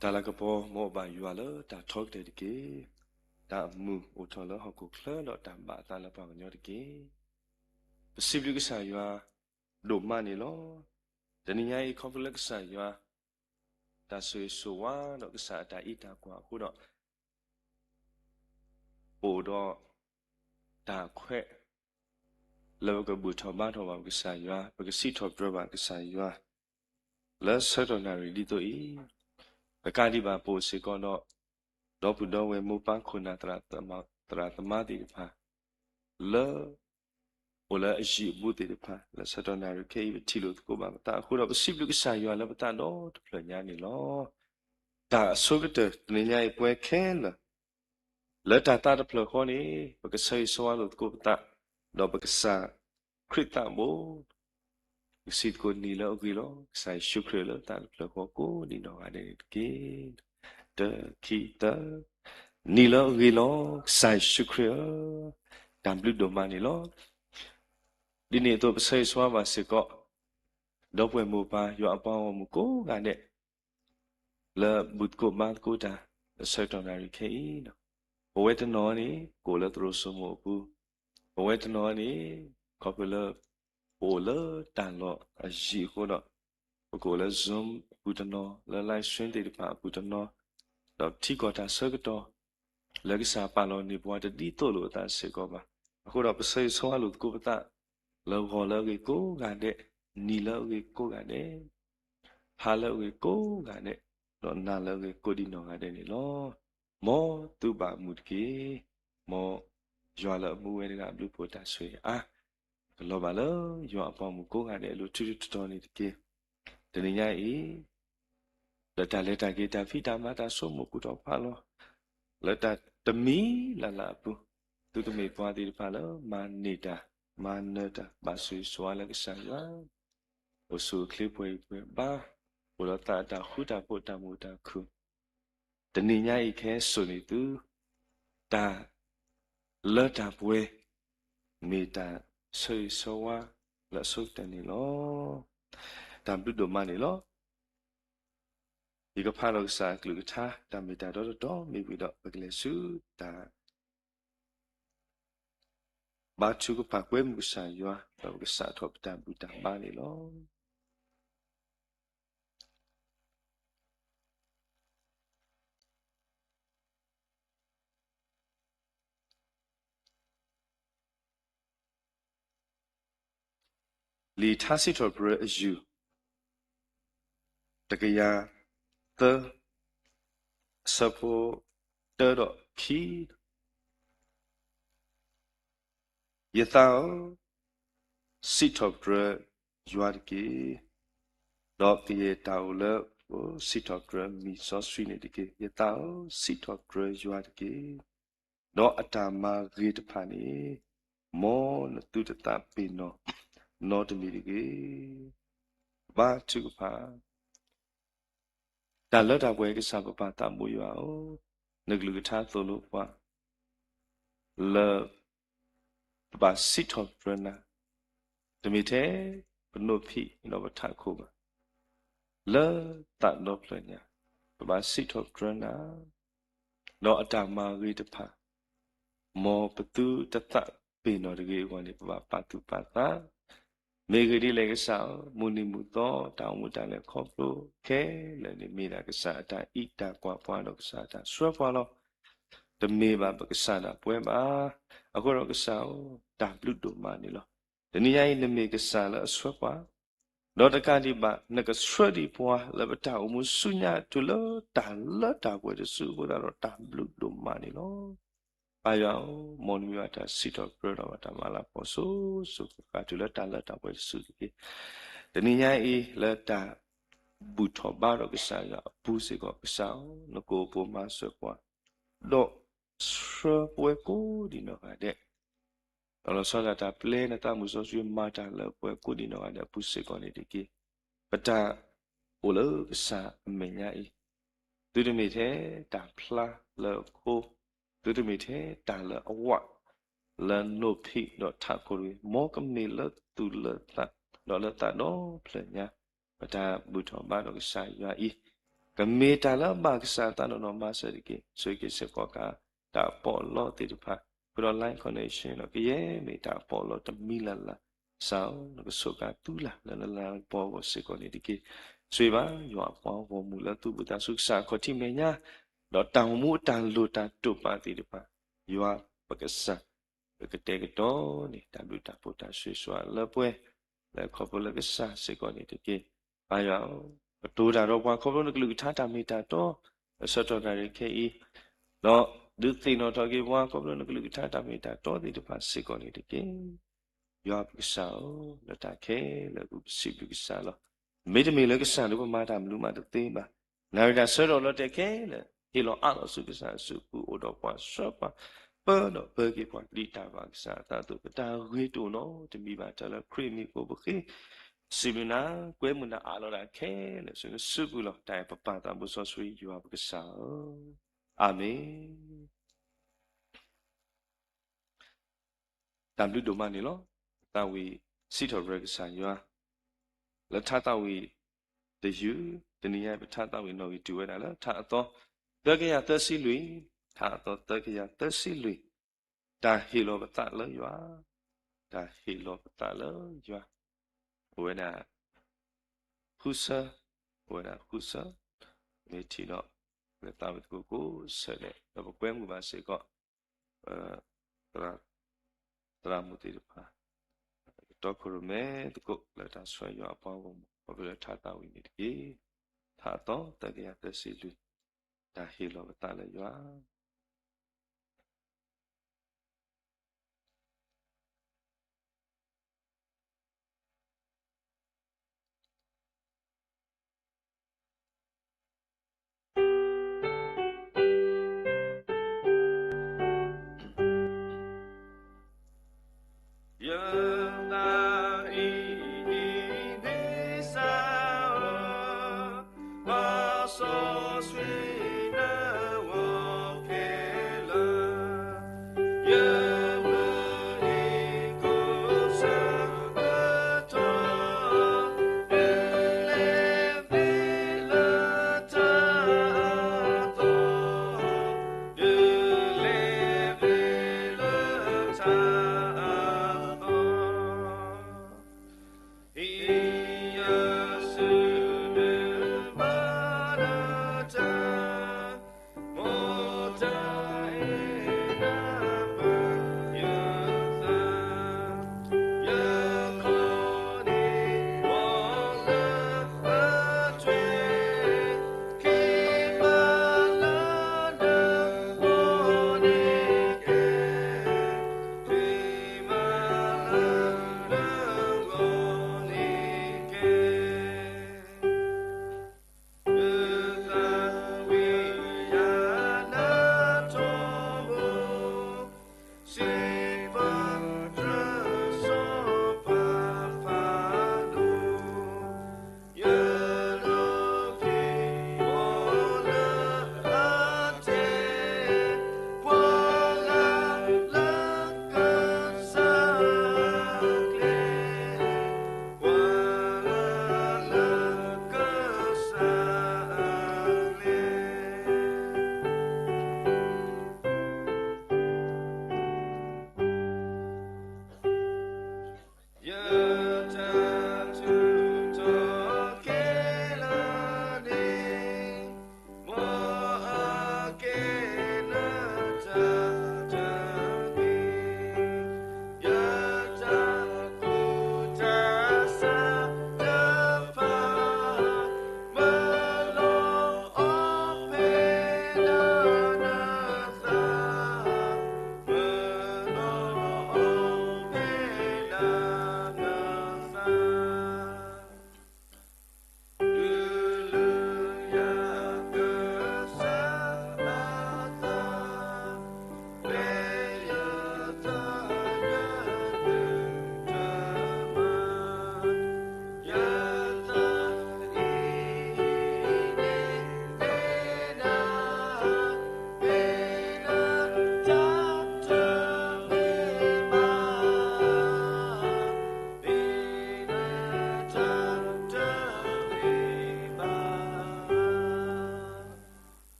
တၢ်လၤကပီၤ မ်အဘၣ်ယွၤလၢတၢ်ထီကတၢၢ်တက့ၢ်. တၢ်အမုာ်အိၣ်ထီၣ်လၢဟီၣ်ခိၣ်ချၢဒီးတၢ်ဘၣ်အသးလၢပှၤကညီတက့ၢ်. ပစံးဘျုးကစၢ်ယွၤ ဒိၣ်မးန့ၣ်လီၤ. တနံၤညါအံၤ ခီဖျိလၢကစၢ်ယွၤ တၢ်ဆိၣ်ဂ့ၤဆိၣ်ဝါဒီးကစၢ်အတၢ်အံးတၢ်ကွၢ်အဃိဒီး ပအိၣ်ဒီးတၢ်ခွဲး လၢပကဘူၣ်ထီၣ်ဘါထီၣ်ဘၣ်ပကစၢ်ယွၤ, ပကစံးထီၣ်ပတြၢၤဘၣ်ကစၢ်ယွၤ လၢဆၢကတီၢ်နၣ်ရံၣ်ဒ်သိးအံၤ, တကးဒံးဘၣ်ပအိၣ်စ့ၢ်ကီးဒီး ဒီပုၢ်ဒီဝဲၢ်မိၢ်ပၢ်ခိၣ်နၢ်သရၣ်သမါသ့ၣ်တဖၣ် လၢ အိၣ်လၢအယံၤအဘူးသ့ၣ်တဖၣ် လၢဆၢကတီၢ်နၣ်ရံၣ်ခဲအံၤ ပထံၣ်လိာ်သကိးဘၣ်ပသးအဃိဒီး ပစံးဘျုးကစၢ်ယွၤလၢပသးဒီတဖျၢၣ်ညါန့ၣ်လီၤ. တၢ်အဆိကတၢၢ် တနံၤညါအံၤပဝဲခဲလၢာ် လၢတၢ်သးတဖျၢၣ်ဃီန့ၣ် ပကဆၢဂ့ၤဆၢဝါလိာ်သကိးပသး ဒီးပကစၢ်ခရံာ်သးဘိ ပကစံးသကိးနံၤလၢအဂ့ၤလီၤ. ကစၢ်ယ့ၣ်ၡူးခရံာ်လၢတၢ်တဖျၢၣ်ဃီကိးဒံးနီၢ်ဂၤဒဲးန့ၣ်တက့ၢ်. တၢ ခံ သၢ, နံၤလၢအဂ့ၤလီၤ ကစၢ်ယ့ၣ်ၡူးခရံာ်ဧၢ, တၢ်ဘျုးဒိၣ်မးန့ၣ်လီၤ. ဒ်န့ၣ်အသိးပဆၢဂ့ၤဆၢဝါဘၣ်စ့ၢ်ကီး ဒီပုၢ်ဝဲၢ်မိၢ်ပၢ် ယွၤအပှၤဂီၢ်မုၢ်ကိးဂၤဒဲး လၢဘူၣ်သကိးဘါသကိးတၢ် လၢဆၢကတီၢ်နၣ်ရံၣ်ခဲအံၤ, ပဝဲတနီၤန့ၣ် ကအိၣ်လၢသရိာ်စိမိၤအပူၤ, ပဝဲတနီၤန့ၣ် ခီဖျိလၢ ပအိၣ်လၢတၢ်လီၢ်အယံၤအဃိဒီး ပကအိၣ်လၢ Zoom အပူၤတနီၤ, လၢ live stream သ့ၣ်တဖၣ်အပူၤတနီၤ, ဒီးထံကီၢ်တၢ်ဆၢကတီၢ် လၢကစၢ်ပာ်လီၤန့ၢ်ပှၤတဒ်သိးလိာ်အသးစ့ၢ်ကီးဘၣ်. အဃိဒီးပဆၢဂ့ၤဆၢဝါလိာ်သကိးပသး လၢဂီၤလၢအဂ့ၤကိးဂၤဒဲး, နံၤလၢအဂ့ၤကိးဂၤဒဲး, ဟါလၢအဂ့ၤကိးဂၤဒဲး, ဒီးနၤလၢအဂ့ၤကိးဒံးနီၢ်ဂၤဒဲးန့ၣ်လီၤ. မ်သုဘၣ်မုာ်တက့ၢ်. မ်ယွၤလၢအမူဝဲတဂၤအဘျုးအဖှိၣ်တၢ်ဆိၣ်ဂ့ၤအါ ကလီၤဘၣ်လၢယွၤအပှၤဂီၢ်မုၢ်ကိးဂၤဒဲးအလိၤ ထူထူတီၤတီၤန့ၣ်တက့ၢ်. တနံၤညါအံၤ လၢတၢ်လဲၤတၢ်က့ၤ တၢ်ဖံးတၢ်မၤ တၢ်ဆိကမိၣ်ကူၣ်ထီၣ်ဖးလီၤ လၢတၢ်တမံၤလၢ်လၢ်အပူၤ, သုကမ့ၢ်ပှၤသ့ၣ်တဖၣ်လၢမၤန့ၢ်တၢ် မၤနၢၤတၢ် ဘၣ်ဆိၣ်ဂ့ၤဆိၣ်ဝါလၢကစၢ်ယွၤ, အိၣ်ဆူၣ်အိၣ်ချ့ပှဲၤအံၤပှဲၤဘါ, အိၣ်ဒီးသးအတၢ်ဃူတၢ်ဖိး တၢ်မုာ်တၢ်ခုၣ်, တနံၤညါအံၤခဲစိာ်န့ၢ်သု တၢ်လၢတၢ်ပှဲၤ မ့ၢ်တၢ်ဆၢဂ့ၤဆၢဝါလၢအဆိကတၢၢ်န့ၣ်လီၤ. တၢ်ဘျုးဒိၣ်မးန့ၣ်လီၤ. ယကဖးဒီးကစၢ်အကလုၢ်ကထါ တၢ်မ့ၢ်တၢ်တီတီတီ မ့ၢ်ဝံၤဒီး ပကလဲၤဆူတၢ် ဘါထုကဖၣ်ကွဲမုာ်ကစၢ်ယွၤ ဒီးပကစးထီၣ်ပတၢ်ဘူၣ်တၢ်ဘါန့ၣ်လီၤ. လံာ်ထါစံးထီၣ်ပတြၢၤအယူၢ် တကယၤသၢ, အဆၢဖိတၢဒီးခံ, ယသးဧၢ, စံးထီၣ်ပတြၢၤယွၤတက့ၢ်. ဒီးကယဲၢ်တၢ်အိၣ်လၢ စံးထီၣ်ပတြၢၤမံၤစီဆှံန့ၣ်တက့ၢ်. ယသးဧၢ, စံးထီၣ်ပတြၢၤယွၤတက့ၢ်. ဒီးအတၢ်မၤဂ့ၤတဖၣ်န့ၣ် မ်နသုတသးပ့ၤနီၣ် နီတမံၤတဂ့ၤ. ဘါထုကဖၣ် တၢ်လၢတၢ်ပှဲၤကစၢ်ပပၢ်သးဘိယွၤဧၢ, နကလုၢ်ကထါသိၣ်လိပှၤ လၢ ပဘၣ်စံးထီၣ်ပတြၢၤနၤ, တမ့ၢ်ထဲပနိးဖံးဒီးပထးခိၣ်ဘၣ်, လၢသးဒီဖျၢၣ်ညါ ပဘၣ်စံးထီၣ်ပတြၢၤနၤ, ဒီးအတၢ်မၤဂ့ၤတဖၣ် မ်ပသုတသးပ့ၤနီၣ်တဂ့ၤအဂီၢ်န့ၣ် ပဘၣ်ပာ်သူၣ်ပာ်သး မ့ၢ်ဂ့ၢ်ဒ်လဲၣ်ကစၢ်ဧၢ, မုၢ်နံၤမုၢ်သီ တၢ်အိၣ်မူတၢ်လဲၤခီဖျိခဲလၢာ်န့ၣ် မ့ၢ်ဒၣ်ကစၢ်အတၢ်အံးတၢ်ကွၢ်ပှၤဒီးကစၢ်အတၢ်ဆှၢပှၤလီၤ. တမ့ၢ်ဘၣ်ပကစၢ်ဒၣ်ပဝဲဘၣ်. အဃိဒီးကစၢ်ဧၢ, တၢ်ဘျုးဒိၣ်မးန့ၣ်လီၤ. တနံၤညါအံၤ နမ့ၢ်ကစၢ်လၢအဆှၢပှၤ ဒီးတကးဒံးဘၣ် နကဆှၢဒံးပှၤလၢပတၢ်အိၣ်မူဆူညါတုၤလၢတၢ်လၢတၢ်ပှဲၤတစုအဃိသတးဒီး တၢ်ဘျုးဒိၣ်မးန့ၣ်လီၤ. ပၢ်ယွၤဧၢ, မ်နမံၤဘၣ်တၢ်စံးထီၣ်ပတြၢၤဒီးဘၣ်တၢ်မၤလၤကပီၤစိၤစိၤဃၣ်ဃၣ်တုၤလၢတၢ်လၢတၢ်ပှဲၤတစုတက့ၢ်. တနံၤညါအံၤ လၢတၢ်ဘူၣ်ထီၣ်ဘါထီၣ်ကစၢ်ယွၤအပူၤစ့ၢ်ကီး ကစၢ်ဧၢ, နကအိၣ်ပိာ်မၤစၢၤပှၤ ဒီးဆှၢပဝဲကိးဒံးနီၢ်ဂၤဒဲး ဒီးလီၤဆီဒၣ်တၢ်ပျဲနသးမုၢ်စီဆှံ မၤတၢ်လၢပဝဲကိးဒံးနီၢ်ဂၤဒဲးအပူၤစ့ၢ်ကီးန့ၣ်တက့ၢ်. ပတၢ်အိၣ်လၢကစၢ်အမဲာ်ညါအံၤ သုတမ့ၢ်ထဲတၢ်ဖျါလၢအခိ, သုတမ့ၢ်ထဲတၢ်လၢအဝး လၢနိးဖံးဒီးထးခိၣ်တဂ့ၤ, မ်ကမ့ၢ်လၢသူၣ်လၢသး ဒီးလၢသးဒီဖျၢၣ်ညါ ပတၢ်ဘူၣ်ထီၣ်ဘါထီၣ်ကစၢ်ယွၤအံၤ ကမ့ၢ်တၢ်လၢအဘၣ်ကစၢ်အသးနီၢ်နီၢ်မၤစၢၤတက့ၢ်. ဆိၣ်ဂ့ၤက့ၤစ့ၢ်ကီးက့ၤ တၢ်ပီးအလီသ့ၣ်တဖၣ်, ဃုာ်ဒီး line connection ဒီး ကယဲၢ်မ့ၢ်တၢ်ပီးအလီတမံၤလၢ်လၢ်, ကစၢ်ဧၢ, နကဆိးကါသူလၢ်လၢနလၤကပီၤအဂီၢ်စ့ၢ်ကီးန့ၣ်တက့ၢ်. ဆိၣ်ဂ့ၤဘၣ်ယွၤအပှၤဂီၢ်မုၢ်လၢသူၣ်ဘိၣ်သးစူၤ ကစၢ်အခီၣ်ထံးမဲာ်ညါ, ဒီးတၢ်အိၣ်မူအတၢ်လိၣ်တၢ်တိာ်ပာ်သ့ၣ်တဖၣ်, ယွၤပကစၢ် ပကတဲာ်ကတီၤန့ၣ် တၢ်ဘျုးတၢ်ဖှိၣ်တၢ်ဆိၣ်ဂ့ၤဆိၣ်ဝါလၢပှဲၤ လၢခီဖျိလၢကစၢ်စ့ၢ်ကီးန့ၣ်တက့ၢ်. ပၢ်ယွၤဧၢ, ပတိၢ်တၢ်ဒီးပှၤခီဖျိနကလုၢ်ကထါတၢ်မ့ၢ်တၢ်တီ လၢဆၢကတီၢ်တၢ်ရဲၣ်ခဲအံၤ, ဒီးဒုးသ့ၣ်နီၣ်ထီၣ်က့ၤပှၤခီဖျိနကလုၢ်ကထါတၢ်မ့ၢ်တၢ်တီသ့ၣ်တဖၣ်စ့ၢ်ကီးန့ၣ်တက့ၢ်. ယွၤပကစၢ်ဧၢ, လၢတၢ်ခဲလၢာ်အပူၤပစံးဘျုးကစၢ်လီၤ. မ့တမ့ၢ်လၢကစၢ်ဒီးပမၤတၢ်မနုၤမးတသ့ဘၣ်. နၣ်ရံၣ်တၢ်ဆၢကတီၢ်လီၤတဲာ်ခဲလၢာ် ဟ့ၣ်လီၤအးလီၤဆူကစၢ်အစုပူၤ အိၣ်ဒီးပှၤဆှၢပှၤ ပၢဒီးပၢက့ၤပှၤ ဒ်တၢ်ဘၣ်ကစၢ်အသးအသိး ပတၢ်ဂ့ၤတအိၣ်နီတမံၤဘၣ်. တၢ်လၢခရံာ်မံၤအဃိပဃ့ စံးဘျုးနၤ, ကွဲမုာ်နၤ အးလီၤဒၣ်ခဲလၢာ်ဆူနစုပူၤလီၤ. တၢ်အဲၣ်ပပၢ်သးဘိစီဆှံယွၤပကစၢ်ဧၢ, အၤမ့ၣ်. တၢ်ဘျုးဒိၣ်မးန့ၣ်လီၤ. သးဝံၣ်စံးထီၣ်ပတြၢၤကစၢ်ယွၤ လၢထါသးဝံၣ်တယုၢ်, တနံၤညါပထါသးဝံၣ်နီၣ်ဂံၢ်တုၤဝဲဒၣ်လၢထါအသီ သၢကယၤသၢဆံလွံၢ်, ထါအသီသၢကယၤသၢဆံလွံၢ်, တၢ်ဟ့ၣ်လီၤပသးလၢယွၤ, တၢ်ဟ့ၣ်လီၤပသးလၢယွၤ, အိၣ်ဝဲဒၣ် ဃုဆၢ, အိၣ်ဝဲဒၣ်ဃုဆၢ, မ့ၢ်ထံၣ်ဒီး လၢသးဝံၣ်သကိးကိးဆၢဒဲး ဒီးပကွဲမုာ်ဘၣ်စ့ၢ်ကီး သရၣ်, သရၣ်မုၣ်သ့ၣ်တဖၣ် ကတီခိၣ်ရိၣ်မဲသကိး လၢတၢ်ဆှၢယွၤအပှၤဂီၢ်မုၢ် ခီဖျိလၢထါသးဝံၣ်န့ၣ်တက့ၢ်. ထါအသီသၢကယၤသၢဆံလွံၢ်, တၢ်ဟ့ၣ်လီၤပသးလၢယွၤ.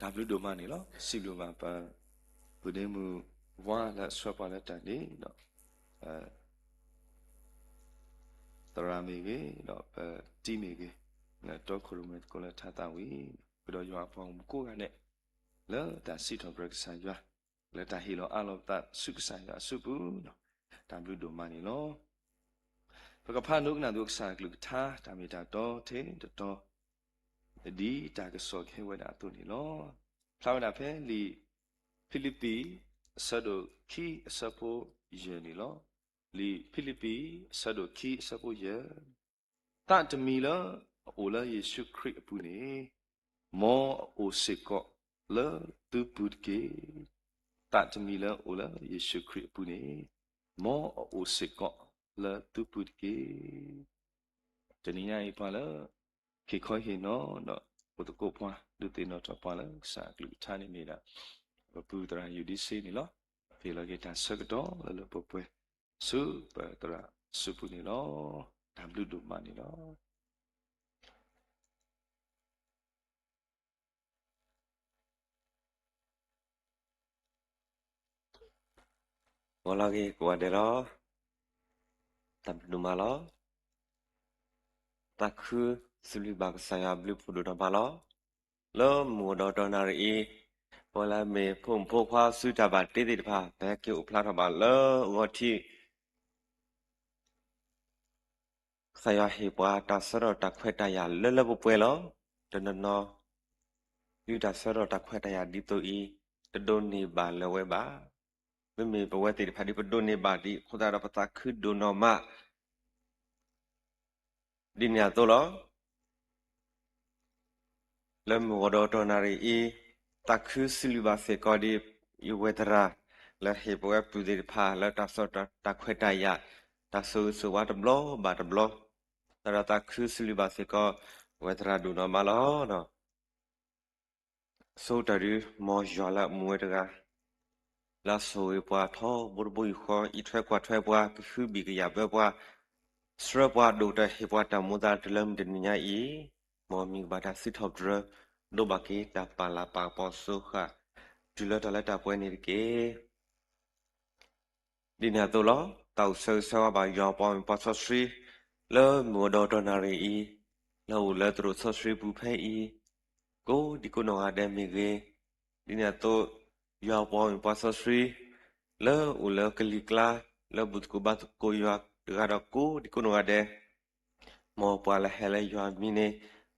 တၢ်ဘျုးဒိၣ်မးန့ၣ်လီၤ. စံးဘျုးဘၣ်ပ ပုၢ်ဒ့မုၣ်ဝါလၢအဆှၢပှၤလၢတၢ်န့ၣ်ဒီး သရၣ်မ့ၢ်ဂ့ၤ ဒီးပတံၤမ့ၢ်ဂ့ၤ, လၢတီခိၣ်ရိၣ်မဲသကိးလၢထါသးဝံၤ, ဃုာ်ဒီးယွၤအပှၤဂီၢ်မုၢ်ကိးဂၤဒဲး လၢတၢ်စံးထီၣ်ပတြၢၤကစၢ်ယွၤ, လၢတၢ်ဟ့ၣ်လီၤအးလီၤပသးဆူကစၢ်ယွၤအစုပူၤ, တၢ်ဘျုးဒိၣ်မးန့ၣ်လီၤ. ပကဖးဒိကနၣ်သကိးကစၢ်အကလုၢ်ကထါ တၢ်မ့ၢ်တၢ်တီထဲတတီၤ, ဒ်တၢ်ကစီၣ်ကဟဲဝဲဒၣ်အသိးန့ၣ်လီၤ. ဖျါဝဲဒၣ်ဖဲလံာ်ဖံလံးပံး အဆၢဒိၣ်ခံ အဆၢဖိယဲၢ်န့ၣ်လီၤ. လံာ်ဖံလံးပံး အဆၢဒိၣ်ခံ အဆၢဖိယဲၢ်, သးတမံၤလၢအအိၣ်လၢယ့ၣ်ၡူးခရံာ်အပူၤန့ၣ်, မ်အအိၣ်စ့ၢ်ကီးလၢသုပူၤတက့ၢ်. သးတမံၤလၢအအိၣ်လၢယ့ၣ်ၡူးခရံာ်အပူၤန့ၣ်, မ်အအိၣ်စ့ၢ်ကီးလၢသုပူၤတက့ၢ်. တနံၤညါအံၤပှၤလၢ ဟ့ၣ်ခီဟ့ၣ်နီၤဒီး အိၣ်သကိးပှၤ ဒုးသ့ၣ်နီၣ်ထီၣ်ပှၤလၢကစၢ်အကလုၢ်ကထါန့ၣ်မ့ၢ်ဒၣ် ပပုၢ်သရၣ်ယူၣ်ဒံစ့န့ၣ်လီၤ. ဟ့ၣ်လီၤက့ၤတၢ်ဆၢကတီၢ်လၢလၢပှဲၤပှဲၤ ဆူပသရၣ်အစုပူၤန့ၣ်လီၤ. တၢ်ဘျုးဒိၣ်မးန့ၣ်လီၤ. ဂီၤလၢအဂ့ၤကိးဂၤဒဲးလီၤ. တၢ်ဘျုးဒိၣ်မးလီၤ. သးခုစံးဘျုးဘၣ်ကစၢ်ယွၤအဘျုးဖးဒိၣ်ဒိၣ်မးလီၤ. လၢမုၢ်ဂီၤဒီးတီနၣ်ရံၣ်အံၤ, ပဝဲလၢမ့ၢ်ဖိမုၣ်ဖိခွါစုတၢ်ဘၣ်တ့သ့ၣ်တဖၣ် ပဟဲက့ၤအိၣ်ဖျါထီၣ်ဘၣ်လၢအဂီၢ်ထံး ကစၢ်ယွၤဟ့ၣ်ပှၤတၢ်ဆၢထီၣ်တၢ်ခွဲးတၢ်ယာ်လၢလၢပှဲၤပှဲၤလီၤ. တနီၤနီၤ ဒုးတၢ်ဆၢထီၣ်တၢ်ခွဲးတၢ်ယာ်ဒ်သိးအံၤ တဒိးန့ၢ်ဘၣ်လၢၤဝဲဘၣ်. မ့မ့ၢ်ပဝဲသ့ၣ်တဖၣ်ဒ်ပဒိးန့ၢ်ဘၣ်ဒံးအဃိသတးဒီး ပသးခုဒိၣ်နီၢ်မး ဒ်န့ၣ်အသိးလီၤ. လၢမုၢ်ဂီၤဒီးတီနၣ်ရံၣ်အံၤ, သးခုစံးဘျုးဘၣ်စ့ၢ်ကီးဒ် ယဝဲသရၣ် လၢဟ့ၣ်ပဝဲပုၢ်သ့ၣ်တဖၣ်လၢတၢ်ဆၢထီၣ်တၢ်ခွဲးတၢ်ယာ်, တၢ်ဆိၣ်ဂ့ၤဆိၣ်ဝါတဘျီဘၣ်တဘျီ, သတးဒီးသးခုစံးဘျုးဘၣ်စ့ၢ်ကီး ဝဲသရၣ်ဒိၣ်နီၢ်မးလီၤ. ဆိကတၢၢ်ဒုး မ်ယွၤလၢအမူဝဲတဂၤ လၢအဆိၣ်ဂ့ၤပှၤထီဘိတဘိယူၢ်ဃီ အံးထွဲကွၢ်ထွဲပှၤ ကဟုဘံၣ်ကယာ်ဘၢပှၤ ဆှၢပှၤဒိၣ်ကတၢၢ်ဟ့ၣ်ပှၤတၢ်မူသးတုၤလၢမုၢ်တနံၤညါအံၤ, မ်မံၤကဘၣ်တၢ်စံးထီၣ်ပတြၢၤ ဒိးဘၣ်က့ၤတၢ်ပာ်လၤပာ်ကပီၤအစိၤဃာ် တုၤလၢတၢ်လၢတၢ်ပှဲၤန့ၣ်တက့ၢ်. ဒ်န့ၣ်အသိးလီၤ. သးအိၣ်ဆၢဂ့ၤဆၢဝါဘၣ်ယွၤပှၤမုၣ်ပှၤစီဆှံ လၢမုၢ်ဂီၤဒီးတီနၣ်ရံၣ်အံၤ, လၢအိၣ်လၢသရိာ်စီဆှံပူၤဖဲအံၤ, ကိးဒံကိးနီၢ်ဂၤဒဲးမ့ၢ်ဂ့ၤ, ဒ်န့ၣ်အသိး ယွၤပှၤမုၣ်ပှၤစီဆှံ လၢအိၣ်လၢကလံၤကျါ လၢဘူၣ်သကိးဘါသကိးယွၤတဂၤဒီးကိးဒံကိးနီၢ်ဂၤဒဲး, မ်ပှၤလၢဟဲလၢယွၤမံၤန့ၣ်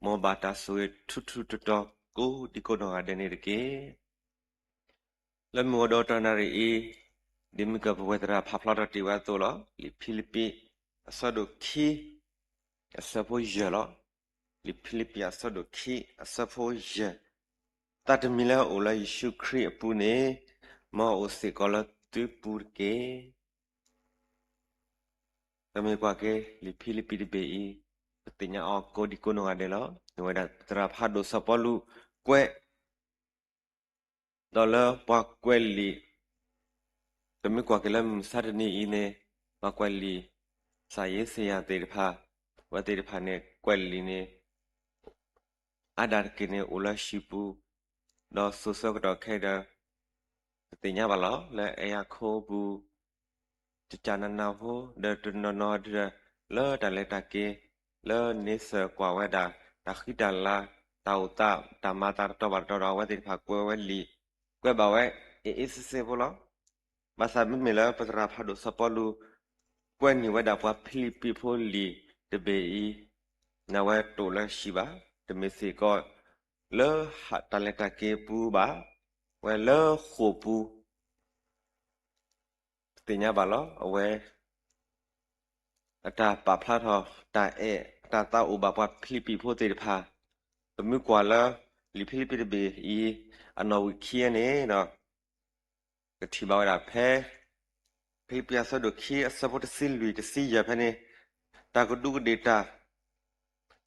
မ်ဘၣ်တၢ်ဆိၣ်ဂ့ၤထူထူတီတီ ကိးဒံကိးနီၢ်ဂၤဒဲးန့ၣ်တက့ၢ်. လၢမုၢ်ဂီၤဒီးတီနၣ်ရံၣ်အံၤ, ဒ်မုၢ်ကၢၢ်ပဝဲသရၣ်ဖးဖျါထီၣ်တ့ၢ်ဝဲအသိးလီၤ. လံာ်ဖံလံးပံး အဆၢဒိၣ်ခံ အဆၢဖိယဲၢ်လီၤ. လံာ်ဖံလံးပံးအဆၢဒိၣ်ခံ အဆၢဖိယဲၢ်, သးတမံၤလၢအအိၣ်လၢယ့ၣ်ၡူးခရံာ်အပူၤန့ၣ်, မ်အအိၣ်စ့ၢ်ကီးလၢသုပူၤတက့ၢ်. ပမ့ၢ်ကွၢ်က့ၤ လံာ်ဖံလံးပံးတဘ့ၣ်အံၤ, ပသ့ၣ်ညါအီၤကိးဒံကိးနီၢ်ဂၤဒဲးလီၤ. မ့ၢ်ဝဲဒၣ်သရၣ်ဖးဒိၣ်စီၤပီလူးကွဲး ဒီးလၢပှၤကွဲးလံာ်, ပမ့ၢ်ကွၢ်က့ၤလၢမုၢ်မဆါတနံၤအံၤန့ၣ်, ပှၤကွဲးလံာ် စၢ်ယ့စယၤသ့ၣ်တဖၣ်, အဝဲသ့ၣ်တဖၣ်န့ၣ် ကွဲးလံာ်န့ၣ် အါဒၣ်တက့ၢ်န့ၣ် အိၣ်လၢဟံၣ်ပူၤ, ဒီးစိၤဆၢကတီၢ်ခဲအံၤဒီး ပသ့ၣ်ညါဘၣ်လီၤ. လၢအဲၣ်ယၤခိၣ်ပူၤ တကးနးနးဖိ ဒီးတနီၤနီၤဒုး လၢတၢ်လဲၤတၢ်က့ၤ လၢန့ဆၢၣ်ကွၢ်ဝဲဒၣ် တၢ်ဃံတၢ်လၤ တၢ်အိၣ်သး တၢ်မၤသးတတီၤဘၣ်တတီၤဒီး အဝဲသ့ၣ်တဖၣ်ကွဲးဝဲလံာ် ကွဲးဘၣ်ဝဲ အ့ၣ်အ့ၣ်စ့စ့ဖိလီၤ. ဘၣ်ဆၣ်မ့မ့ၢ်လၢပသရၣ်ဖးဒိၣ်စီၤပီလူး ကွဲးန့ၢ်ဝဲဒၣ်ပှၤဖံလံးပံးဖိလံာ်တဘ့ၣ်အံၤ, နဝဲတအိၣ်လၢဟံၣ်ဘၣ်, တမ့ၢ်စ့ၢ်ကီး လၢတၢ်လဲၤတၢ်က့ၤပူၤဘၣ်, ဝဲလၢဃိာ်ပူၤ ပသ့ၣ်ညါဘၣ်လီၤ. အဝဲ အတၢ်ပာ်ဖျါထီၣ် တၢ်အဲၣ် အတၢ်သးအိၣ်ဘၣ်ပှၤဖံလံးပံးဖိသ့ၣ်တဖၣ်, ပမ့ၢ်ကွၢ်လၢ လံာ်ဖံလံးပံးတဘ့ၣ်အံၤ အနီၣ်ဝံာ်ခံန့ၣ်ဒီး ကထံၣ်ဘၣ်ဝဲဒၣ်ဖဲ ဖံလံးပံးအဆၢဒိၣ်ခံ အဆၢဖိတဆံလွံၢ် တဆံယဲၢ်ဖဲန့ၣ်, တၢ်ကဒူးကဒ့ၣ်တၢ်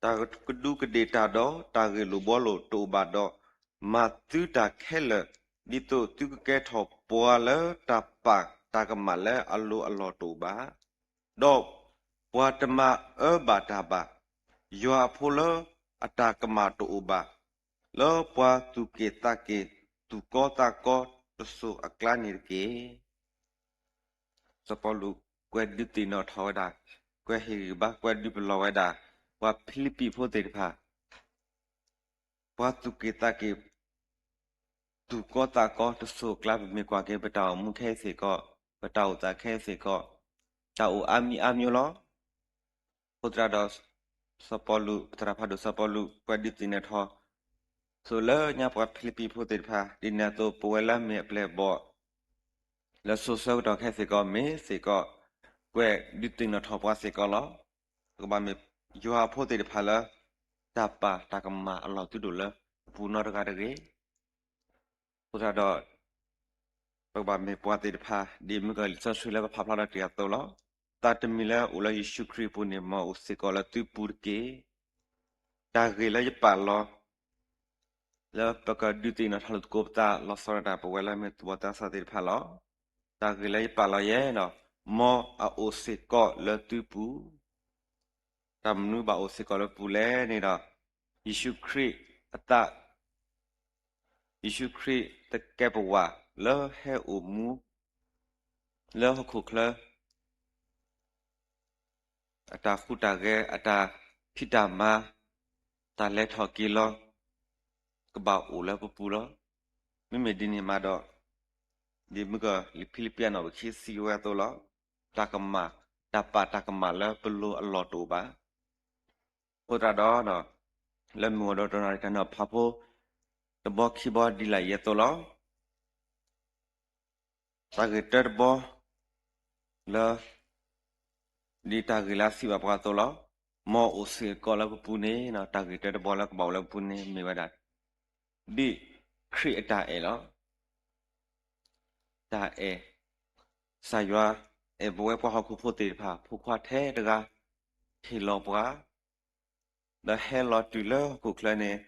တၢ်ကဒူးကဒ့ၣ်တၢ်ဒီး တၢ်ဂ့ၢ်လိာ်ဘှီလိာ်တအိၣ်ဘၣ်ဒီး, မၤသုတၢ်ခဲလၢာ် ဒ်သိးသုကကဲထီၣ်ပှၤလၢတၢ်ပာ်တၢ်ကမၣ်လၢအလိၤအလီၢ်တအိၣ်ဘၣ်, ဒီးပှၤတမၤအၢဘၣ်တၢ်ဘၣ်, ယွၤအဖိလၢအတၢ်ကမၣ်တအိၣ်ဘၣ်, လၢပှၤသူၣ်က့ၣ်သးက့ၣ် သူၣ်ကီသးကီတစိၤအကျါန့ၣ်တက့ၢ်. စီၤပီလူးကွဲးဒုးသ့ၣ်နီၣ်ထီၣ်ဝဲဒၣ်, ကွဲးဟ့ၣ်ဂံၢ်ဘါ ကွဲးဒုးပလီၢ်ဝဲဒၣ် ပှၤဖံလံးပံးဖိသ့ၣ်တဖၣ် ပှၤသူၣ်က့ၣ်သးက့ၣ် သူၣ်ကီသးကီတစိၤအကျါ ပမ့ၢ်ကွၢ်က့ၤ ပတၢ်အိၣ်မူခဲအံၤစ့ၢ်ကီး, ပတၢ်အိၣ်သးခဲအံၤစ့ၢ်ကီး, တၢ်အိၣ်အါမံၤအါမံၤလီၤ. အဃိသတးဒီး စီၤပီလူး, ပသရၣ်ဖးဒိၣ်စီၤပီလူး ကွဲးဒုးသ့ၣ်နီၣ်ထီၣ် ဆိလၢညါပှၤဖံလံးပံးဖိသ့ၣ်တဖၣ် ဒ်န့ၣ်အသိး ပဝဲလၢမ့ၢ်အပျဲၢ်အဘီၣ် လၢစိၤဆၢကတီၢ်ခဲအံၤစ့ၢ်ကီး မ့ၢ်စ့ၢ်ကီး ကွဲးဒုးသ့ၣ်နီၣ်ထီၣ်ပှၤစ့ၢ်ကီးလီၤ. ပကဘၣ်မ့ၢ်ယွၤအဖိသ့ၣ်တဖၣ်လၢ တၢ်ပာ်တၢ်ကမၣ်အလီၢ်သုဒိၣ်လၢပပူၤနီတဂၤတဂ့ၤ. အဃိသတးဒီး ပကဘၣ်မ့ၢ်ပှၤသ့ၣ်တဖၣ် ဒ်မုၢ်ကီၢ်လံာ်စီဆှံလၢပဖးဖျါထီၣ်တ့ၢ်အသိးလီၤ. သးတမံၤလၢအိၣ်လၢယ့ၣ်ၡူးခရံာ်အပူၤန့ၣ် မ်အအိၣ်စ့ၢ်ကီးလၢသုပူၤတက့ၢ်. တၢ်ဂ့ၢ်လၢယပာ်လီၤ လၢပကဒုးသ့ၣ်နီၣ်ထီၣ်လိာ်သကိးပသး လီၤဆီဒၣ်တၢ် ပဝဲလၢမ့ၢ်သူၣ်ဘီၣ်သးစၢ်သ့ၣ်တဖၣ်လီၤ. တၢ်ဂ့ၢ်လၢယပာ်လီၤယဲဒီး မ်အအိၣ်စ့ၢ်ကီးလၢသုပူၤ, တၢ်မနုၤဘၣ်အိၣ်စ့ၢ်ကီးလၢပူၤလဲၣ်န့ၣ်ဒီး ယ့ၣ်ၡူးခရံာ်အသး, ယ့ၣ်ၡူးခရံာ်သကဲးပဝးလၢဟဲအိၣ်မူ လၢဟီၣ်ခိၣ်ချၢ အတၢ်ဟူးတၢ်ဂဲၤ အတၢ်ဖံးတၢ်မၤ တၢ်လဲၤထီၣ်က့ၤလီၤ ကဘၣ်အိၣ်လၢပပူၤလီၤ. မ့မ့ၢ်ဒ်န့ၣ်မးဒီး ဒ်မုၢ်ကီၢ်လံာ်ဖံလံးပံးအနီၣ်တဆံခံ စံးဝဲအသိးလီၤ. တၢ်ကမၣ်, တၢ်ပာ်တၢ်ကမၣ်လၢပလိၤအလီၢ်တအိၣ်ဘၣ်. အဃိသတးဒီး လၢမုၢ်ဂီၤဒီးတနၣ်ရံၣ်တၢ်န့ၣ်ဖးဖိ တဘီခံဘီဒ်လဲၣ်အံၤအသိးလီၤ. တၢ်ဂ့ၢ်တၢတဘီ လၢ ဒ်တၢ်ဂ့ၢ်လၢအစံးဘၣ်ပှၤအသိးလီၤ. မ်အအိၣ်စ့ၢ်ကီးလၢပပူၤန့ၣ် တၢ်ဂ့ၢ်တၢတဘီလၢကဘၣ်အိၣ်လၢပပူၤန့ၣ် မ့ၢ်ဝဲဒၣ် ဒ်ခရံာ်အတၢ်အဲၣ်လီၤ. တၢ်အဲၣ်, ကစၢ်ယွၤအဲၣ်ပဝဲပှၤဟီၣ်ခိၣ်ဖိသ့ၣ်တဖၣ် ဖိခွါထဲတဂၤ ဟ့ၣ်လီၤပှၤ ဒီးဟဲလီၤတုၤလၢဟီၣ်ခိၣ်ချၢန့ၣ်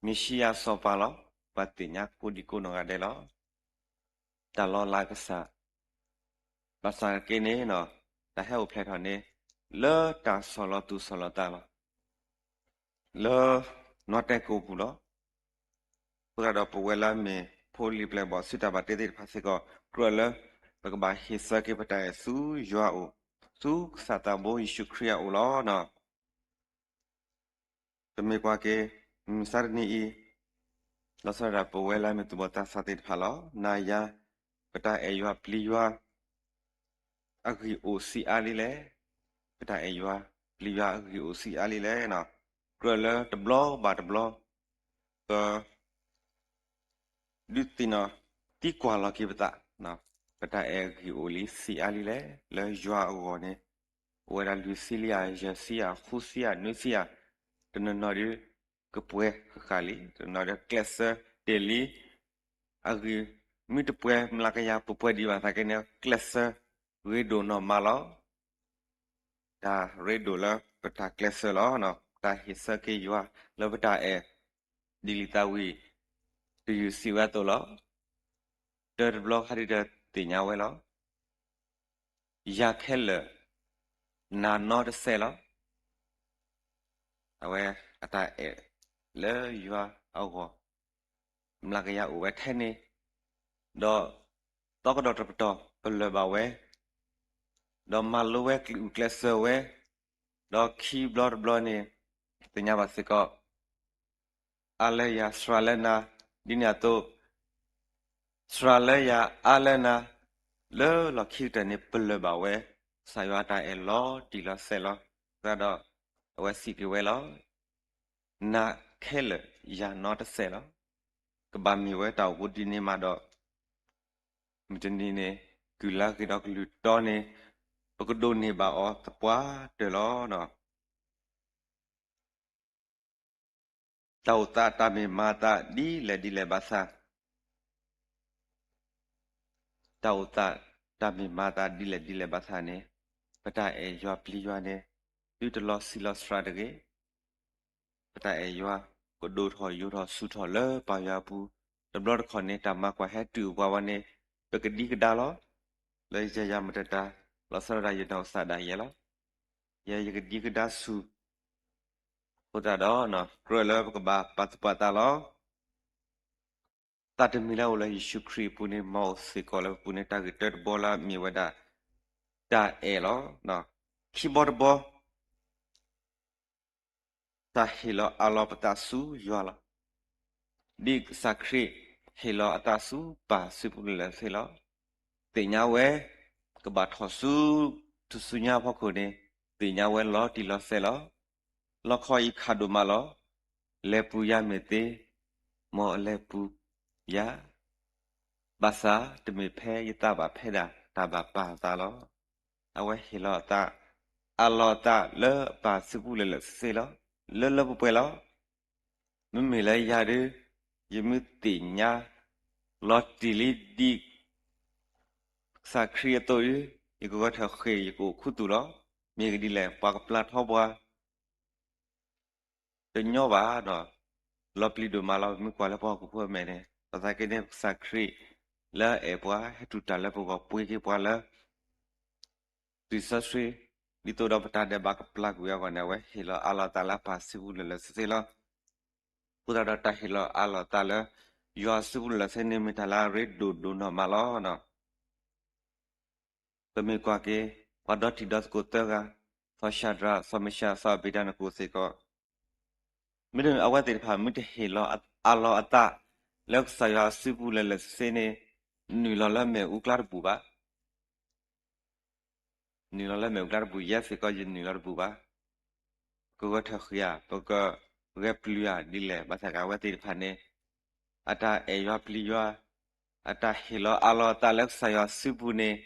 မ့ၣ်ၡံအၤစီၤပၤလီၤ. ပှၤသ့ၣ်ညါကိးဒံကိးနီၢ်ဂၤဒဲးလီၤ. တၢ်လီၤလးကစၢ်, ဘၣ်ဆၣ်က့န့ၣ် တၢ်ဟဲအိၣ်ဖျဲၣ်ထီၣ်န့ၣ် လၢတၢ်ဆီၣ်လီၤသူၣ်ဆီၣ်လီၤသးလီၤ. လၢနွါတဲာ်ကိးပူၤလီၤ. အဃိသတးဒီးပဝဲလၢမ့ၢ်ဖိလံၤပျဲၢ်ဘီၣ် စုတၢ်ဘၣ်တ့သ့ၣ်တဖၣ်စ့ၢ်ကီး ကြၢးလၢ ပကဘၣ်ဟ့ၣ်ဆၢက့ၤပတၢ်အဲၣ်ဆူယွၤအအိၣ်, ဆူကစၢ်သးဘိယ့ၣ်ၡူးခရံာ်အအိၣ်လီၤ. ပမ့ၢ်ကွၢ်က့ၤ မုၢ်မဆါတနံၤအံၤ လီၤဆီဒၣ်တၢ် ပဝဲလၢမ့ၢ်သူၣ်ဘီၣ်သးစၢ်သ့ၣ်တဖၣ်လီၤ. နၤယၤ ပတၢ်အဲၣ်ယွၤပျံၤယွၤ အဂံၢ်အိၣ်ဆံးအါလံလဲၣ်. ပတၢ်အဲၣ်ယွၤပျံၤယွၤအဂံၢ်အိၣ်ဆံးအါလံလဲၣ်. ကြၢးလၢတဘျီဘၣ်တဘျီ ပ ဒုးသ့ၣ်နီၣ်သံကွၢ်လီၤက့ၤပသး, ပတၢ်အဲၣ်ဂံၢ်အိၣ်လံဆံးအါလံလဲၣ်. လၢယွၤအဂီၢ်န့ၣ် အိၣ်ဝဲဒၣ်လွံၢ်ဆံလံဧါ, ယဲၢ်ဆံဧါ, ဃုဆံဧါ, နွံဆံဧါ, တနီၤနီၤဒုး ကပှဲၤဃၣ်ဃၣ်လံ, တနီၤနီၤဒုးကျဲးစၢးတ့ၢ်လံ, အဂံၢ်မ့ၢ်တပှဲၤ မျးကယၤပပှဲၤဒံးဘၣ်သနာ်က့န့ၣ် ကျဲးစၢးရ့ဒိၣ်နီၢ်မးလီၤ. တၢ်ရ့ဒိၣ်လၢပတၢ်ကျဲးစၢးလီၤ. တၢ်ဟ့ၣ်ဆၢက့ၤယွၤလၢပတၢ်အဲၣ် ဒ်လံာ်သးဝံၣ်တယုၢ်စံးဝဲအသိးလီၤ. တၢတဘျီခါဒုးဒီးသ့ၣ်ညါဝဲလီၤ. ယၤခဲလၢာ် နာ်နီတစဲးလီၤ. အဝဲအတၢ်အဲၣ်လၢယွၤအဂီၢ် မျးကယၤအိၣ်ဝဲထဲန့ၣ်, ဒီးသီကဒီးတပတီၢ်ပလၢၢ်ဘၣ်ဝဲ, ဒီးမၤလိဝဲကျဲးစၢးဝဲ, ဒီးခံဘျီတဘျီန့ၣ် သ့ၣ်ညါဘၣ်စ့ၢ်ကီး အါလၢယၤစှၤလၢနၤ, ဒ်န့ၣ်အသိး စှၤလၢယၤအါလၢနၤ, လၢလီၢ်ခံကတၢၢ်န့ၣ် ပလၢၢ်ဘၣ်ဝဲ ကစၢ်ယွၤအတၢ်အဲၣ်လီၤတံၢ်လီၤဆဲးလီၤ. သတးဒီး အဝဲစံးက့ၤဝဲလီၤ. နာ်ခဲလၢာ် ယၤနီတစဲးလီၤ. ကဘၣ်မ့ၢ်ဝဲတၢ်အိၣ်ဘူးဒ်န့ၣ်မးဒီး မုၢ်တနံၤန့ၣ် ကုၢ်လၢဂ့ၤဒီးကလုၢ်တီန့ၣ် ပကဒိးန့ၢ်ဘၣ်အီၤသပှၢ်တၢၢ်လီၤ. တၢ်အိၣ်သးတၢ်မ့ၢ်မၤသးဒ်လဲၣ်ဒ်လဲၣ်ဘၣ်ဆၣ်, တၢ်အိၣ်သးတၢ်မ့ၢ်မၤသးဒ်လဲၣ်ဒ်လဲၣ်ဘၣ်ဆၣ်န့ၣ်, ပတၢ်အဲၣ်ယွၤပျံၤယွၤန့ၣ် သုတလီၤဆံးလီၤစှၤတဂ့ၤ. ပတၢ်အဲၣ်ယွၤ ကဒိၣ်ထီၣ်ယိာ်ထီၣ်ဆူၣ်ထီၣ်လၢပၢ်ယွၤအပူၤ, တဘျီတခီၣ်န့ၣ် တၢ်မၤကွၢ်ဟဲတုၤအိၣ်ပှၤဝဲန့ၣ် ပကဒံကဒါလီၤ. လၢယၤယၤမတၤတၢ် လီၤဆီဒၣ်တၢ် ယနီၢ်ကစၢ်ဒၣ်ယဲလီၤ. ယဲယကဒံကဒါဆူၣ် အဃိသတးဒီး ကြၢးလၢပကဘၣ်ပာ်သူၣ်ပာ်သးလီၤ. သးတမံၤလၢအအိၣ်လၢယ့ၣ်ၡူးခရံာ်အပူၤန့ၣ် မ်အအိၣ်စ့ၢ်ကီးလၢပပူၤန့ၣ် တၢ်ဂ့ၢ်တၢတဘီလၢအမ့ၢ်ဝဲဒၣ် တၢ်အဲၣ်လီၤ. ခံဘီတဘီ တၢ်ဟ့ၣ်လီၤအးလီၤပသးဆူယွၤလီၤ. ဒ်ကစၢ်ခရံာ်ဟ့ၣ်လီၤအသးဆူပၢ်စုပူၤလၢာ်လၢာ်သ့လီၤ. သ့ၣ်ညါဝဲ ကဘၣ်ထီၣ်ဆူထူၣ်စုညါအဖီခိၣ်န့ၣ် သ့ၣ်ညါဝဲလီၤတံၢ်လီၤဆဲးလီၤ. လီခီအံၤခးဒိၣ်မးလီၤ. လဲၤပူၤယၤမ့ၢ်သ့, မ်အလဲၤပူၤယၤ, ဘၣ်ဆၣ်တမ့ၢ်ဖဲယသးဘၣ်ဖဲဒၣ်တၢ်ဘၣ်ပာ်အသးလီၤ. အဝဲဟ့ၣ်လီၤအသး အးလီၤအသးလၢအပၢ်စုပူၤလၢာ်လၢာ်ဆ့ဆ့လီၤ. လၢလၢပှဲၤပှဲၤလီၤ. မ့မ့ၢ်လၢယၤဒီး ယမ့ၢ်သ့ၣ်ညါ လီၤတံၢ်လံဒ် ကစၢ်ခရံာ်အသိးဒီး ယကဂဲၤထၢၣ်ဃ့ၢ် ယကအိၣ်ခူသူၣ်လီၤ. မ့ၢ်ဂ့ၢ်ဒ်လဲၣ် ပှၤကပျၢ်ထီပှၤ တညီဘၣ်ဒီး လီၤပျံၤဒိၣ်မးလီၤ. ပမ့ၢ်ကွၢ်လၢပှၤဟီၣ်ခိၣ်ဖိအမဲာ်န့ၣ် ဘၣ်ဆၣ်က့န့ၣ် ကစၢ်ခရံာ်လၢအအဲၣ်ပှၤ ဟဲတူၢ်တၢ်လၢပဂီၢ် ပှ့ၤက့ၤပှၤလၢ တုၤစီဆှံ ဒ်သိးဒီးပတၢ်ဒဲးဘးကပျၢ်ကွံာ်အဂီၢ်န့ၣ် အဝဲဟ့ၣ်လီၤအးလီၤအသးလၢအပၢ်စုပူၤလၢာ်လၢာ်ဆ့ဆ့လီၤ. အဃိသတးဒီးတၢ်ဟ့ၣ်လီၤအးလီၤအသးလၢ ယွၤစုပူၤလၢာ်လၢာ်ဆ့န့ၣ် မ့ၢ်တၢ်လၢအရ့ဒိၣ်ဒိၣ်နီၢ်မးလီၤ. ပမ့ၢ်ကွၢ်က့ၤ ပှၤဒီတံၤဒီသကိးသၢဂၤ စီၤၡၤဒြး စီၤမံၡး စီၤအဘ့းနကိၤစ့ၢ်ကီး မ့တမ့ၢ်အဝဲသ့ၣ်တဖၣ် မ့ၢ်တဟ့ၣ်လီၤအးလီၤအသး လၢကစၢ်ယွၤအစုပူၤလၢာ်လၢာ်ဆ့ဆ့န့ၣ် နုာ်လီၤလၢမ့ၣ်အူကျါတဘူၣ်ဘၣ်. နုာ်လီၤလၢမ့ၣ်အူကျါတဘူၣ် ယဲစ့ၢ်ကီး ယနုာ်လီၤတဘူၣ်ဘၣ်. ပကဂဲၤထၢၣ်ဃ့ၢ်ဧါ, ပကဂဲၤပျုၤဧါဒ်လဲၣ်, ဘၣ်ဆၣ်က့အဝဲသ့ၣ်တဖၣ်န့ၣ် အတၢ်အဲၣ်ယွၤပျံၤယွၤ, အတၢ်ဟ့ၣ်လီၤအးလီၤအသးလၢကစၢ်ယွၤစုပူၤန့ၣ်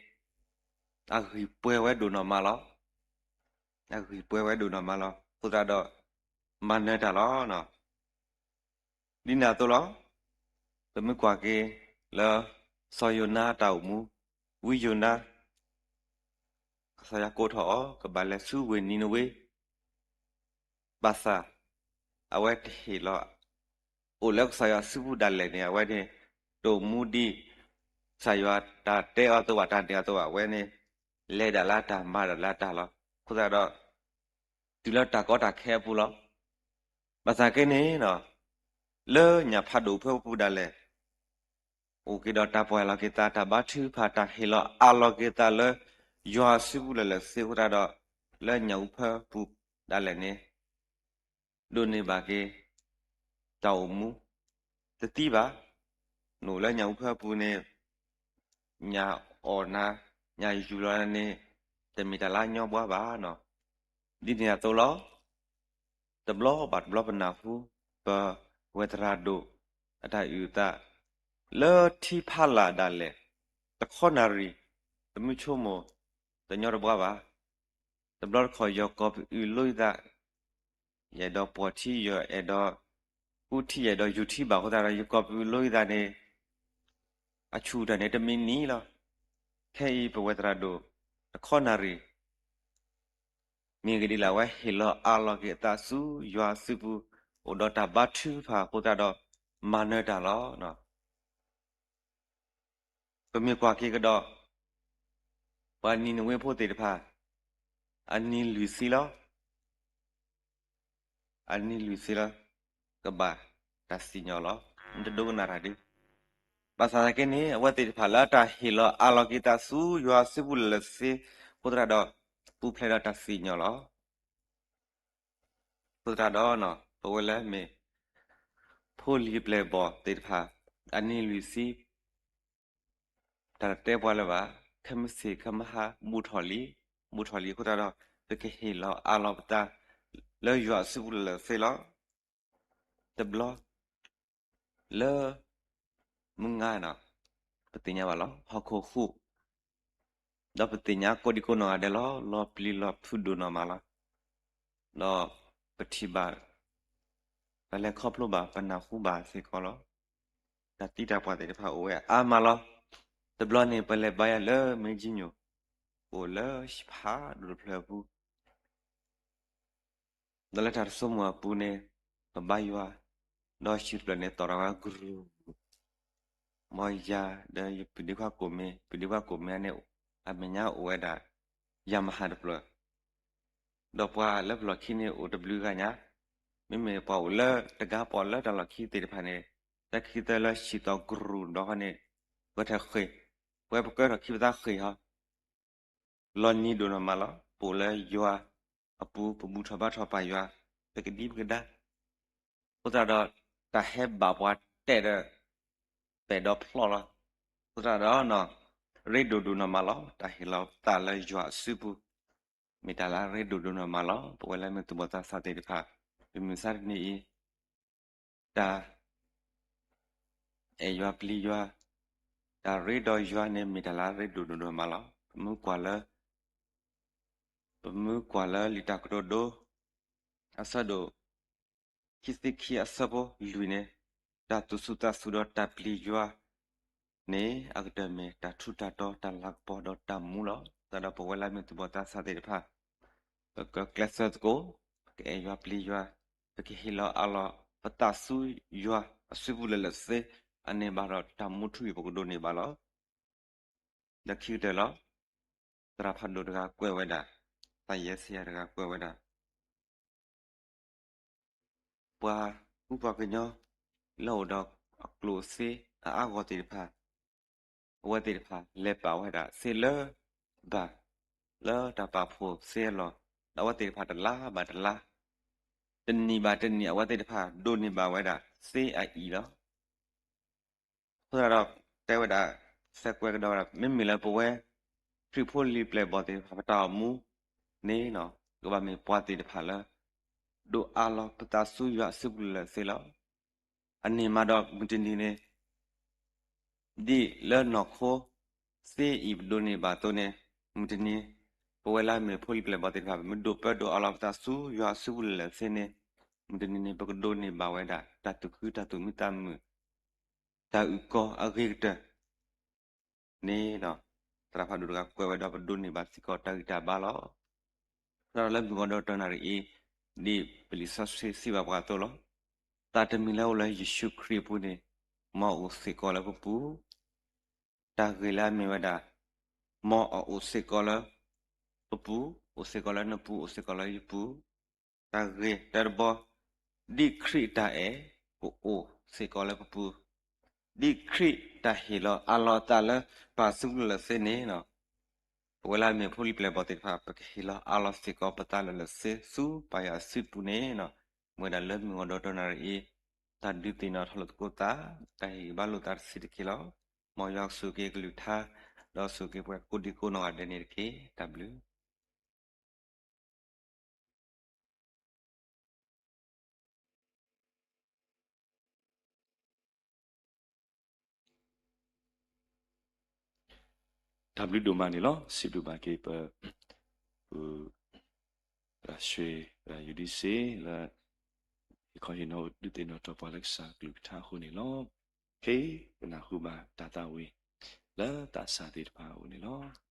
အဂံၢ်ပှဲၤဝဲဒိၣ်နီၢ်မးလီၤ. အဂံၢ်ပှဲၤဝဲဒိၣ်နီၢ်မးလီၤ. အဃိသတးဒီး မၤနၢၤတၢ်လီၤ. ဒ်န့ၣ်အသိးလီၤ. ပမ့ၢ်ကွၢ်က့ၤလၢ စီၤယိၤနါအတၢ်အိၣ်မူ, ဝံယိၤနါ ကစၢ်ယွၤကိးထီၣ်အီၤ ကဘၣ်လဲၤဆူဝ့ၢ်နံၤနဝ့, ဘၣ်ဆၣ် အဝဲတဟ့ၣ်လီၤ, အိၣ်လၢကစၢ်ယွၤစုပူၤဒၣ်လဲာ်န့ၣ် အဝဲန့ၣ် တအိၣ်မူဒ် ကစၢ်ယွၤတၢ်တဲအီၤအသိးဘၣ် တၢ်န့ၣ်အသိးဘၣ် အဝဲန့ၣ် လဲၤဒၣ်လၢတၢ်မၤဒၣ်လၢတၢ်လီၤ. အဃိသတးဒီး တုၤလၢတၢ်ကီတၢ်ခဲအပူၤလီၤ. ဘၣ်ဆၣ်က့န့ၣ် လၢညၣ်ဖးဒိၣ်ဖၢပူၤဒၣ်လဲာ် အိၣ်က့ၤဒီးတၢ်ပီၢ်ယၢ်လီၤက့ၤသး တၢ်ဘါထုကဖၣ် တၢ်ဟ့ၣ်လီၤအးလီၤက့ၤသးလၢ ယွၤစုပူၤလၢာ်လၢာ်ဆ့ဆ့အဃိသတးဒီး လၢညၣ်အူဖၢပူၤဒၣ်လဲာ်န့ၣ် ဒိးန့ၢ်ဘၣ်က့ၤ တၢ်အိၣ်မူ တသံဘၣ်. နအိၣ်လၢညၣ်အူဖၢပူၤန့ၣ် ညၣ်အီၣ်နၤ ညၣ်ယူၢ်လီၤနၤန့ၣ် တမ့ၢ်တၢ်လၢအညီဘှါဘၣ်နီၤ. ဒ်န့ၣ်အသိးလီၤ. တဘျီဘၣ်တဘျီပနၢ်ဟူ ပဝဲသရၣ်ဒိၣ်အတၢ်အုၣ်အသး လၢထံဖးလာ်ဒၣ်လဲာ် တခီနၣ်ရံၣ် ပမ့ၢ်ဆိကမိၣ် တညီတဘှါဘၣ်. တဘျီတခီၣ် ယကီၢ်ပအုၣ်လိယသး ယအဲၣ်ဒိးပှီၢ်ထံ ယအဲၣ်ဒိးကူထံ ယအဲၣ်ဒိးယူၤထံဘၣ်အဃိသတးဒီး ယကီၢ်ပအုၣ်လိယသးန့ၣ် အဆူၣ်တၢ်န့ၣ်တမံၤနံၤလီၤ. ခဲအံၤပဝဲသရၣ်ဒိၣ် တခီနၣ်ရံၣ် မ့ၢ်ဂ့ၢ်ဒ်လဲၣ် အဝဲဟ့ၣ်လီၤအးလီၤက့ၤအသးဆူယွၤစုပူၤ အိၣ်ဒီးတၢ်ဘါထုကဖၣ်အဃိသတးဒီး မၤနၢၤတၢ်လီၤ. ပမ့ၢ်ကွၢ်က့ၤကဒီး ပှၤနံၤနဝ့ဖိသ့ၣ်တဖၣ် အနံၤလွံၢ်ဆံလီၤ. အနံၤလွံၢ်ဆံလီၤ ကဘၣ်တၢ်စံၣ်ညီၣ်လီၤ. နတဒိကနၣ်တၢ်ဒုး ဘၣ်ဆၣ်သနာ်က့န့ၣ် အဝဲသ့ၣ်တဖၣ်လၢအတၢ်ဟ့ၣ်လီၤအးလီၤက့ၤသးဆူယွၤစုပူၤလၢာ်လၢာ်ဆ့ဆ့အဃိသတးဒီး ပူၤဖျဲးဒီးတၢ်စံၣ်ညီၣ်လီၤ. အဃိသတးဒီး ပဝဲလၢမ့ၢ် ဖိလံၤပျဲၢ်ဘီၣ်သ့ၣ်တဖၣ် အနံၤလွံၢ်ဆံ တၢ်တတဲပှၤလၢၤဘၣ်, ခဲမုၢ်ဆ့ၣ်ခဲမုၢ်ဟါ ဘူးထီၣ်လံ, ဘူးထီၣ်လံအဃိသတးဒီး ပကဟ့ၣ်လီၤအးလီၤပသး လၢယွၤအစုပူၤလၢာ်လၢာ်ဆ့ဆ့လီၤ. တဘျီ လၢ မုၢ်ငါနီၤ ပသ့ၣ်ညါဘၣ်လီၤ ဟီၣ်ခိၣ်ဟူး, ဒီးပသ့ၣ်ညါကိးဒံကိးနီၢ်ဂၤဒဲးလီၤ, လီၤပျံၤလီၤဖုးဒိၣ်နီၢ်မးလီၤ. ဒီးပထံၣ်ဘၣ် ပလဲၤခီဖျိဘၣ် ပနၢ်ဟူဘၣ်စ့ၢ်ကီးလီၤ. တၢ်သံတၢ်ပှၢ်သ့ၣ်တဖၣ်အိၣ်ဝဲအါမးလီၤ. တဘျီန့ၣ် ပလဲၤဘါယွၤလၢမ့ၢ်ကၠံညိၣ် အိၣ်လၢဟံၣ်ဖးဒိၣ်တဖျၢၣ်အပူၤ ဒီးလၢတၢ်တဆိကမိၣ်အပူၤန့ၣ် ပဘါယွၤ, ဒီးဟံၣ်တဖျၢၣ်န့ၣ် သီၣ်ထီၣ်ဝဲကရူၢ်, မ်ယၤဒီးယပုၢ်ဒ့ခွါကိၣ်မ့ၢ်, ပုၢ်ဒ့ခွါကိၣ်မ့ၢ်န့ၣ် အမဲာ်ညါအိၣ်ဝဲဒၣ် ယၤမဟၣ်တဖျၢၣ်, ဒီးပှၤလၢပလီၢ်ခံန့ၣ်အိၣ်တဘျုးဂၤညါ, မ့မ့ၢ်ပှၤအိၣ်လၢတဂၤ ပှၤလၢတၢ်လီၢ်ခံသ့ၣ်တဖၣ်န့ၣ် တၢ်ခံသၢလၢဆံးသီကရူၢ်ဒီးဃီန့ၣ် ပှဲၤထဲဃ့ၢ်, ပဝဲပကၢထီၣ်ခံပသးဃ့ၢ်ဟီ လီၤနံၤဒိၣ်နီၢ်မးလီၤ. ပအိၣ်လၢယွၤအပူၤ ပဘူၣ်ထီၣ်ဘါထီၣ်ပၢ်ယွၤ ပကဒံပကဒါ အဃိသတးဒီး တၢ်ဟဲဘၣ်ပှၤတဲာ်ဒီး ပဲာ်ဒီးဖျီၣ်လီၤ. အဃိသတးဒီး ရ့ဒိၣ်ဒိၣ်နီၢ်မးလီၤ. တၢ်ဟ့ၣ်လီၤသးလၢယွၤအစုပူၤ မ့ၢ်တၢ်လၢအရ့ဒိၣ်ဒိၣ်နီၢ်မးလီၤ. ပဝဲလၢမ့ၢ်သူၣ်ဘီၣ်သးစၢ်သ့ၣ်တဖၣ် ပမုၢ်မဆါတနံၤအံၤ တၢ်အဲၣ်ယွၤပျံၤယွၤ, တၢ်ရ့ဒီးယွၤန့ၣ် မ့ၢ်တၢ်လၢအရ့ဒိၣ်ဒိၣ်နီၢ်မးလီၤ. ပမ့ၢ်ကွၢ်လၢ ပမ့ၢ်ကွၢ်လၢလံာ်တၢ်ကတိၤဒိ အဆၢဒိၣ် ခံဆံခံအဆၢဖိလွံၢ်န့ၣ်, တၢ်သူၣ်ဆူၣ်သးဆူၣ်ဒီးတၢ်ပျံၤယွၤန့ၣ် အကတၢၢ်မ့ၢ်တၢ်ထူးတၢ်တီၤ တၢ်လၤကပီၤဒီးတၢ်မူလီၤ. အဃိသတးဒီး ပဝဲလၢမ့ၢ်သူၣ်ဘီၣ်သးစၢ်သ့ၣ်တဖၣ် ပကကျဲးစၢးသကိး, ပကအဲၣ်ယွၤပျံၤယွၤ, ပကဟ့ၣ်လီၤအးလီၤပသးဆူယွၤအစုပူၤလၢာ်လၢာ်သ့, အန့ၣ်ဘၣ်ဒီးတၢ်မူထူယိာ်ပကဒိးန့ၢ်ဘၣ်လီၤ. ဒီးခံကတၢၢ်လီၤ, သရၣ်ဖးဒိၣ်တဂၤကွဲးဝဲဒၣ်, သးယဲဆံယၤတဂၤကွဲးဝဲဒၣ် ပှၤကူပှၤကညီ လၢအိၣ်ဒီးအကျိၣ်အစ့အအါဂီၢ်သ့ၣ်တဖၣ်, အဝဲသ့ၣ်တဖၣ်လဲၤပာ်ဝဲဒၣ်စ့လၢဘၣ်, လၢတၢ်ပာ်ဖှိၣ်စ့အလီၢ်, ဒီးအဝဲသ့ၣ်တဖၣ်တလါဘၣ်တလါ, တနံၣ်ဘၣ်တနံၣ် အဝဲသ့ၣ်တဖၣ်ဒိးန့ၢ်ဘၣ်ဝဲဒၣ်စ့အအံၤလီၤ. အဃိသတးဒီး တဲဝဲဒၣ် စဲးကွဲးကဒီးဝဲဒၣ် မ့မ့ၢ်လၢပဝဲ ခရံာ်ဖိလံာ်ပျဲၢ်ဘီၣ်သ့ၣ်တဖၣ် ပတၢ်အိၣ်မူန့ၣ် ကဘၣ်မ့ၢ်ပှၤသ့ၣ်တဖၣ်လၢ ဒိးအးလီၤပသးဆူယွၤအစုပူၤလၢာ်လၢာ်သ့လီၤ. အန့ၣ်မးဒီးမုၢ်တနံၤန့ၣ် ဒ်လၢနီၢ်ခိ စ့အံၤပဒိးန့ၢ်ဘၣ်အသိးန့ၣ်, မုၢ်တနံၤ ပဝဲလၢမ့ၢ်ဖိလံာ်ပျဲၢ်ဘီၣ်သ့ၣ်တဖၣ် ပမ့ၢ်ဒိးပၢဒိးအးလီၤပသးဆူယွၤအစုပူၤလၢာ်လၢာ်သ့န့ၣ်, မုၢ်တနံၤန့ၣ် ပကဒိးန့ၢ်ဘၣ်ဝဲဒၣ် တၢ်သူၣ်ခုတၢ်သူၣ်မံသးမုာ် တၢ်အုၣ်ကီၤအဂ့ၤကတၢၢ်န့ၣ်ဒီး သရၣ်ဖးဒိၣ်တဂၤကွဲးဝဲဒီး ပဒိးန့ၢ်ဘၣ်စ့ၢ်ကီးတၢ်ဂံၢ်တၢ်ဘါလီၤ. သရၣ်လၢမုၢ်ဂီၤဒီးတနၣ်ရံၣ်အံၤ ဒ်ပလံာ်စီဆှံစံးဘၣ်ပှၤအသိးလီၤ. သးတမံၤလၢအိၣ်လၢယ့ၣ်ၡူးခရံာ်အပူၤန့ၣ် မ်အအိၣ်စ့ၢ်ကီးလၢပပူၤ တၢ်ဂ့ၢ်လၢအမ့ၢ်ဝဲဒၣ် မ်အအိၣ်စ့ၢ်ကီးလၢပပူၤ, အိၣ်စ့ၢ်ကီးလၢနပူၤ, အိၣ်စ့ၢ်ကီးလၢယပူၤ, တၢ်ဂ့ၢ်တၢတဘီ, ဒ်ခရံာ်တၢ်အဲၣ် ကအိၣ်စ့ၢ်ကီးလၢပပူၤ, ဒ်ခရံာ်တၢ်ဟ့ၣ်လီၤအးလီၤအသးလၢပှၤစုပူၤလၢာ်လၢာ်သ့န့ၣ်လီၤ. ပဝဲလၢအမ့ၢ်ဖိလံာ်ပျဲၢ်ဘီၣ်သ့ၣ်တဖၣ် ပကဟ့ၣ်လီၤအးလီၤစ့ၢ်ကီးပသးလၢာ်လၢာ်သ့ဆူပၢ်ယွၤအစုပူၤန့ၣ်လီၤ. မ့ၢ်ဝဲဒၣ်လၢမုၢ်ဂီၤဒီးတနၣ်ရံၣ်အံၤ တၢ်ဒုးသ့ၣ်နီၣ်ထီၣ်လိာ်သကိးသး, တၢ်ဟ့ၣ်ဂံၢ်ဘါလိာ်သးတဆံးတက့ၢ်လီၤ. မ်ယွၤကဆိၣ်ဂ့ၤက့ၤကလုၢ်ကထါ, ဒီးဆိၣ်ဂ့ၤက့ၤပှၤကိးဒံကိးနီၢ်ဂၤဒဲးန့ၣ်တက့ၢ်. တၢ်ဘျုးတၢ်ဘျုးဒိၣ်မးန့ၣ်လီၤ. စံးဘျုးဘၣ်က့ၤပ ပ သရၣ်ဆှ့ သရၣ်ယူဒံစ့လၢ ဟ့ၣ်ခီဟ့ၣ်နီၤဒုးသ့ၣ်နီၣ်ထီၣ်ပှၤလၢကစၢ်ကလုၢ်ကထါအဃိန့ၣ်လီၤ. ခဲအံၤပနၢ်ဟူဘၣ်တၢ်သးဝံၣ် လၢသးစၢ်သ့ၣ်တဖၣ်အအိၣ်န့ၣ်လီၤ.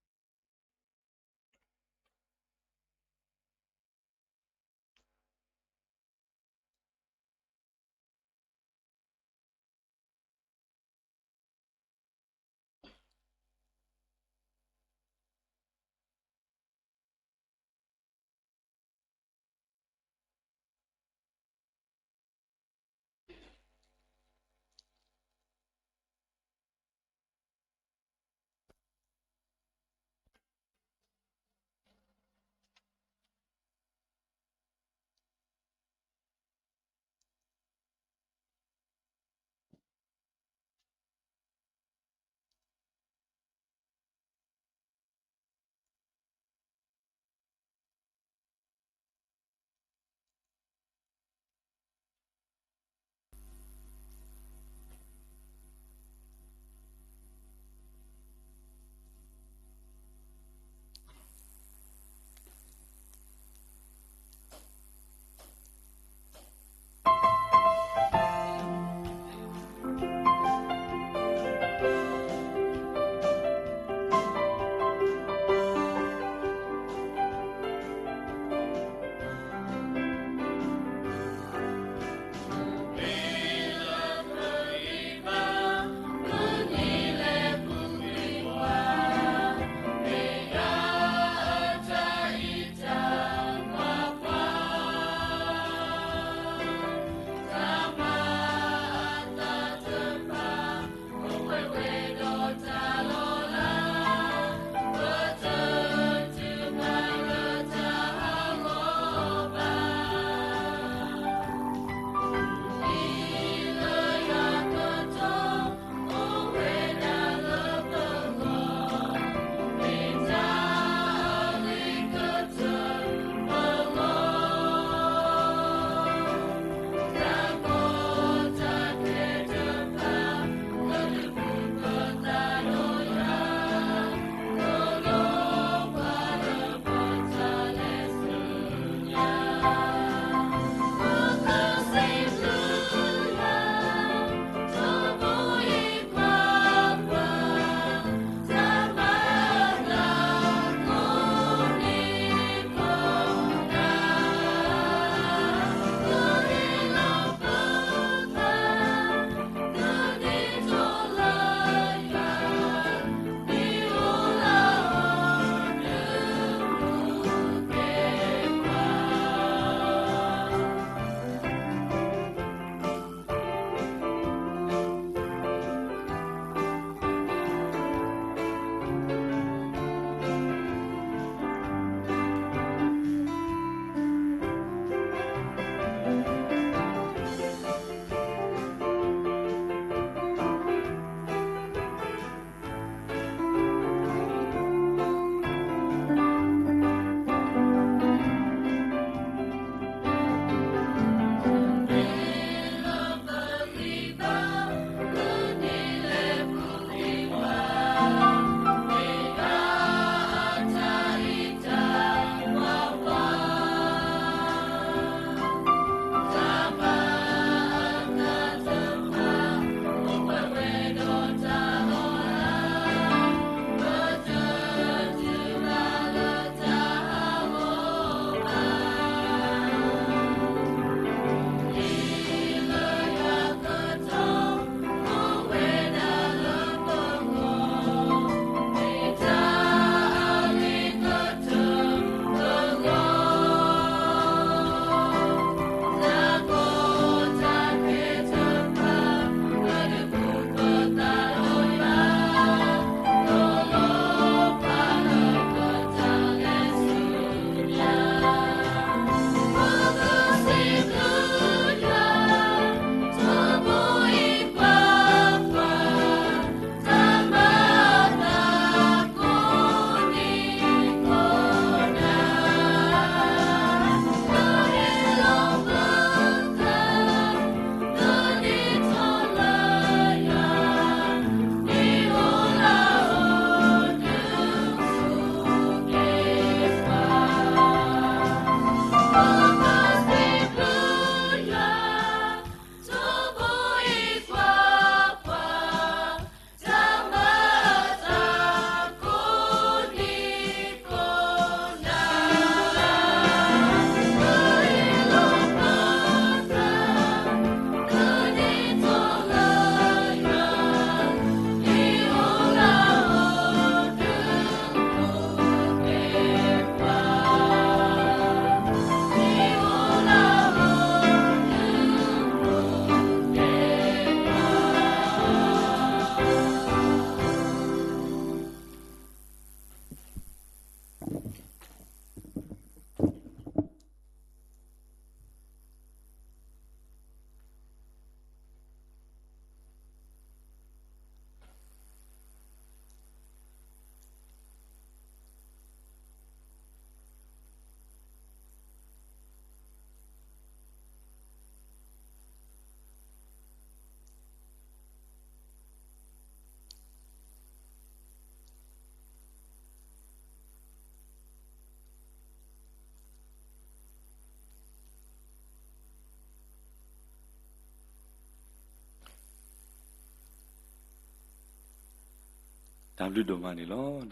တၢ်ဘျုးဒိၣ်မးန့ၣ်လီၤ.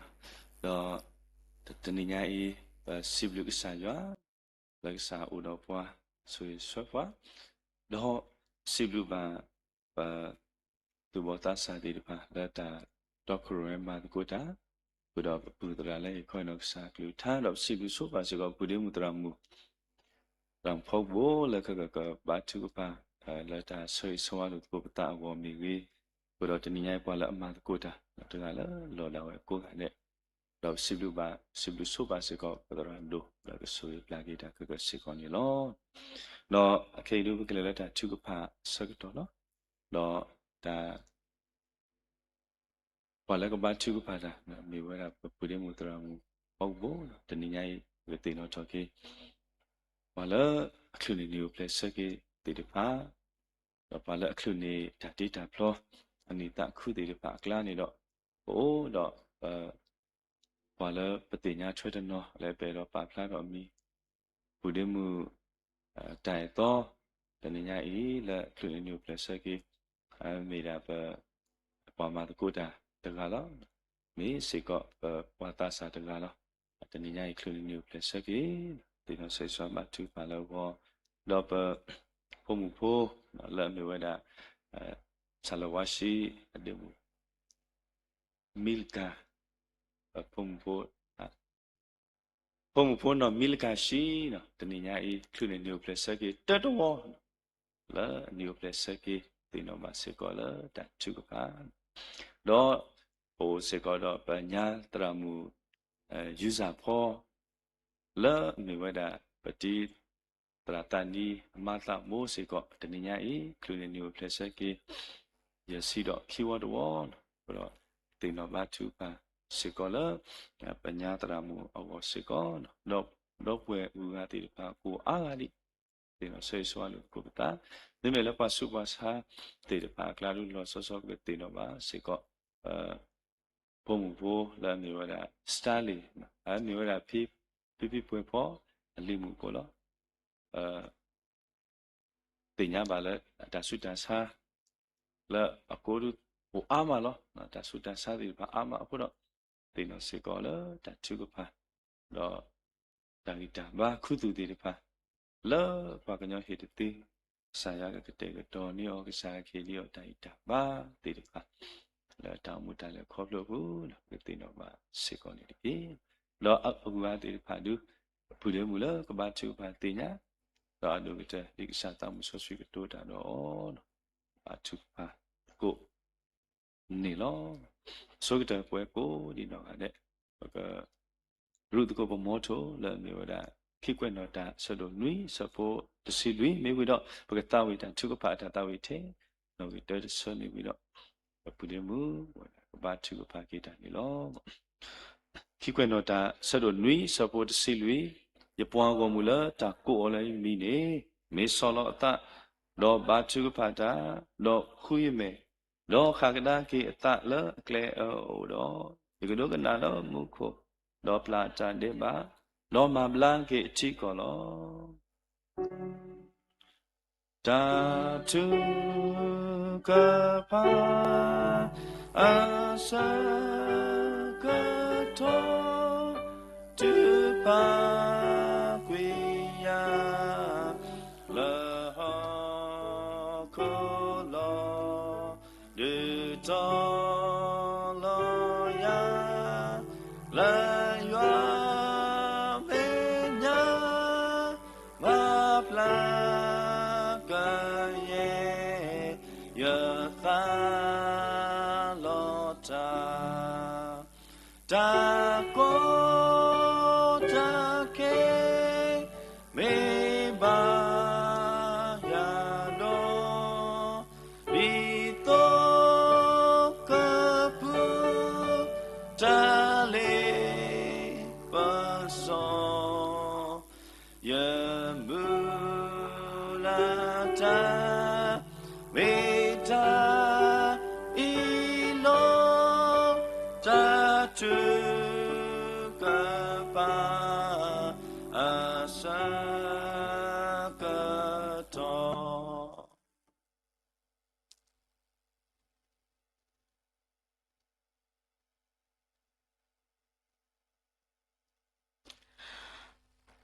ဒီးတနံၤညါအံၤ ပစံးဘျုးကစၢ်ယွၤ လၢကစၢ်အိၣ်ဒီးပှၤ ဆိၣ်ဂ့ၤဆှၢပှၤ, ဒီးစံးဘျုးဘၣ် ပ သူၣ်ဘီၣ်သးစၢ်သ့ၣ်တဖၣ် လၢတၢ်တီခိၣ်ရိၣ်မဲမၤသကိးတၢ်, ဃုာ်ဒီးပပုၢ်သရၣ်လၢဟ့ၣ်ခီနီၢ်ကစၢ်ကလုၢ်ကထါ, ဒီးပစံးဘျုးဆိပာ်စ့ၢ်ကီး ပုၢ်ဒ့မုၣ်သရၣ်မုၣ် သရၣ်မုၣ်ဖီကဘိ လၢခဲကကဘါထုကဖၣ် လၢတၢ်ဆၢဂ့ၤဆၢဝါလိာ်သကိးပသးအဂီၢ်မ့ၢ်ဂ့ၤ, ဃုာ်ဒီးတနံၤညါအံၤပှၤလၢအမၤသကိးတၢ် တဂၤလၢလီၢ်ဒၣ်ဝဲကိးဂၤဒဲး, ဒီးပစံးဘျုးဘၣ် စံးဘျုးဆိပာ်စ့ၢ်ကီး ပသရၣ်ဒိၣ် လၢကဆိၣ်ဂ့ၤပျၢ်က့ၤတၢ်ခဲကစ့ၢ်ကီးန့ၣ်လီၤ. ဒီးခဲအံၤဒုပကလဲၤလၢတၢ်ထုကဖၣ်ဆၢကတီၢ်လီၤ. ဒီးတၢ် ပှၤလၢကဘါထုကဖၣ်တၢ် မ့ၢ်ဝဲဒၣ်ပပုၢ်ဒ့မုၣ်သရၣ်မုၣ်ဖီကဘိ, တနံၤညါအံၤ ပကသ့ၣ်နီၣ်ထီၣ်က့ၤ ပှၤလၢအချုးန့ၢ်နံၣ်အိၣ်ဖျဲၣ်ဆၢက့ၤသ့ၣ်တဖၣ်, ဒီးပှၤလၢအချုးန့ၢ်တၢ်တ့တၢ်ဖျီ အနံၣ်သးခုသ့ၣ်တဖၣ်အကျါန့ၣ်ဒီး, ပအိၣ်ဒီး ပှၤလၢပသ့ၣ်ညါထွဲတနီၤ လၢပအဲၣ်ဒိးပာ်ဖျါထီၣ်အမံၤ, ပုၢ်ဒ့မုၣ် တၢ်အဲၣ်သီ တနံၤညါအံၤ လၢချုးန့ၢ်နံၣ်အိၣ်ဖျဲၣ်ဆၢက့ၤ မ့ၢ်ဒၣ်ပ ပှၤမၤသကိးတၢ်တဂၤလီၤ. မ့ၢ်စ့ၢ်ကီးပပှၤသးစၢ်တဂၤလီၤ. တနံၤညါအံၤ ချုးန့ၢ်နံၣ်အိၣ်ဖျဲၣ်ဆၢက့ၤ သ့ၣ်နီၣ်ဆၢဂ့ၤဆၢဝါဘါထုကဖၣ်လၢအဂီၢ်, ဒီးပဖိမုၣ်ဖိ လၢအမ့ၢ်ဝဲဒၣ် ဆၣ်လၤဝါဆှံ အဒ့မုၣ် မံလကၤ ဖိမုၣ်ဖိ ဖိမုၣ်ဖိနီၢ်မံလကၤဆှံနီၤ တနံၤညါအံၤ ချုးန့ၢ်နံၣ်အိၣ်ဖျဲၣ်ဆၢက့ၤတၢတဝီ လၢနံၣ်အိၣ်ဖျဲၣ်ဆၢက့ၤ သ့ၣ်နီၣ်ဘၣ်စ့ၢ်ကီးလၢတၢ်ထုကဖၣ်, ဒီးပအိၣ်စ့ၢ်ကီးဒီးပညါသရၣ်မုၣ် ယူစၢ်ဖီ လၢအမ့ၢ်ဝဲဒၣ် ပတံၤသရၣ်သးနံအမါသးမိၢ်စ့ၢ်ကီး တနံၤညါအံၤ ချုးန့ၢ်နံၣ်အိၣ်ဖျဲၣ်ဆၢက့ၤ ယဲၢ်ဆံဒီးခံဝီတဝီ, ဒီးသ့ၣ်နီၣ်ဘါထုကဖၣ်စ့ၢ်ကီးလၢ ပညါသရၣ်မုၣ်အဂီၢ်စ့ၢ်ကီး, ဒီးဒီပုၢ်ဝဲၢ်အဂုၤအဂၤသ့ၣ်တဖၣ်ကိးအါဂၤဒံး သ့ၣ်နီၣ်ဆၢဂ့ၤဆၢဝါလိာ်သကိးပသး, မ့မ့ၢ်လၢပှၤဆူးပှၤဆါသ့ၣ်တဖၣ်အကျါဒုး လီၤဆီဆီကသ့ၣ်နီၣ်ဘၣ်စ့ၢ်ကီး ဖိမုၣ်ဖိလၢအမ့ၢ်ဝဲဒၣ် Stanley အမ့ၢ်ဝဲဒၣ် ဖံဖံပှဲၤဖီ အလံၤမုၣ်ဖိလီၤ. သ့ၣ်ညါဘၣ်လၢတၢ်ဆူးတၢ်ဆါ လၢအကိးဒုးအိၣ်အါမးလီၤ. တၢ်ဆူးတၢ်ဆါသ့ၣ်တဖၣ်အါမးအဃိဒီး သ့ၣ်နီၣ်စ့ၢ်ကီးလၢတၢ်ထုကဖၣ် ဒီးတၢ်ဂံၢ်တၢ်ဘါခူသူၣ်သ့ၣ်တဖၣ် လၢပှၤကညီဟ့ၣ်တသ့ ကစၢ်ယွၤကကတဲာ်ကတီၤန့ၢ်အီၤ ကစၢ်ကဟ့ၣ်လံအီၤတၢ်ဂံၢ်တၢ်ဘါသ့ၣ်တဖၣ် လၢတၢ်အိၣ်မူတၢ်လဲၤခီဖျိအပူၤ ကသ့ၣ်နီၣ်ဘၣ်စ့ၢ်ကီးန့ၣ်တက့ၢ်. ဒီးအဂုၤအဂၤသ့ၣ်တဖၣ်ဒုး ပုၢ်ဒ့မုၣ်လၢကဘါထုကဖၣ်သ့ၣ်ညါ ဒီးအဒိၣ်ကတၢၢ် ဒ်ကစၢ်သးမုၢ်စီဆှံကတိၤတၢ်ဒီးအီၤ ဘါထုကဖၣ်သကိးန့ၣ်လီၤ. ဆိကတၢၢ်ပဝဲကိးဒံးနီၢ်ဂၤဒဲး ပက ရူၢ်သကိးပမီထိလၢအမ့ၢ်ဝဲဒၣ် ခံကွဲးနီၣ်တၢ်ဆၢဒိၣ်နွံဆၢဖိတဆံလွံၢ် မ့ၢ်ဝံၤဒီး ပကသးဝံၣ်တၢ်ထုကဖၣ်အတၢ်သးဝံၣ်ထဲ နီၣ်ဂံၢ်တၢတဆၢမ့ၢ်ဝံၤဒီး ပပုၢ်ဒ့မုၣ်ဝဲဒၣ်ကဘါထုကဖၣ်က့ၤတၢ်န့ၣ်လီၤ. ခံကွဲးနီၣ်တၢ်ဆၢဒိၣ်နွံဆၢဖိတဆံလွံၢ်, ယပှၤဂီၢ်မုၢ်လၢတၢ်ကိးအီၤလၢယမံၤန့ၣ် မ့ၢ်ဆီၣ်လီၤအသး, ဒီးဘါထုကဖၣ်တၢ်, ဒီးဃုယမဲာ်, ဒီးဃၣ်ကဒါက့ၤအသးလၢအကျဲအအိၣ်ဒီး, ယကဒိကနၣ်လၢမူခိၣ်, ဒီးပျၢ်တၢ်ဒဲးဘး, ဒီးမၤဘျါက့ၤအထံကီၢ်လီၤ. တၢ်ထုကဖၣ်အဆၢကတီၢ် ထုကဖၣ်ကွံာ်ယၤ လၢဟီၣ်ခိၣ်လီၤ. ဒုးတီလီၤယၤ လၢယွၤမဲာ်ညါ ဘၣ်ဖျါကယဲၢ် ယသးလီၤတၢ် တၢ်ကီတၢ်ခဲ မ့ၢ်ဘၣ်ယၤဒီး ဒ်သိးကပူၤ တၢ်လ့ပစီ ယမုၢ်လၢ်တၢ် မ့ၢ်တၢ်အံၤလီၤ. တၢ်ထုကဖၣ် အဆၢကတီၢ်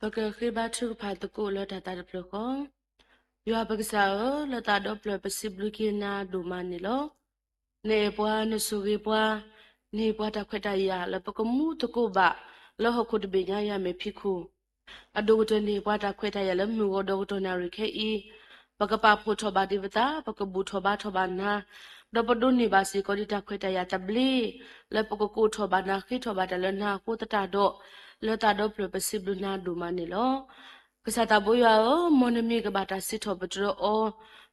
ပကဃ့ဘါထုကဖၣ်သကိးလၢတၢ်သးတဖျၢၣ်ဃီ, ယွၤပကစၢ်ဧၢ, လၢသးဒီဖျၢၣ်ပစံးဘျုးက့ၤနၤဒိၣ်မးန့ၣ်လီၤ. နအဲၣ်ပှၤ နဆိၣ်ဂ့ၤပှၤ, နဟ့ၣ်ပှၤတၢ်ခွဲးတၢ်ယာ်လၢပကမူသကိးဘၣ် လၢဟီၣ်ခိၣ်တဘ့ၣ်ညါယၤမဲာ်ဖံးခိၣ် အဒိၣ်ကတၢၢ်န့ၣ် ပှၤတၢ်ခွဲးတၢ်ယာ်လၢမုၢ်ဂီၤဒီးကတီၢ်နၣ်ရံၣ်ခဲအံၤ, ပကပာ်ဖှိၣ်ထီၣ်ဘၣ်ဒံးပသး, ပကဘူၣ်ထီၣ်ဘါထီၣ်ဘၣ်နၤ, ဒီးပဒိးန့ၢ်ဘၣ်စ့ၢ်ကီးဒံးတၢ်ခွဲးတၢ်ယာ်သဘျ့, လၢပကကိးထီၣ်ဘၣ်နၤဃ့ထီၣ်ဘၣ်တၢ်လၢနၤအဃိသတးဒီး, လၢသးဒီဖျၢၣ်ပစံးဘျုးနၤဒိၣ်မးန့ၣ်လီၤ. ကစၢ်သးဘိယွၤဧၢ, မ်နမံၤကဘၣ်တၢ်စံးထီၣ်ပတြၢၤအီၤ,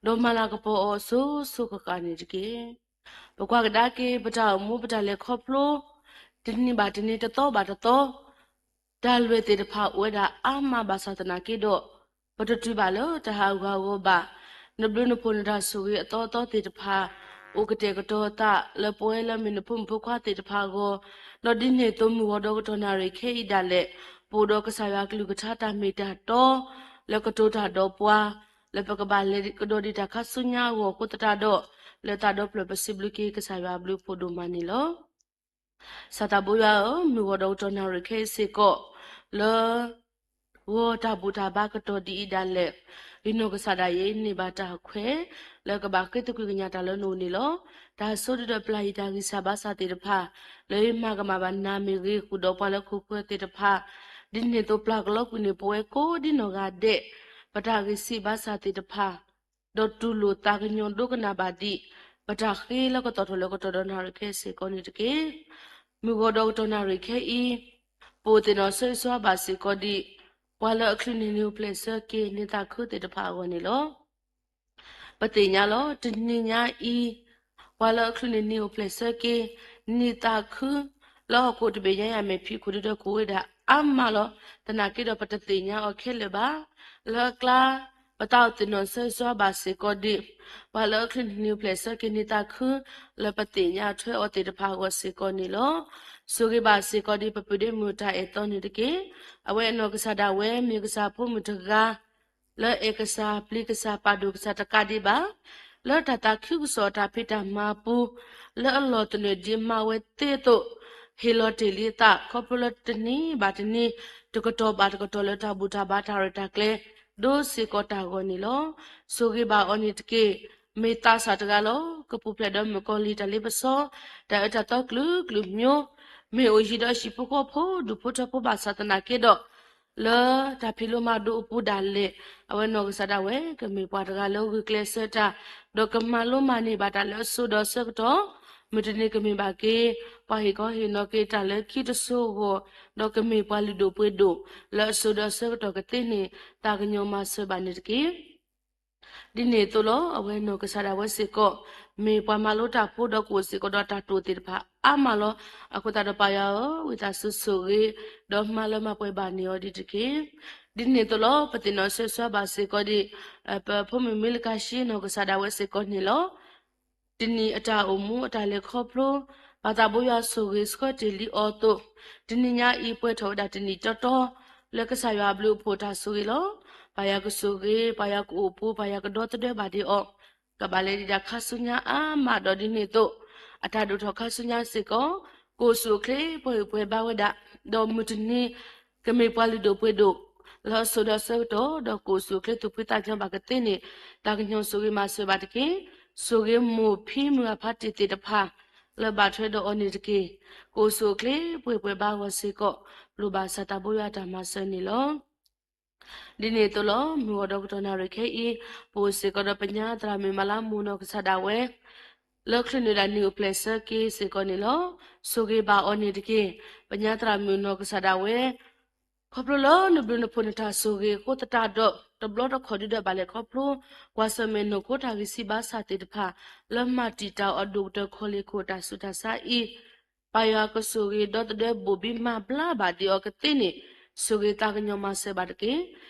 ဒီးမၤလၤကပီၤအီၤအစိၤစိၤဃၣ်ဃၣ်န့ၣ်တက့ၢ်. ပကွၢ်ကဒါက့ၤ ပတၢ်အိၣ်မူပတၢ်လဲၤခီဖျိ, တနံၤဘၣ်တနံၤ တသီဘၣ်တသီ, တၢ်လွဲၢ်သ့ၣ်တဖၣ်အိၣ်ဝဲဒၣ်အါမးဘၣ်ဆၣ်သနာ်က့ဒီး, ပတတုၤဘၣ်လၢတၢ်ဟးဂူာ်ဟးဂီၤဘၣ်. နဘျုးနဖှိၣ်နတၢ်ဆိၣ်ဂ့ၤအသီအသီသ့ၣ်တဖၣ်, အိၣ်ကတဲာ်ကတီၤသးလၢပဝဲလၢမ့ၢ်နဖိမုၣ်ဖိခွါသ့ၣ်တဖၣ်အဂီၢ်, ဒီးဒ်န့ၣ်အသိးမုၢ်ဂီၤဒီးကတီၢ်နၣ်ရံၣ်ခဲအံၤဒၣ်လဲာ်, ပအိၣ်ဒီးကစၢ်ယွၤကလုၢ်ကထါတၢ်မ့ၢ်တၢ်တီ, လၢကတိၤတၢ်ဒီးပှၤ, လၢပကဘၣ်လဲၤကဒီးဒံးတၢ်ခါဆူညါအဂီၢ်အဃိသတးဒီး, လၢသးဒီဖျၢၣ်ပစံးဘျုးက့ၤကစၢ်ယွၤအဘျုးအဖှိၣ်ဒိၣ်မးန့ၣ်လီၤ. စၢ်သးဘိယွၤဧၢ, မုၢ်ဂီၤဒီးကတီၢ်နၣ်ရံၣ်ခဲအံၤစ့ၢ်ကီး, လၢဂီၤတၢ်ဘူၣ်တၢ်ဘါကတီၢ်ဒ်အံၤဒၣ်လဲာ်, ယနီၢ်ကစၢ်ဒၣ်ယဲန့ၢ်ဘၣ်တၢ်ခွဲး, လၢကဘၣ်ဃ့သကွံၢ်ကညးတၢ်လၢနအိၣ်န့ၣ်လီၤ. တၢ်ဆိဒုးဒီးပျၢ်ယံၤတၢ်ဂံၢ်စၢ်ဘါစၢ်သ့ၣ်တဖၣ်, လၢယမၤကမၣ်ဘၣ်နၤမ့ၢ်ဂ့ၤဃုာ်ဒီးပှၤလၢခိၣ်ဃၢၤသ့ၣ်တဖၣ်, ဒ်န့ၣ်အသိးပျၢ်ကလီကွံာ်န့ၢ်ပဝဲကိးဒ်နီၢ်ဂၤဒဲး, ပတၢ်ဂံၢ်စၢ်ဘါစၢ်သ့ၣ်တဖၣ် ဒီးတူၢ်လိာ်သးကညီၤဒိကနၣ်ဘၣ်ဒံး, ပတၢ်ဃ့လၢကတီၢ်ထီၣ်လၢကတီၢ်ဒီးနၣ်ရံၣ်ခဲအံၤစ့ၢ်ကီးန့ၣ်တက့ၢ်. မုၢ်ဂီၤဒီးကတီၢ်နၣ်ရံၣ်ခဲအံၤ, ပအိၣ်သ့ၣ်နီၣ်ဆၢဂ့ၤဆၢဝါဘၣ်စ့ၢ်ကီးဒံး, ပှၤလၢအချုးန့ၢ်နံၤအိၣ်ဖျဲၣ်ဆၢက့ၤနံၤသးခုသ့ၣ်တဖၣ်အဂီၢ်န့ၣ်လီၤ. ပသ့ၣ်ညါလီၤ, တနံၤညါအံၤ, ပှၤလၢအချုးန့ၢ်နံၤအိၣ်ဖျဲၣ်ဆၢက့ၤ, နံၤသးခု, လၢဟီၣ်ခိၣ်တဘ့ၣ်ညါယၤမဲာ်ဖံးခိၣ်ဒုဒီးကအိၣ်ဝဲဒၣ်အါမးလီၤ. သနာ်က့ဒီးပတသ့ၣ်ညါအီၤခဲလၢာ်ဘၣ်. လၢအကျါ, ပသးအိၣ်သ့ၣ်နီၣ်ဆၢဂ့ၤဆၢဝါဘၣ်စ့ၢ်ကီးဒံး, ပှၤလၢအချုးန့ၢ်နံၤအိၣ်ဖျဲၣ်ဆၢက့ၤနံၤသးခု, လၢပသ့ၣ်ညါထွဲအီၤသ့ၣ်တဖၣ်အဂီၢ်စ့ၢ်ကီးန့ၣ်လီၤ. ဆိၣ်ဂ့ၤဘၣ်စ့ၢ်ကီးဒံးပပုၢ်ဒ့မုၣ်တၢ်အဲၣ်သီန့ၣ်တက့ၢ်. အဝဲအနီၢ်ကစၢ်ဒၣ်ဝဲမ့ၢ်ကစၢ်ဖိမုၣ်တဂၤ လၢအဲၣ်ကစၢ်ပျံၤကစၢ်ပာ်ဒိၣ်ကစၢ်တကးဒံးဘၣ်, လၢတၢ်သးခုကစီၣ်တၢ်ဖံးတၢ်မၤအပူၤ, လၢအလီၢ်သနၢၣ်ဒံးမါဝဲသ့အသိး, ဟ့ၣ်လီၤတ့ၢ်လံအသး ခီဖျိလၢတနံၤဘၣ်တနံၤ, တကတီၢ်ဘၣ်တကတီၢ်လၢတၢ်ဘူၣ်တၢ်ဘါတၢ်ရဲၣ်တၢ်ကျဲၤ ဒိစ့ၢ်ကီးတၢ်အဂီၢ်န့ၣ်လီၤ. ဆိၣ်ဂ့ၤဘၣ်အီၤန့ၣ်တက့ၢ်. မ့ၢ်သးစၢ်တဂၤလီၤ. ကပူၤဖျဲးဒီးမုၣ်ကီၤလံၢ်တၢ်လ့ပစီ, တၢ်အၢတၢ်သီကလုာ်ကလုာ်မၠိ, မ့ၢ်အိၣ်ယံၤဒီးဟံၣ်ဖိဃီဖိဒူၣ်ဖိထၢဖိဘၣ်ဆၣ်သနာ်က့ဒီး, လၢတၢ်ဖံးလိမၤဒိးအပူၤဒၣ်လဲာ်, အဝဲနီၢ်ကစၢ်ဒၣ်ဝဲကမ့ၢ်ပှၤတဂၤလၢဂုာ်ကျဲးစၢးတၢ်, ဒီးကမၤလိမၤန့ၢ်ဘၣ်တၢ်လၢအစိၤဒီးအဆၢကတီၢ်, မုၢ်တနံၤကမ့ၢ်ဘၣ်က့ၤ, ပှၤဟ့ၣ်ခီဟ့ၣ်နီၤက့ၤတၢ်လၢခံတစိၤအဂီၢ်, ဒီးကမ့ၢ်ပှၤလုၢ်ဒိၣ်ပှ့ၤဒိၣ်, လၢအစိၤဒီးအဆၢကတီၢ်ကသ့န့ၣ်, သးကညီၤမၤစၢၤဘၣ်န့ၣ်တက့ၢ်. ဒ်န့ၣ်အသိးလီၤ. အဝဲနီၢ်ကစၢ်ဒၣ်ဝဲစ့ၢ်ကီး, မ့ၢ်ပှၤမၤလိတၢ်ဖိဒီးကအိၣ်စ့ၢ်ကီးဒီးတၢ်တိာ်သ့ၣ်တဖၣ်အါမးလီၤ. အဃိသတးဒီးပၢ်ယွၤဧၢ, ဝံသးစူၤဆိၣ်ဂ့ၤ, ဒီးမၤလၢမၤပှဲၤဘၣ်န့ၢ်အီၤဒံးတက့ၢ်. ဒ်န့ၣ်အသိးလီၤ. ပသ့ၣ်နီၣ်ဆၢဂ့ၤဆၢဝါဘၣ်စ့ၢ်ကီးဒံး, ပဖိမုၣ်မ့လကၤၡ့နီၢ်ကစၢ်ဒၣ်ဝဲစ့ၢ်ကီးန့ၣ်လီၤ. တနံၤအတၢ်အိၣ်မူအတၢ်လဲၤခီဖျိ, ပၢ်သးဘိယွၤဆိၣ်ဂ့ၤဆှၢတ့ၢ်လံအီၤအသိး, တနံၤညါအံၤပှဲၤထီၣ်ဝဲဒၣ်တနံၣ်တီတီ, လၢကစၢ်ယွၤအဘျုးအဖှိၣ်တၢ်ဆိၣ်ဂ့ၤလီၤ. ပၢ်ယွၤကဆိၣ်ဂ့ၤ, ပၢ်ယွၤကအိၣ်ပူၤ, ပၢ်ယွၤကဒီသဒၢဘၣ်ဒံးအီၤ, ကဘၣ်လဲၤဒံးဒၣ်ခါဆူညါအါမးဒီးဒ်န့ၣ်အသိး, အတၢ်ဒိၣ်ထီၣ်ခါဆူညါစ့ၢ်ကီး, ကအိၣ်ဆူၣ်အိၣ်ချ့ပှဲၤဂံၢ်ပှဲၤဘါဝဲဒၣ်, ဒီးမုၢ်တနံၤ ကမ့ၢ်ပှၤလုၢ်ဒိၣ်ပှ့ၤဒိၣ်, လၢအစိၤဒီးအဆၢကတီၢ်, ဒီးကအိၣ်ဆူၣ်အိၣ်ချ့သူၣ်ဖှံသးညီဘၣ်ကသ့န့ၣ်, သးကညီၤဆိၣ်ဂ့ၤမၤစၢၤဘၣ်တက့ၢ်. ဆိၣ်ဂ့ၤမိၢ်ဖံမုၢ်အဖါတံၢ်သ့ၣ်တဖၣ်, လၢဘၣ်ထွဲဒီးအီၤန့ၣ်တက့ၢ်. ကအိၣ်ဆူၣ်အိၣ်ချ့ပှဲၤဂံၢ်ပှဲၤဘါအဂီၢ်စ့ၢ်ကီး, လိၣ်ဘၣ်စၢ်သးဘိယွၤတၢ်မၤစၢၤန့ၣ်လီၤ. ဒ်န့ၣ်အသိးလီၤ. မုၢ်ဂီၤဒီးကတီၢ်နၣ်ရံၣ်ခဲအံၤ, ပအိၣ်စ့ၢ်ကီးဒီးပညါသရၣ်မုၣ်မၤလါမိၢ်နီၢ်ကစၢ်ဒၣ်ဝဲ လၢချုးန့ၢ်ဒၣ်နံၤအိၣ်ဖျဲၣ်ဆၢက့ၤစ့ၢ်ကီးန့ၣ်လီၤ. ဆိၣ်ဂ့ၤဘၣ်အီၤန့ၣ်တက့ၢ်. ပညါသရၣ်မုၣ်နီၢ်ကစၢ်ဒၣ်ဝဲ, ခီဖျိလၢနဘျုးနဖှိၣ်နတၢ်ဆိၣ်ဂ့ၤအဃိသတးဒီး, တဘျီတခီၣ်ဒုဒီးဘၣ်လဲၤခီဖျိ, ကွၢ်ဆၢၣ်မဲာ်နီၢ်ခိတၢ်ဂံၢ်စၢ်ဘါစၢ်သ့ၣ်တဖၣ်, လၢမၤတံာ်တာ်အီၤဒိၣ်ကတၢၢ်ခီၣ်လ့ၢ်ခိၣ်တၢ်ဆူးတၢ်ဆါအံၤ, ပၢ်ယွၤကဆိၣ်ဂ့ၤဒီသဒၢဘိၣ်ဘံမၤဘျါဘၣ်ဒံးအီၤကသ့န့ၣ်, ဆိၣ်ဂ့ၤသးကညီၤမၤစၢၤဘၣ်တက့ၢ်.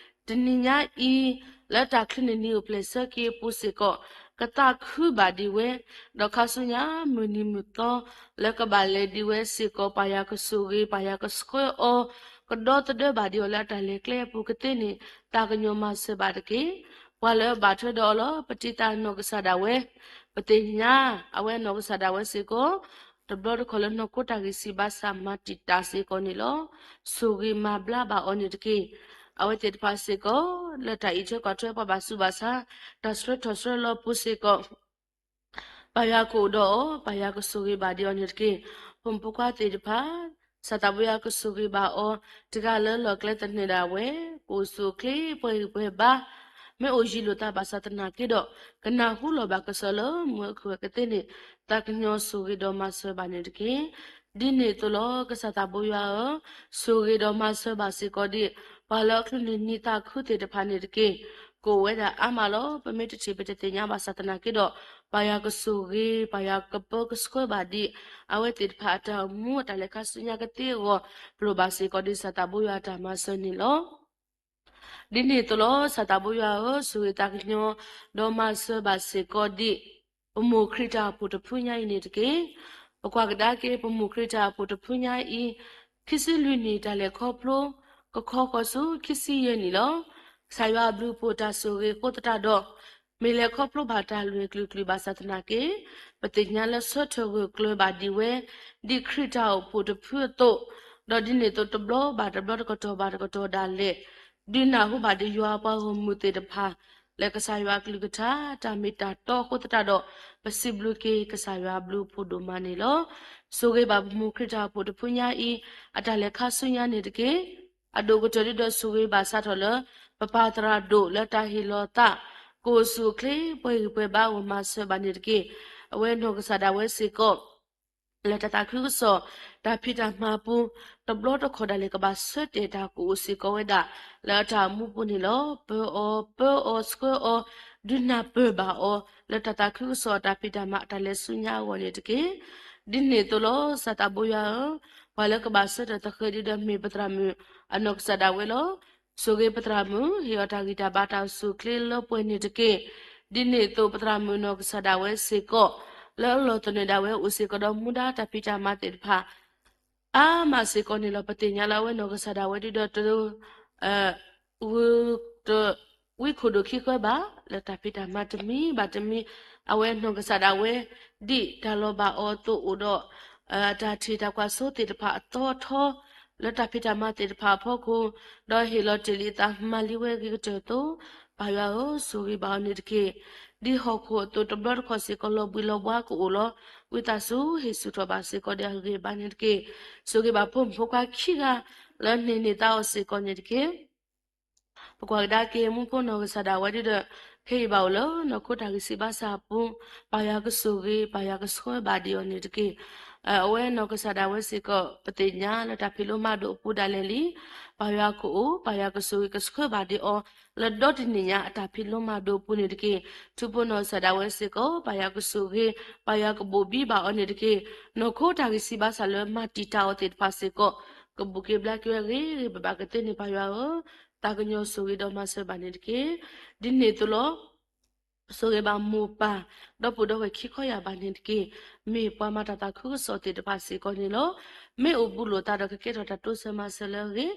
တနံၤညါအံၤ, လၢတၢ်ချုးန့ၢ်နံၤအိၣ်ဖျဲၣ်ဆၢက့ၤအပူၤစ့ၢ်ကီး, ကသးခုဘၣ်ဒံးဝဲ, ဒီးခါဆူညါမုၢ်နံၤမုၢ်သီ, လၢကဘၣ်လဲၤဒံးဝဲစ့ၢ်ကီး ပၢ်ယွၤကဆိၣ်ဂ့ၤ ပၢ်ယွၤကဆှၢအီၤ, ကဒီသဒၢဘၣ်ဒံးအီၤလၢအတၢ်လဲၤကျဲအပူၤကသ့န့ၣ်, သးကညီၤမၤစၢၤဘၣ်တက့ၢ်. ပှၤလၢအဘၣ်ထွဲဒီးအီၤလၢ ပတံၤသၣ်နီၢ်ကစၢ်ဒၣ်ဝဲ, ပသ့ၣ်ညါ, အဝဲနီၢ်ကစၢ်ဒၣ်ဝဲစ့ၢ်ကီး, တဘျီတခီၣ်လၢနီၢ်ခိတၢ်ဂံၢ်စၢ်ဘါစၢ်မၤတံာ်တာ်စ့ၢ်ကီးန့ၣ်လီၤ. ဆိၣ်ဂ့ၤမၤဘျါဘၣ်အီၤန့ၣ်တက့ၢ်. အဝဲသ့ၣ်တဖၣ်စ့ၢ်ကီး လၢတၢ်အံးထွဲကွၢ်ထွဲပှၤဘၣ်ဆူးဘၣ်ဆါ တၢ်ဆှၢထီၣ်ဆှၢလီၤပူၤစ့ၢ်ကီး ပၢ်ယွၤကအိၣ်ဒီးအီၤ, ပၢ်ယွၤကဆိၣ်ဂ့ၤဘၣ်ဒံးအီၤန့ၣ်တက့ၢ်. ဖိမုၣ်ဖိခွါသ့ၣ်တဖၣ် စီၤသးဘိယွၤကဆိၣ်ဂ့ၤဘၣ်အီၤ တဂၤလၢလီၢ်ကျဲသနၢၣ်ဒၣ်ဝဲ ကအိၣ်ဆူၣ်အိၣ်ချ့ပှဲၤဂံၢ်ပှဲၤဘါ, မ့ၢ်အိၣ်ယံၤလိာ်သးဘၣ်ဆၣ်သနာ်က့ဒီး ကနၢ်ဟူလီၤဘၣ်ကစီၣ်လၢမုၢ်အခုၣ်အကသ့န့ၣ် သးကညီၤဆိၣ်ဂ့ၤဒီးမၤစၢၤဘၣ်န့ၣ်တက့ၢ်. ဒ်န့ၣ်အသိးလီၤ ကစၢ်သးဘိယွၤဧၢ, ဆိၣ်ဂ့ၤဒီးမၤစၢၤဘၣ်စ့ၢ်ကီးဒံး ပှၤလၢအချုးန့ၢ်နံၤသးခုသ့ၣ်တဖၣ်န့ၣ်တက့ၢ်. ကအိၣ်ဝဲဒၣ်အါမးလီၤ. ပမ့ၢ်တထံၣ်ပတသ့ၣ်ညါဘၣ်ဆၣ်သနာ်က့ဒီး ပၢ်ယွၤကဆိၣ်ဂ့ၤ ပၢ်ယွၤကပၢကဆှၢဘၣ်ဒံး အဝဲသ့ၣ်တဖၣ်အတၢ်အိၣ်မူအတၢ်လဲၤခါဆူညါကသ့အဂီၢ် ပလိၣ်ဘၣ်စ့ၢ်ကီးဒ်စီၤသးဘိယွၤအတၢ်မၤစၢၤန့ၣ်လီၤ. ဒ်န့ၣ်အသိးလီၤ စီၤသးဘိယွၤဧၢ, ဆိၣ်ဂ့ၤသးကညီၤ ဒီးမၤစၢၤဘၣ်စ့ၢ်ကီးဒံး ပမိၢ်ခရံာ်တၢ်အိၣ်ဖှိၣ်တဖုညါအံၤန့ၣ်တက့ၢ်. ပကွၢ်ကဒါက့ၤ ပမိၢ်ခရံာ်တၢ်အိၣ်ဖှိၣ်တဖုညါအံၤ ခံဆံလွံၢ်နံၣ်တၢ်လဲၤခီဖျိ ကခီဃီၤဆူခံဆံယဲၢ်နံၣ်လီၤ. ကစၢ်ယွၤအဘျုးအဖှိၣ်တၢ်ဆိၣ်ဂ့ၤအဃိသတးဒီး မ့ၢ်လဲၤခီဖျိဘၣ်တၢ်လွဲၢ်ကျုၤကျုၤဘၣ်ဆၣ်သနာ်က့ ပသ့ၣ်ညါလၢဆၢထၢၣ်ဂၢၢ်ကျၢၤဘၣ်ဒံးဝဲ ဒ်ခရံာ်တၢ်အိၣ်ဖှိၣ်တဖုအသိး, ဒီးဒ်န့ၣ်အသိးတဘျီဘၣ်တဘျီတကတီၢ်ဘၣ်တကတီၢ်ဒၣ်လဲာ် ဒုးနၢ်ဟူဘၣ်ဒံးယွၤအပှၤဂီၢ်မုၢ်သ့ၣ်တဖၣ် လၢကစၢ်ယွၤအကလုၢ်ကထါ တၢ်မ့ၢ်တၢ်တီအဃိသတးဒီး ပစံးဘျုးက့ၤကစၢ်ယွၤအဘျုးအဖှိၣ်ဒိၣ်မးန့ၣ်လီၤ. ဆိၣ်ဂ့ၤဘၣ်ပမိၢ်ခရံာ်တၢ်အိၣ်ဖှိၣ်တဖုညါအံၤ အတၢ်လဲၤခါဆူညါန့ၣ်တက့ၢ်. အဒိၣ်ကတၢၢ်ဒ်ဒီးဆိၣ်ဂ့ၤဘၣ်စးထီၣ်လၢ ပပၢ်သရၣ်ဒိၣ်လၢတၢ်ဟ့ၣ်လီၤသး ကအိၣ်ဆူၣ်အိၣ်ချ့ပှဲၤဂံၢ်ပှဲၤဘါအဂီၢ်မၤစၢၤဘၣ်န့ၣ်တက့ၢ်. အဝဲနီၢ်ကစၢ်ဒၣ်ဝဲစ့ၢ်ကီး လၢတၢ်သးခုကစီၣ် တၢ်ဖံးတၢ်မၤပူၤ တဘျီတခီၣ်ဒၣ်လဲာ်ကဘၣ်ဆၢတဲာ်တၢ်ကအိၣ်စ့ၢ်ကီးဝဲဒၣ် လၢအတၢ်အိၣ်မူပူၤန့ၣ်လီၤ. ပၢအီၤ, ပၢအီၤဆှၢအီၤ, ဒုးနၢ်ပၢၢ်ဘၣ်အီၤ လၢတၢ်သးခုကစီၣ်အတၢ်ဖံးတၢ်မၤအတၢ်လဲၤဆူညါအဂီၢ်န့ၣ်တက့ၢ်. ဒ်န့ၣ်အသိးလီၤ စီၤသးဘိယွၤဧၢ, ပှၤလၢကဘၣ်ဆၢထၢၣ်သဃဲးဒံးဒီးမ့ၢ်ပသရၣ်မုၣ်အနီၢ်ကစၢ်ဒၣ်ဝဲလီၤ. ဆိၣ်ဂ့ၤပသရၣ်မုၣ် ဟ့ၣ်အီၤတၢ်ဂံၢ်တၢ်ဘါတၢ်အိၣ်ဆူၣ်အိၣ်ချ့လၢပှဲၤန့ၣ်တက့ၢ်. ဒ်န့ၣ်အသိးပသရၣ်မုၣ်နီၢ်ကစၢ်ဒၣ်ဝဲစ့ၢ်ကီး လၢအလီၢ်သနၢၣ်ဒၣ်ဝဲအိၣ်စ့ၢ်ကီးဒီးမူဒါတၢ်ဖံးတၢ်မၤသ့ၣ်တဖၣ် အါမးစ့ၢ်ကီးန့ၣ်လီၤ. ပသ့ၣ်ညါလၢအဝဲနီၢ်ကစၢ်ဒၣ်ဝဲဒ်ဒီးတ ဂုာ်တ ဝံခိၣ်ဒိၣ်ခံဃၢဘၣ် လၢတၢ်ဖံးတၢ်မၤတမံၤဘၣ်တမံၤ အဝဲနီၢ်ကစၢ်ဒၣ်ဝဲ ဒ်တၢ်လီၤဘၣ်အီၤအသိးအိၣ်ဒီး တၢ်ထံၣ်တၢ်ကွၢ်စိသ့ၣ်တဖၣ်အသီအထီ လၢတၢ်ဖံးတၢ်မၤသ့ၣ်တဖၣ်အဖီခိၣ် ဒီးဟ့ၣ်လီၤတ့ၢ်လံအသးမၤလံဝဲအဂ့ၤကတၢၢ်အသိး ပၢ်ယွၤဧၢ ဆိၣ်ဂ့ၤဘၣ်အီၤန့ၣ်တက့ၢ်. ဒ်ဟီၣ်ခိၣ်အသိးတဘျီတခီၣ်စ့ၢ်ကီးလီၤဘှံးလီၤဘှါကအိၣ်လီၤ. ဝံသးစူၤဟ့ၣ်ဆူၣ်ထီၣ်ဘၣ်စ့ၢ်ကီးဒီးအဂ့ၤဘၣ်န့ၣ်တက့ၢ်. ဆိၣ်ဂ့ၤဘၣ်ဖိမုၣ်ဖိခွါခံဂၤ လၢန့ၢ်န့ၢ်သါအီၤစ့ၢ်ကီးန့ၣ်တက့ၢ်. ပကွၢ်ကဒါက့ၤမူခိၣ်နီၢ်ကစၢ်ဒၣ်ဝဲဒ်ဒီး ခဲအံၤဘၣ်အိၣ်လၢနီၢ်ခိတၢ်ဂံၢ်စၢ်ဘါစၢ်အပူၤ ပၢ်ယွၤကဆိၣ်ဂ့ၤ ပၢ်ယွၤကဆှၢဘၣ်ဒံးအီၤန့ၣ်တက့ၢ်. အဝဲနီၢ်ကစၢ်ဒၣ်ဝဲစ့ၢ်ကီး ပသ့ၣ်ညါလၢတၢ်ဖံးလိမၤဒိးအပူၤဒၣ်လဲာ်လံ ပၢ်ယွၤကအိၣ် ပၢ်ယွၤကဆိၣ်ဂ့ၤကဆှၢဘၣ်ဒံးအီၤ လၢဒီတနံၣ်ညါအတၢ်ဖံးလိမၤဒိးအပူၤန့ၣ်တက့ၢ်. ထူဖိနီၢ်ကစၢ်ဒၣ်ဝဲစ့ၢ်ကီး ပၢ်ယွၤကဆိၣ်ဂ့ၤ ပၢ်ယွၤကဘိၣ်ဘံဘၣ်အီၤန့ၣ်တက့ၢ်. နီၢ်ခိတၢ်ဂံၢ်စၢ်ဘါစၢ်လၢမၤတံာ်တာ်အီၤသ့ၣ်တဖၣ်စ့ၢ်ကီး ကဘူၣ်က့ၤဘျါက့ၤဝဲဂ့ၤဂ့ၤဘၣ်ဘၣ်ကသ့န့ၣ် ပၢ်ယွၤဧၢ သးကညီၤဆိၣ်ဂ့ၤဒီးမၤစၢၤဘၣ်န့ၣ်တက့ၢ်. ဒ်န့ၣ်အသိးလီၤ ဆိၣ်ဂ့ၤဘၣ်မိၢ်ပၢ် ဒီပုၢ်ဒီဝဲၢ်ခံခီယၢ်ဘးန့ၣ်တက့ၢ်. မ့ၢ်ပှၤမၤတၢ်သးခုကစီၣ်သ့ၣ်တဖၣ်စ့ၢ်ကီးန့ၣ်လီၤ. မ့ၢ်အိၣ်ဘူးလိာ်သးဒီးကကဲထီၣ်တၢ်တိစၢၤမၤစၢၤလၢအဂ့ၤ,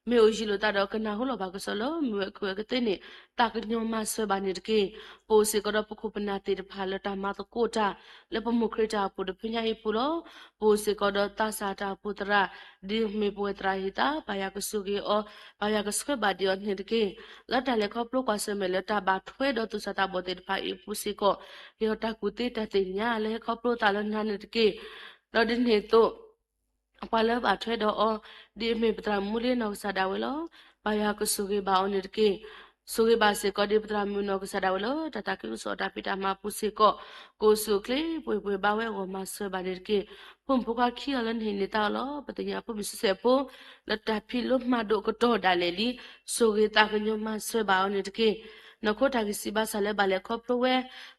မ့ၢ်အိၣ်ယံၤလိာ်သးဒီးကနၢ်ဟူလီၤဘၣ်ကစီၣ်လၢမုၢ်ဝဲၢ်ခုၣ်ဝဲကသ့န့ၣ် သးကညီၤမၤစၢၤဘၣ်န့ၣ်တက့ၢ်. ပအိၣ်စ့ၢ်ကီးဒီးပခိၣ်ပနၢ်သ့ၣ်တဖၣ်လၢတၢ်မၤသကိးတၢ် လၢပမိၢ်ခရံာ်တၢ်အိၣ်ဖှိၣ်တဖုညါအံၤအပူၤလီၤ. ပအိၣ်စ့ၢ်ကီးဒီးသးစၢ်တၢ်အိၣ်ဖှိၣ်သရၣ် ဒ်မ့ၢ်ပဝဲၢ်သရၣ်ဟ့ၣ်သး ပၢ်ယွၤကဆိၣ်ဂ့ၤအီၤ, ပၢ်ယွၤကဆှၢဘၣ်ဒံးအီၤန့ၣ်တက့ၢ်. လၢတၢ်လဲၤခီဖျိကွၢ်ဆၢၣ်မဲာ်လၢတၢ်ဘၣ်ထွဲဒီးသူၣ်စၢ်သးဘီၣ်သ့ၣ်တဖၣ်အံၤအပူၤစ့ၢ်ကီး ဟ့ၣ်အီၤတၢ်ကူၣ်သ့တၢ်သ့ၣ်ညါလၢဟဲခီဖျိသးလၢနၤန့ၣ်တက့ၢ်. ဒီးဒ်န့ၣ်အသိး ပှၤလၢဘၣ်ထွဲဒီးအီၤ ဒ်အမ့ၢ်ပသရၣ်မူလ့နီၢ်ကစၢ်ဒၣ်ဝဲလီၤ. ပၢ်ယွၤကဆိၣ်ဂ့ၤဘၣ်အီၤန့ၣ်တက့ၢ်. ဆိၣ်ဂ့ၤဘၣ်စ့ၢ်ကီးဒ်ပသရၣ်မုၣ်နီၢ်ကစၢ်ဒၣ်ဝဲလၢ တၢ်သးခုကစီၣ်တၢ်ဖံးတၢ်မၤအပူၤစ့ၢ်ကီး ကအိၣ်ဆူၣ်အိၣ်ချ့ပှဲၤပှဲၤဘါဝဲအဂီၢ်မၤစၢၤဘၣ်န့ၣ်တက့ၢ်. ဖိမုၣ်ဖိခွါခံဂၤလၢနဟ့ၣ်န့ၢ်သါအီၤလီၤ. ပသ့ၣ်ညါဖိမုၣ်စံးဆဲးဖိ လၢတၢ်ဖံးလိမၤဒိးကတီၢ်ဒၣ်လဲာ်လံ ဆိၣ်ဂ့ၤသးကညီၤမၤစၢၤဘၣ်အီၤန့ၣ်တက့ၢ်. နီၢ်ခိတၢ်ဂံၢ်စၢ်ဘါစၢ်လၢဘၣ်လဲၤခီဖျိဝဲ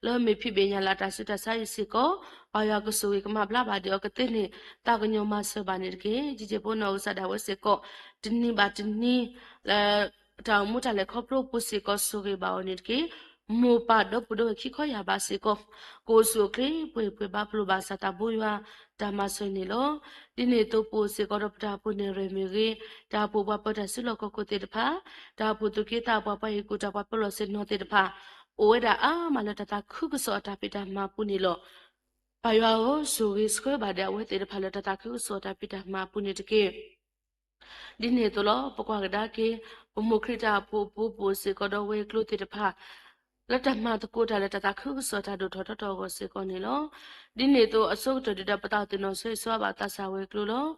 လၢမ့ၢ်ဖံးဘ့ၣ်ညၣ်လၢ်တၢ်ဆူးတၢ်ဆါအံၤစ့ၢ်ကီး ပၢ်ယွၤကဆိၣ်ဂ့ၤကမၤဘျါဘၣ်ဒံးအီၤကသ့န့ၣ် သးကညီၤမၤစၢၤဘၣ်န့ၣ်တက့ၢ်. ကၠံၣ်ကၠံၣ်ဖိနီၢ်ကစၢ်ဒၣ်ဝဲစ့ၢ်ကီး တနံၤဘၣ်တနံၤ လၢ တၢ်အိၣ်မူတၢ်လဲၤခီဖျိအပူၤစ့ၢ်ကီး ဆိၣ်ဂ့ၤဘၣ်အီၤန့ၣ်တက့ၢ်. မိၢ်ပၢ်ဒီပုၢ်ဒီဝဲၢ်ခံခီယၢ်ဘးစ့ၢ်ကီး ကအိၣ်ဆူၣ်အိၣ်ချ့ပှဲၤပှဲၤဘါပလိာ်ဘၣ်စၢ်သးဘိယွၤတၢ်မၤစၢၤန့ၣ်လီၤ. ဒ်န့ၣ်အသိးပအိၣ်စ့ၢ်ကီးဒီးပတၢ်အိၣ်ဖှိၣ်နဲၣ်ရွဲၣ်မ့ၢ်ဂ့ၤ, တၢ်အိၣ်ဖှိၣ်ပှၤပၢတၢ်စုလီၢ်ခီၣ်ခိၣ်သ့ၣ်တဖၣ်, တၢ်အိၣ်ဖှိၣ်သူၣ်က့သးပှၢ် ပှၤဟ့ၣ်ကူၣ်တၢ်ပှၤပၢလီၢ်ဆ့ၣ်နီၤသ့ၣ်တဖၣ် အိၣ်ဝဲဒၣ်အါမးလၢတၢ်သးခုကစီၣ်အတၢ်ဖံးတၢ်မၤအပူၤန့ၣ်လီၤ. ပၢ်ယွၤဧၢ, ဆိၣ်ဂ့ၤဆှၢဘၣ်ဒံးအဝဲသ့ၣ်တဖၣ်လၢတၢ်သးခုကစီၣ်အတၢ်ဖံးတၢ်မၤအပူၤန့ၣ်တက့ၢ်. ဒ်န့ၣ်အသိးလီၤ ပကွၢ်ကဒါက့ၤ ပမိၢ်ခရံာ်တၢ်အဖိအပူၤ ပအိၣ်စ့ၢ်ကီးဒီးဝဲၤကျိၤသ့ၣ်တဖၣ် လၢတၢ်မၤသကိးတၢ်လၢတၢ်သးခုကစီၣ်တၢ်ဒိၣ်ထီၣ်ထီထီၣ်အဂီၢ်စ့ၢ်ကီးန့ၣ်လီၤ. ဒ်န့ၣ်အသိးအဆိကတၢၢ်ဒ်ဒီး ပသးအိၣ်သ့ၣ်နီၣ်ဆိၣ်ဂ့ၤဆိၣ်ဝါဘၣ်သးစၢ်ဝဲၤကျိၤလီၤ.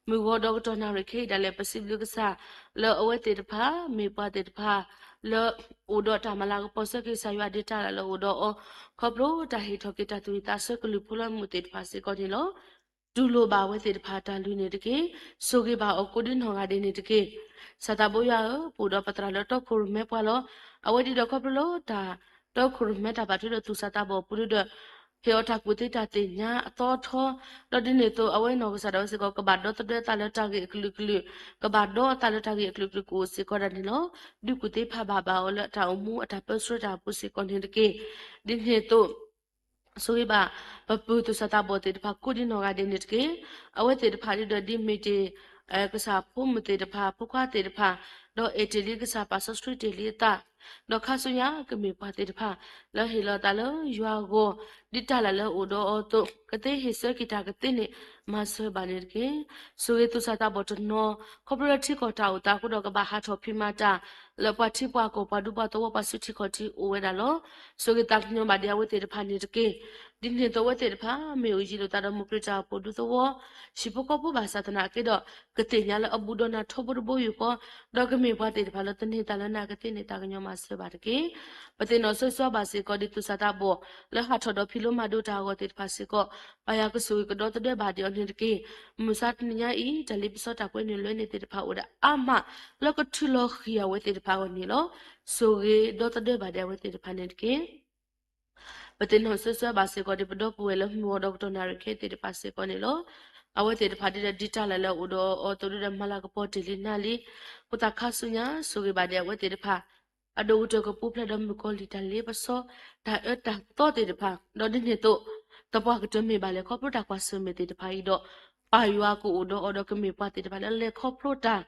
မုၢ်ဂီၤဒီးကတီၢ်နၣ်ရံၣ်ခဲအံၤဒၣ်လဲာ် ပစံးဘျုးကစၢ် လၢအဝဲသ့ၣ်တဖၣ် မ့ၢ်ပှၤသ့ၣ်တဖၣ် လၢအိၣ်ဒီးတၢ်မၤလၤကပီၤဆၢက့ၤကစၢ်ယွၤဒ်တၢ်လၢအအိၣ်ဒီးအီၤ ခီဖျိတၢ်ဟ့ၣ်ထီၣ်က့ၤတၢ်သူၣ်ဝံၣ်သးဆၢကလုၢ်ဖိလၢမူးသ့ၣ်တဖၣ်စ့ၢ်ကီးန့ၣ်လီၤ. တူၢ်လိာ်ဘၣ်အဝဲသ့ၣ်တဖၣ်တၢ်လုၢ်န့ၣ်တက့ၢ်. ဆိၣ်ဂ့ၤဘၣ်အီၤကိးဒ်နီၢ်ဂၤဒဲးန့ၣ်တက့ၢ်. ကစၢ်သးဘိယွၤဧၢ, ပအိၣ်ဒီးပသရၣ်လၢတီခိၣ်ရိၣ်မဲပှၤလီၤ. အဝဲဒ်ဒီးခီဖျိလၢတၢ်တီခိၣ်ရိၣ်မဲတၢ်ဘၣ်ထွဲဒီးသူၣ်စၢ်သးဘီၣ်အပူၤဒီး ဟ့ၣ်အီၤတၢ်ကူၣ်သ့တၢ်သ့ၣ်ညါအသီအထီ, ဒီးဒ်န့ၣ်အသိး အဝဲနီၢ်ကစၢ်ဒၣ်ဝဲစ့ၢ်ကီး ကဘၣ်ဒီသဒၢသးလၢတၢ်ဂ့ၢ်အကလုာ်ကလုာ်, ကဘၣ်ဒီသးလၢတၢ်ဂ့ၢ်အကလုာ်ကလုာ်ကအိၣ်စ့ၢ်ကီးဒၣ်န့ၣ်လီၤ. ဒုးကူၣ်သ့ဖးဘၣ်ဘၣ်အီၤလၢတၢ်အိၣ်မူအတၢ်ပၢဆှၢတၢ်အပူၤစ့ၢ်ကီးန့ၣ်တက့ၢ်. ဒ်န့ၣ်အသိး ဆိၣ်ဂ့ၤဘၣ် ပပုၢ်သူၣ်စၢ်သးဘီၣ်သ့ၣ်တဖၣ်ကိးဒ်နီၢ်ဂၤဒဲးန့ၣ်တက့ၢ်. အဝဲသ့ၣ်တဖၣ်ဒ်ဒီးဒ်မ့ၢ်တ့ၢ် ကစၢ်ဖိမုၣ်သ့ၣ်တဖၣ် ဖိခွါသ့ၣ်တဖၣ်, ဒီးအဲၣ်တ့ၢ်လံကစၢ် ပာ်စီဆှံတ့ၢ်လံအသး, ဒီးခါဆူညါကမ့ၢ်ပှၤသ့ၣ်တဖၣ် လၢဟ့ၣ်လီၤသးလၢယွၤအဂီၢ် ဒ်တၢ်လၢ်လၢအအိၣ်ဒီးအီၤအသိး ကသ့ဟ့ၣ်ဆၢက့ၤတၢ်ကသ့န့ၣ် မၤစၢၤဘၣ်န့ၣ်တက့ၢ်. ဆိၣ်ဂ့ၤသူၣ်စၢ်သးဘီၣ်တနီၤ ခီဖျိလၢထံကီၢ်တၢ်အိၣ်သးအဃိဒီး ကဘၣ်ဟးထီၣ်ဖံးမၤတၢ် လၢပှၤထံပှၤကီၢ် ပှၤဒူပှၤသဝီ ပှၤစုထံကီၢ်ထံအိၣ်ဝဲဒၣ်လီၤ. ဆိၣ်ဂ့ၤသးကညီၤဘၣ်ဒံးအဝဲသ့ၣ်တဖၣ်န့ၣ်တက့ၢ်. ဒ်န့ၣ်အသိးအဝဲသ့ၣ်တဖၣ် မ့ၢ်အိၣ်ယံၤလိာ်သးဒီးမိၢ်ခရံာ်တၢ်အိၣ်ဖှိၣ်ဒူသဝီ ဟံၣ်ဖိဃီဖိဘၣ်ဆၣ်သနာ်က့ဒီး ကသ့ၣ်ညါလၢအဘူးဒီးနၤထီဘိတဘိယူၢ်ဃီ, ဒီးကမ့ၢ်ပှၤသ့ၣ်တဖၣ်လၢသန့ၤသးလၢနၤကသ့န့ၣ် သးကညီၤမၤစၢၤဘၣ်တက့ၢ်. ပသ့ၣ်နီၣ်ဆိၣ်ဂ့ၤဆိၣ်ဝါဘၣ်စ့ၢ်ကီးဒ်သူၣ်စၢ်သးဘီၣ် လၢဟးထီၣ်ဒီးဖံးလိမၤဒိးတၢ်အဂီၢ်သ့ၣ်တဖၣ်စ့ၢ်ကီး ပၢ်ယွၤကဆိၣ်ဂ့ၤကဒီသဒၢဘၣ်ဒံးအီၤန့ၣ်တက့ၢ်. မုၢ်ဆါတနံၤညါအံၤ တၢ်လ့ပစီတၢ်ကွဲနုာ်လွဲန့ၣ်သ့ၣ်တဖၣ်အိၣ်ဝဲဒၣ်အါမး လၢကထုးလီၤဃံၤအဝဲသ့ၣ်တဖၣ်အဂီၢ်န့ၣ်လီၤ. ဆိၣ်ဂ့ၤဒီသဒၢဘၣ်ဒံးအဝဲသ့ၣ်တဖၣ်န့ၣ်တက့ၢ်. ပသ့ၣ်နီၣ်ဆိၣ်ဂ့ၤဆိၣ်ဝါဘၣ်စ့ၢ်ကီးဒ်ပဒီပုၢ်ဝဲၢ်လၢမုၢ်ဂီၤဒီးကတီၢ်နၣ်ရံၣ်ခဲသ့ၣ်တဖၣ်စ့ၢ်ကီးန့ၣ်လီၤ. အဝဲသ့ၣ်တဖၣ်ဒ်ဒီးဒ်တၢ်လၢ်လၢအအိၣ်ဒီးအီၤအသိး ဒ်ဒီးမၤလၤကပီၤတ့ၢ်လံနၤလံ, အဃိသတးခါဆူညါ ဆိၣ်ဂ့ၤဘၣ်ဒံးအဝဲသ့ၣ်တဖၣ် အဒိၣ်ကတၢၢ်ကပူၤဖျဲးဒီးမုၣ်ကီၤလံၢ်တၢ်လ့ပစီ တၢ်အၢတၢ်သီသ့ၣ်တဖၣ်, ဒီးဒ်န့ၣ်အသိး သပှၢ်ကတၢၢ်မ့ၢ်ဘၣ်လဲၤခီဖျိတၢ်ကွၢ်ဆၢၣ်မဲာ်သ့ၣ်တဖၣ်အံၤဒီး ပၢ်ယွၤကအိၣ်ဒီးအီၤဒီးကမ့ၢ်ပှၤသ့ၣ်တဖၣ်လၢလဲၤခီဖျိတၢ်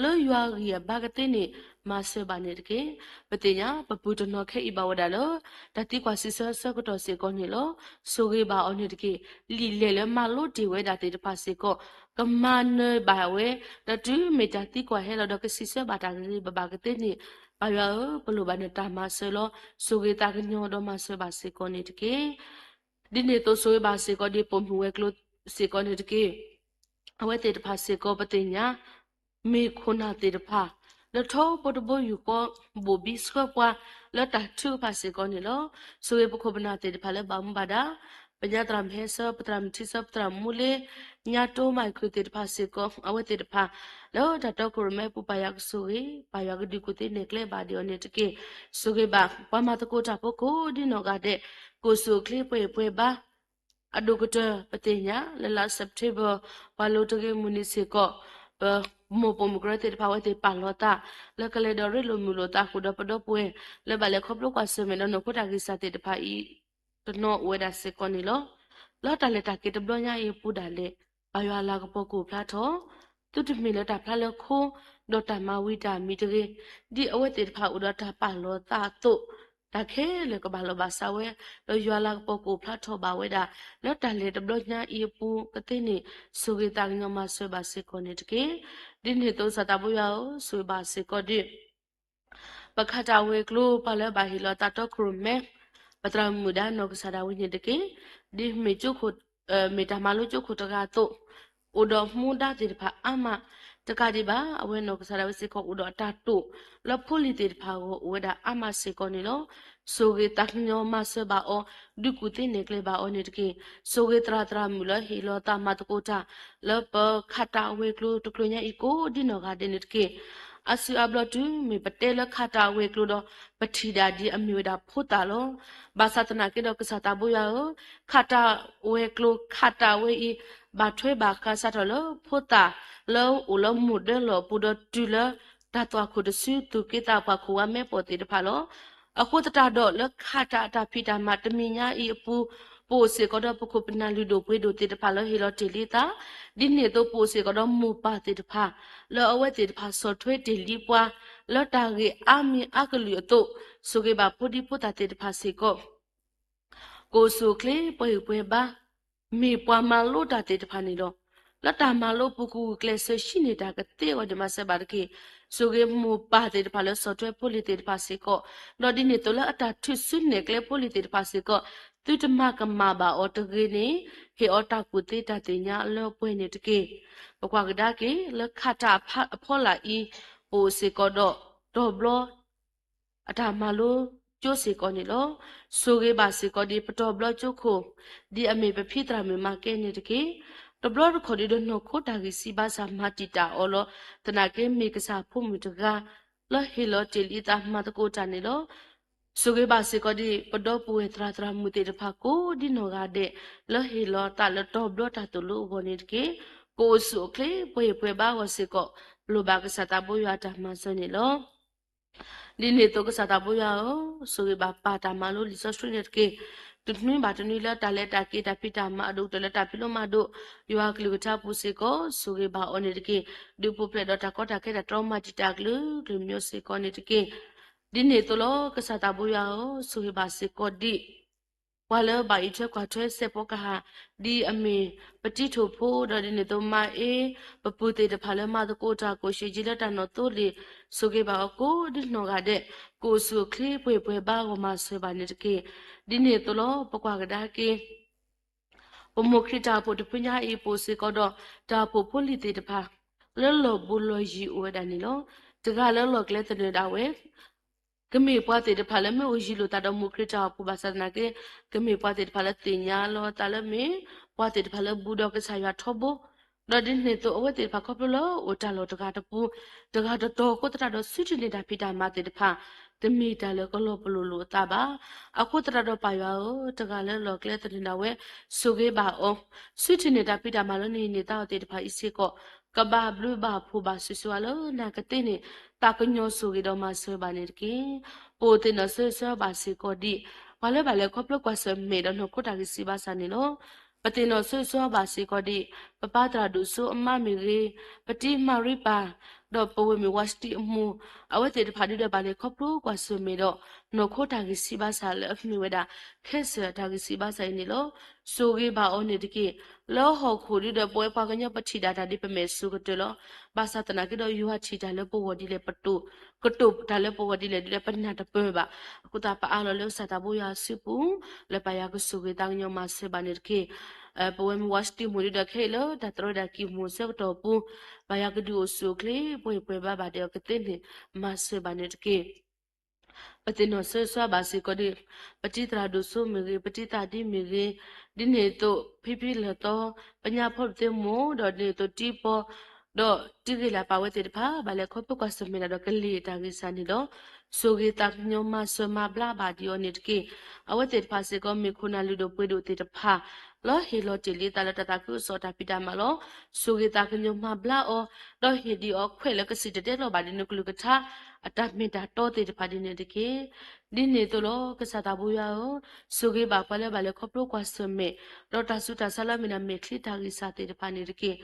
လၢယွၤဂံၢ်အဘါကသ့န့ၣ် မၤစၢၤဘၣ်န့ၣ်တက့ၢ်. ပသ့ၣ်ညါ ပပုၢ်တနီၤခဲအံၤဘၣ်ဝဲဒၣ်လၢ တၢ်သံကွၢ်စံးဆၢဆၢကတီၢ်စ့ၢ်ကီးန့ၣ်လီၤ. ဆိၣ်ဂ့ၤဘၣ်အီၤန့ၣ်တက့ၢ်. လံာ်လဲၢ်လၢမၤလိတ့ၢ်ဝဲဒၣ်သ့ၣ်တဖၣ်စ့ၢ်ကီး ကမၤနၢၤဘၣ်ဝဲ ဒီးတုၤမ့ၢ်တၢ်သံကွၢ်ဟဲလီၤဒီးကစံးဆၢဘၣ်တၢ်ဂ့ၤဂ့ၤဘၣ်ဘၣ်ကသ့န့ၣ် ပၢ်ယွၤဧၢ, ပလိၣ်ဘၣ်နတၢ်မၤစၢၤလီၤ. ဆိၣ်ဂ့ၤသးကညီၤဒီးမၤစၢၤဘၣ်စ့ၢ်ကီးန့ၣ်တက့ၢ်. ဒ်န့ၣ်အသိး ဆိၣ်ဂ့ၤဘၣ်စ့ၢ်ကီးဒ်ပိာ်မုၣ်ဝဲၤကျိၤစ့ၢ်ကီးန့ၣ်တက့ၢ်. အဝဲသ့ၣ်တဖၣ်စ့ၢ်ကီးပသ့ၣ်ညါ မ့ၢ်ခိၣ်နၢ်သ့ၣ်တဖၣ် လၢထီဘိတဘိယူၢ်ဃီ ဘိၣ်ဘံဆှၢပှၤ လၢတၢ်ထုကဖၣ်စ့ၢ်ကီးန့ၣ်လီၤ. ဆိၣ်ဂ့ၤပခိၣ်ပနၢ်သ့ၣ်တဖၣ်လၢဘၣ်မူဘၣ်ဒါ ပညါသရၣ်မုၣ်ဟဲဆၢ ပသရၣ်မုၣ်ထံဆၢ ပသရၣ်မုၣ်မူလ့ ညါတိမၤခရံာ်သ့ၣ်တဖၣ်စ့ၢ်ကီး အဝဲသ့ၣ်တဖၣ် လၢတၢ်တီခိၣ်ရိၣ်မဲအပူၤ ပၢ်ယွၤကဆိၣ်ဂ့ၤ ပၢ်ယွၤကဒုးကူၣ်သ့နဲၣ်ကျဲဘၣ်ဒံးအီၤန့ၣ်တက့ၢ်. ဆိၣ်ဂ့ၤဘၣ် ပှၤမၤသကိးတၢ်ဖိကိးဒ်နီၢ်ဂၤဒဲး ကိၣ်ဆူၣ်အိၣ်ချ့ပှဲၤပှဲၤဘါ အဒိၣ်ကတၢၢ်ပသ့ၣ်ညါ လၢလါ September ပှၤလိၤတဂ့ၤမုၢ်နံၤစ့ၢ်ကီး ပမိၢ်ပိာ်မုၣ်ကရၢသ့ၣ်တဖၣ် အဝဲသ့ၣ်ပာ်လီၤသး လၢကလဲၤဒီးရ့လိာ်မုာ်လိာ်သးဃုာ်ဒီးပဒီပုၢ်ဝဲၢ် လၢဘၣ်လဲၤခီဖျိကွၢ်ဆၢၣ်မဲာ်ဒီးနီၢ်ခိတၢ်ဂံၢ်စၢ်သ့ၣ်တဖၣ်အံၤ တနီၤအိၣ်ဝဲဒၣ်စ့ၢ်ကီးန့ၣ်လီၤ. လၢတၢ်လဲၤတၢ်က့ၤတဘျီညါအံၤအပူၤဒၣ်လဲာ် ပၢ်ယွၤအလၤကပီၤကအိၣ်ဖျါထီၣ် သုတမ့ၢ်လၢတၢ်ဖျါလၢခိ ဒီးတၢ်မၤဝံၤတၢ်မံၤတဂ့ၤ, ဒ်အဝဲသ့ၣ်တဖၣ်အိၣ်ဒီးတၢ်ပာ်လီၤသးအသိး တၢ်ခဲလၢာ်ကဘၣ်လီၤဘၣ်စးဝဲ, ဒီးယွၤအလၤကပီၤကအိၣ်ဖျါထီၣ်ဘၣ်ဝဲဒၣ် လၢတၢ်လဲၤတဘျီညါအံၤအပူၤကသ့န့ၣ် ဆိၣ်ဂ့ၤသးကညီၤမၤစၢၤဘၣ်စ့ၢ်ကီးန့ၣ်တက့ၢ်. ဒ်န့ၣ်အသိး ကစၢ်သးဘိယွၤဧၢ, ဆိၣ်ဂ့ၤဘၣ်စ့ၢ်ကီးဒ် ပခးတၢ်ဝဲၤကျိၤ ပှၤလၢဘၣ်ဟ့ၣ်လီၤသးတီခိၣ်ရိၣ်မဲ ပသရၣ်မုၣ်ဒါနီၢ်ကစၢ်ဒၣ်ဝဲန့ၣ်တက့ၢ်. ဒ်မ့ၢ်ကၠိခိၣ် မ့ၢ်တၢ်မၤလိကၠိခိၣ်တဂၤအသိး အိၣ်ဒီးမူဒါသ့ၣ်တဖၣ်အါမး တကးဒံးဘၣ် အဝဲနီၢ်ကစၢ်ဒၣ်ဝဲစ့ၢ်ကီးအိၣ်ဒီးအတၢ်တိာ် လၢဖိလံၤသ့ၣ်တဖၣ်အဂီၢ်အိၣ်ဝဲဒၣ်အါမးစ့ၢ်ကီးန့ၣ်လီၤ. ဆိၣ်ဂ့ၤသးကညီၤမၤစၢၤဘၣ်အီၤ ဒုးကူၣ်သ့နဲၣ်ကျဲဘၣ်အီၤန့ၣ်တက့ၢ်. ဆိၣ်ဂ့ၤသရၣ်သရၣ်မုၣ်လၢဟ့ၣ်လီၤသးမၤသကိးတၢ် လၢပခးတၢ်ဝဲၤကျိၤတကျိၤညါအံၤကိးဒ်နီၢ်ဂၤဒဲးန့ၣ်တက့ၢ်. အါစုအါဘျီတုၤမ့ၢ်ပတဲလၢခးတၢ်ဝဲၤကျိၤဒီး ပထံၣ်ဒၣ်ဒ်အမ့ၢ်ဝဲဒၣ်ဖိသၣ်လီၤ. ဘၣ်ဆၣ်သနာ်က့ဒီးကစၢ်သးဘိယွၤဧၢ, ခးတၢ်ဝဲၤကျိၤခးတၢ်ဝဲအံၤ ဘၣ်ထွဲဘၣ်ဃးစးထီၣ်လၢဖိသၣ် လၢအိၣ်လၢမူၢ်ဒၢလီၢ်အပူၤဒီးတုၤလၢ တၢ်သွၣ်ခိၣ်တစုသူၣ်က့သးပှၢ်ခိၣ်ဝါမဲပီၢ်သ့ၣ်တဖၣ်လီၤ. အဃိသတးဒီးလၢခးတၢ်အတၢ်ဖံးတၢ်မၤတမံၤညါအံၤအပူၤ ပအိၣ်စ့ၢ်ကီးဒီးပခိၣ်ပနၢ်လုၢ်ဒိၣ်ပှ့ၤဒိၣ်သ့ၣ်တဖၣ်လၢဟ့ၣ်လီၤတ့ၢ်လံသး, ဒ်န့ၣ်အသိးပအိၣ်စ့ၢ်ကီးဒီးမိၢ်ပၢ်သ့ၣ်တဖၣ် လၢအဝဲသ့ၣ်တဖၣ်ဆီၣ်ထွဲတ့ၢ်လံပှၤ လၢတၢ်ဂ့ၢ်အါမံၤအါကလုာ်အသိး, ဆိၣ်ဂ့ၤဘၣ်ဖိဒံဖိသၣ်သ့ၣ်တဖၣ်စ့ၢ်ကီး ကိၣ်ဆူၣ်ချ့ပှဲၤဂံၢ်ပှဲၤဘါ မ့ၢ်ပှၤမၤလိတၢ်သ့ၣ်တဖၣ်န့ၣ်လီၤ. လၢတၢ်မၤလိပူၤကွံာ်ကျဲးစၢးဟံးန့ၢ်တၢ်ကသ့အဂီၢ်န့ၣ် မၤစၢၤဘၣ်တက့ၢ်. ဆိၣ်ဂ့ၤမိၢ်ပၢ်သ့ၣ်တဖၣ်လၢဆီၣ်ထွဲဖိလံၤသ့ၣ်တဖၣ်စ့ၢ်ကီး, ဒီးဒ်န့ၣ်အသိးလၢအတၢ်ထုးစုနဲၣ်ကျဲဖိလံၤသ့ၣ်တဖၣ်စ့ၢ်ကီး, သုတမၤကမၣ်ဘၣ်အီၤတဂ့ၤန့ၣ်, ဟ့ၣ်အီၤတၢ်ကူၣ်သ့တၢ်သ့ၣ်ညါလၢပှဲၤန့ၣ်တက့ၢ်. ပကွၢ်ကဒါက့ၤ လၢခးတၢ်အဖီလာ်အံၤ ပအိၣ်စ့ၢ်ကီးဒီး တီၤဘျီ အတၢ်မၤလိကၠိစ့ၢ်ကီးန့ၣ်လီၤ. ဆိၣ်ဂ့ၤဘၣ်စ့ၢ်ကီးဒ်ပတီၤဘျီကၠိခိၣ်, ဒ်အမ့ၢ်ပဖံသရၣ်မုၣ်မၤကဲန့ၣ်တက့ၢ်. တဘျီတခီၣ်ဒုဒီးနီၢ်ခိတၢ်ဂံၢ်စၢ်ဘါစၢ်မၤတံာ်တာ်အီၤလီၤ. သနာ်က့မ့ၢ်ကစၢ်ဖိမုၣ်တဂၤ လၢဟ့ၣ်လီၤတ့ၢ်လံအသးမၤသကိးတၢ်န့ၣ်လီၤ. ဆိၣ်ဂ့ၤဘၣ်စ့ၢ်ကီးဒ် ပဒီပုၢ်ဝဲၢ်သရၣ်သရၣ်မုၣ်သ့ၣ်တဖၣ်ကိးဒ်နီၢ်ဂၤဒဲး လၢဟ့ၣ်လီၤသးလၢတီၤဘျီတၢ်သိၣ်လိအဂီၢ်န့ၣ်တက့ၢ်. ကအိၣ်ဆူၣ်အိၣ်ချ့ပှဲၤပှဲၤဘါအဂီၢ်စ့ၢ်ကီး လိၣ်ဘၣ်ကစၢ်သးဘိယွၤအတၢ်မၤစၢၤန့ၣ်လီၤ. ဒ်န့ၣ်အသိးကစၢ်သးဘိယွၤဧၢ, ဆိၣ်ဂ့ၤဘၣ်ပၢ်တၢ်မၤလိလံာ်စီဆှံန့ၣ်တက့ၢ်. တနွံဘၣ်တနွံလၢတၢ်လဲၤတၢ်က့ၤတၢ်ဖံးတၢ်မၤအဒိၣ်ကတၢၢ်လၢတၢ်ဖံးလိမၤဒိး ယွၤကလုၢ်ကထါပူၤစ့ၢ်ကီး ဆိၣ်ဂ့ၤဘၣ်အီၤန့ၣ်တက့ၢ်. ဒုးပူၤဖျဲးဒီးတၢ်ကီတၢ်ခဲတၢ်တြီမၤတံာ်တာ်ကလုာ်ကလုာ်မ့ၢ်အိၣ်စ့ၢ်ကီးန့ၣ်တက့ၢ်. ဒ်န့ၣ်အသိးလီၤ ကစၢ်သးဘိယွၤဧၢ, ဆိၣ်ဂ့ၤဘၣ်စ့ၢ်ကီးဒ် ပှၤလၢဘၣ်အံးထွဲကွၢ်ထွဲစဲးဖီကဟၣ် ဒ်အမ့ၢ်ပတံၤထိၣ်ဖိ ဒီးဒ်န့ၣ်အသိးမါအ့ ပပုၢ်သ့ၣ်တဖၣ်လၢမၤသကိးတၢ်ကိၣ်ရှ့ၣ်ကၠံလၢတၢ်နီၣ်သိလ့ၣ် ဆိၣ်ဂ့ၤဘၣ်အီၤကိးဒ်နီၢ်ဂၤဒဲး ကအိၣ်ဆူၣ်အိၣ်ချ့ပှဲၤပှဲၤဘါအဂီၢ်မၤစၢၤဘၣ်န့ၣ်တက့ၢ်. ဒ်န့ၣ်အသိးလီၤ ပကွၢ်ကဒါက့ၤ ပမိၢ်ခရံာ်တၢ်အိၣ်ဖှိၣ်တဖုညါအံၤ ပအိၣ်စ့ၢ်ကီးဒီး တၢ်အိၣ်ဖှိၣ်ဖိလံၤသ့ၣ်တဖၣ် လၢလီၢ်ဘူးလီၢ်ယံၤအိၣ်ဝဲဒၣ်န့ၣ်လီၤ. တဂၤလၢလီၢ်ကျဲသနၢၣ်ဒၣ်ဝဲ ကမ့ၢ်ပှၤသ့ၣ်တဖၣ်လၢမ့ၢ်အိၣ်ယံၤလိာ်သးဒီးမိၢ်ခရံာ်တၢ်အိၣ်ဖှိၣ်ဘၣ်ဆၣ်သနာ်က့ ကမ့ၢ်ပှၤသ့ၣ်တဖၣ်လၢသ့ၣ်ညါလီၤသးလၢမ့ၢ် ပှၤသ့ၣ်တဖၣ်လၢဘူးဒီးကစၢ်ယွၤထီဘိ, ဒီးဒ်န့ၣ်အသိးအဝဲသ့ၣ်တဖၣ်ခီဖျိလၢအိၣ်တၢ်လီၢ်တဂၤတပူၤ တဂၤတတီၤအဃိသတးဒီး စုထံၣ်န့ၢ်တၢ်ဖံးတၢ်မၤသ့ၣ်တဖၣ် တမ့ၢ်တၢ်လၢကလီၤပလိာ်လိာ်အသးဘၣ်. အဃိသတးဒီးပၢ်ယွၤဧၢ, တဂၤလၢလီၢ်ကျဲသနၢၣ်ဒၣ်ဝဲ ဆိၣ်ဂ့ၤဘၣ်အီၤ, စုထံၣ်န့ၢ်တၢ်ဖံးတၢ်မၤလၢနဟံးန့ၢ်သါအီၤသ့ၣ်တဖၣ်အံၤစ့ၢ်ကီး ကဘၣ်ဘျုးဘၣ်ဖှိၣ်ဘၣ်ဆူၣ်ဆူၣ်အါလၢနကသ့န့ၣ် သးကညီၤဆိၣ်ဂ့ၤဒီးမၤစၢၤဘၣ်န့ၣ်တက့ၢ်. ပအိၣ်သ့ၣ်နီၣ်ဆၢဆၢဘၣ်စ့ၢ်ကီးဒ် ပှၤလၢဘၣ်လဲၤခီဖျိကွၢ်ဆၢၣ်မဲာ်ဒီးနီၢ်ခိတၢ်ဂံၢ်စၢ်ဘါစၢ်န့ၣ်လီၤ. ပသ့ၣ်နီၣ်ဆၢဆၢဘၣ်စ့ၢ်ကီးဒ် ပပၢ်သရၣ်ဒိၣ်စိအမါမ့ၢ်ဂ့ၤ, ပတံၤမၤရံပၢ်, ဒီးပဝဲၢ်မုၣ်ဝါစတံအမိၢ်, အဝဲသ့ၣ်တဖၣ်ဒုဒီးဘၣ်လဲၤခီဖျိကွၢ်ဆၢၣ်မဲာ်ဒီး နီၢ်ခိတၢ်ဂံၢ်စၢ်ဘါစၢ်လၢအမ့ၢ်ဝဲဒၣ် ခဲစၢၣ်တၢ်ဂံၢ်စၢ်ဘါစၢ်အံၤန့ၣ်လီၤ. ဆိၣ်ဂ့ၤဘၣ်အီၤန့ၣ်တက့ၢ်. လၢဟီၣ်ခိၣ်ဒုဒီးပဝဲပှၤကညီပထံၣ်ဒၣ်တၢ်ဒ်ပမဲာ်ဆူၣ်ကတၢၢ်လီၤ. ဘၣ်ဆၣ်သနာ်က့ဒီးယွၤထံၣ်တၢ်လၢပဂီၢ်ဒ်လဲၣ်ပတိၣ်, ကတိၤတၢ်လၢပဂီၢ်ဒ်လဲၣ်ဒ်လဲၣ်ပနၢ်တပၢၢ်ဘၣ်. အဃိသတးပအၢၣ်လီၤလၢကစၢ်သးဘိယွၤအစုပူၤ လၢပၢ်ယွၤကဆိၣ်ဂ့ၤသးကညီၤမၤစၢၤဘၣ်န့ၣ်တက့ၢ်. ပဝဲမုၢ်ဝါစတံမိၢ်ဒုဒီးခဲအံၤလၢတၢ်သရၢဒၣ်ကံၢ်မိၢ်ဆၢကတီၢ်ပူၤ ပၢ်ယွၤကဒုးအိၣ်ဆူၣ်အိၣ်ချ့ပှဲၤပှဲၤဘါဘၣ်ဒီးအကသ့န့ၣ် မၤစၢၤဘၣ်န့ၣ်တက့ၢ်. ပသ့ၣ်နီၣ်ဆၢဆၢဘၣ်စ့ၢ်ကီးဒ် ပတံၤသရၣ်ဒိၣ်စိမ့ၢ်ဂ့ၤ, ပတံၤသးဒံမ့ၢ်ဂ့ၤ, ဒ်န့ၣ်အသိး ဖံဖံလၢၢ်သီ, ပညါဖီဒိၣ်သ့ၣ်မိၢ်, ဒီးဒ်န့ၣ်အသိးတံၤပီၤ, ဒီးတံၤဂ့ၤလၢ်ပၢ်ဝဲသ့ၣ်တဖၣ် ဘၣ်လဲၤခီဖျိကွၢ်ဆၢၣ်မဲာ်တၢ်ဒီးကလံၤတၢ်ဂံၢ်စၢ်န့ၣ်ဒီး ဆိၣ်ဂ့ၤသးကညီၤမၤစၢၤမၤဘျါဘၣ်ဒံးအီၤန့ၣ်တက့ၢ်. အဝဲသ့ၣ်တဖၣ်စ့ၢ်ကီးမ့ၢ်ခိၣ်နၢ်လုၢ်ဒိၣ်ပှ့ၤဒိၣ်သ့ၣ်တဖၣ် လၢဟ့ၣ်လီၤတ့ၢ်လံသးလၢတၢ်သးခုကစီၣ်တၢ်ဖံးတၢ်မၤလီၤ. ဆိၣ်ဂ့ၤသးကညီၤမၤဘျါအီၤ, ဒီးဟ့ၣ်ဒံးအီၤခွဲးလၢကစံၣ်တဲၤတဲလီၤဘၣ်ဒ်နကလုၢ်ကထါ အတၢ်မ့ၢ်တၢ်တီသ့ၣ်တဖၣ်ဒ်န့ၣ်တက့ၢ်. ဒ်န့ၣ်အသိးလီၤ ကစၢ်သးဘိယွၤဧၢ, ဆိၣ်ဂ့ၤဘၣ်ပှၤလၢဘၣ်လဲၤခီဖျိကွၢ်ဆၢၣ်မဲာ်, ဒီးတၢ်ဆူးတၢ်ဆါလၢအမ့ၢ်ဒၣ်မဲာ်ချံတၢ်ဂံၢ်စၢ်သ့ၣ်တဖၣ်န့ၣ်တက့ၢ်.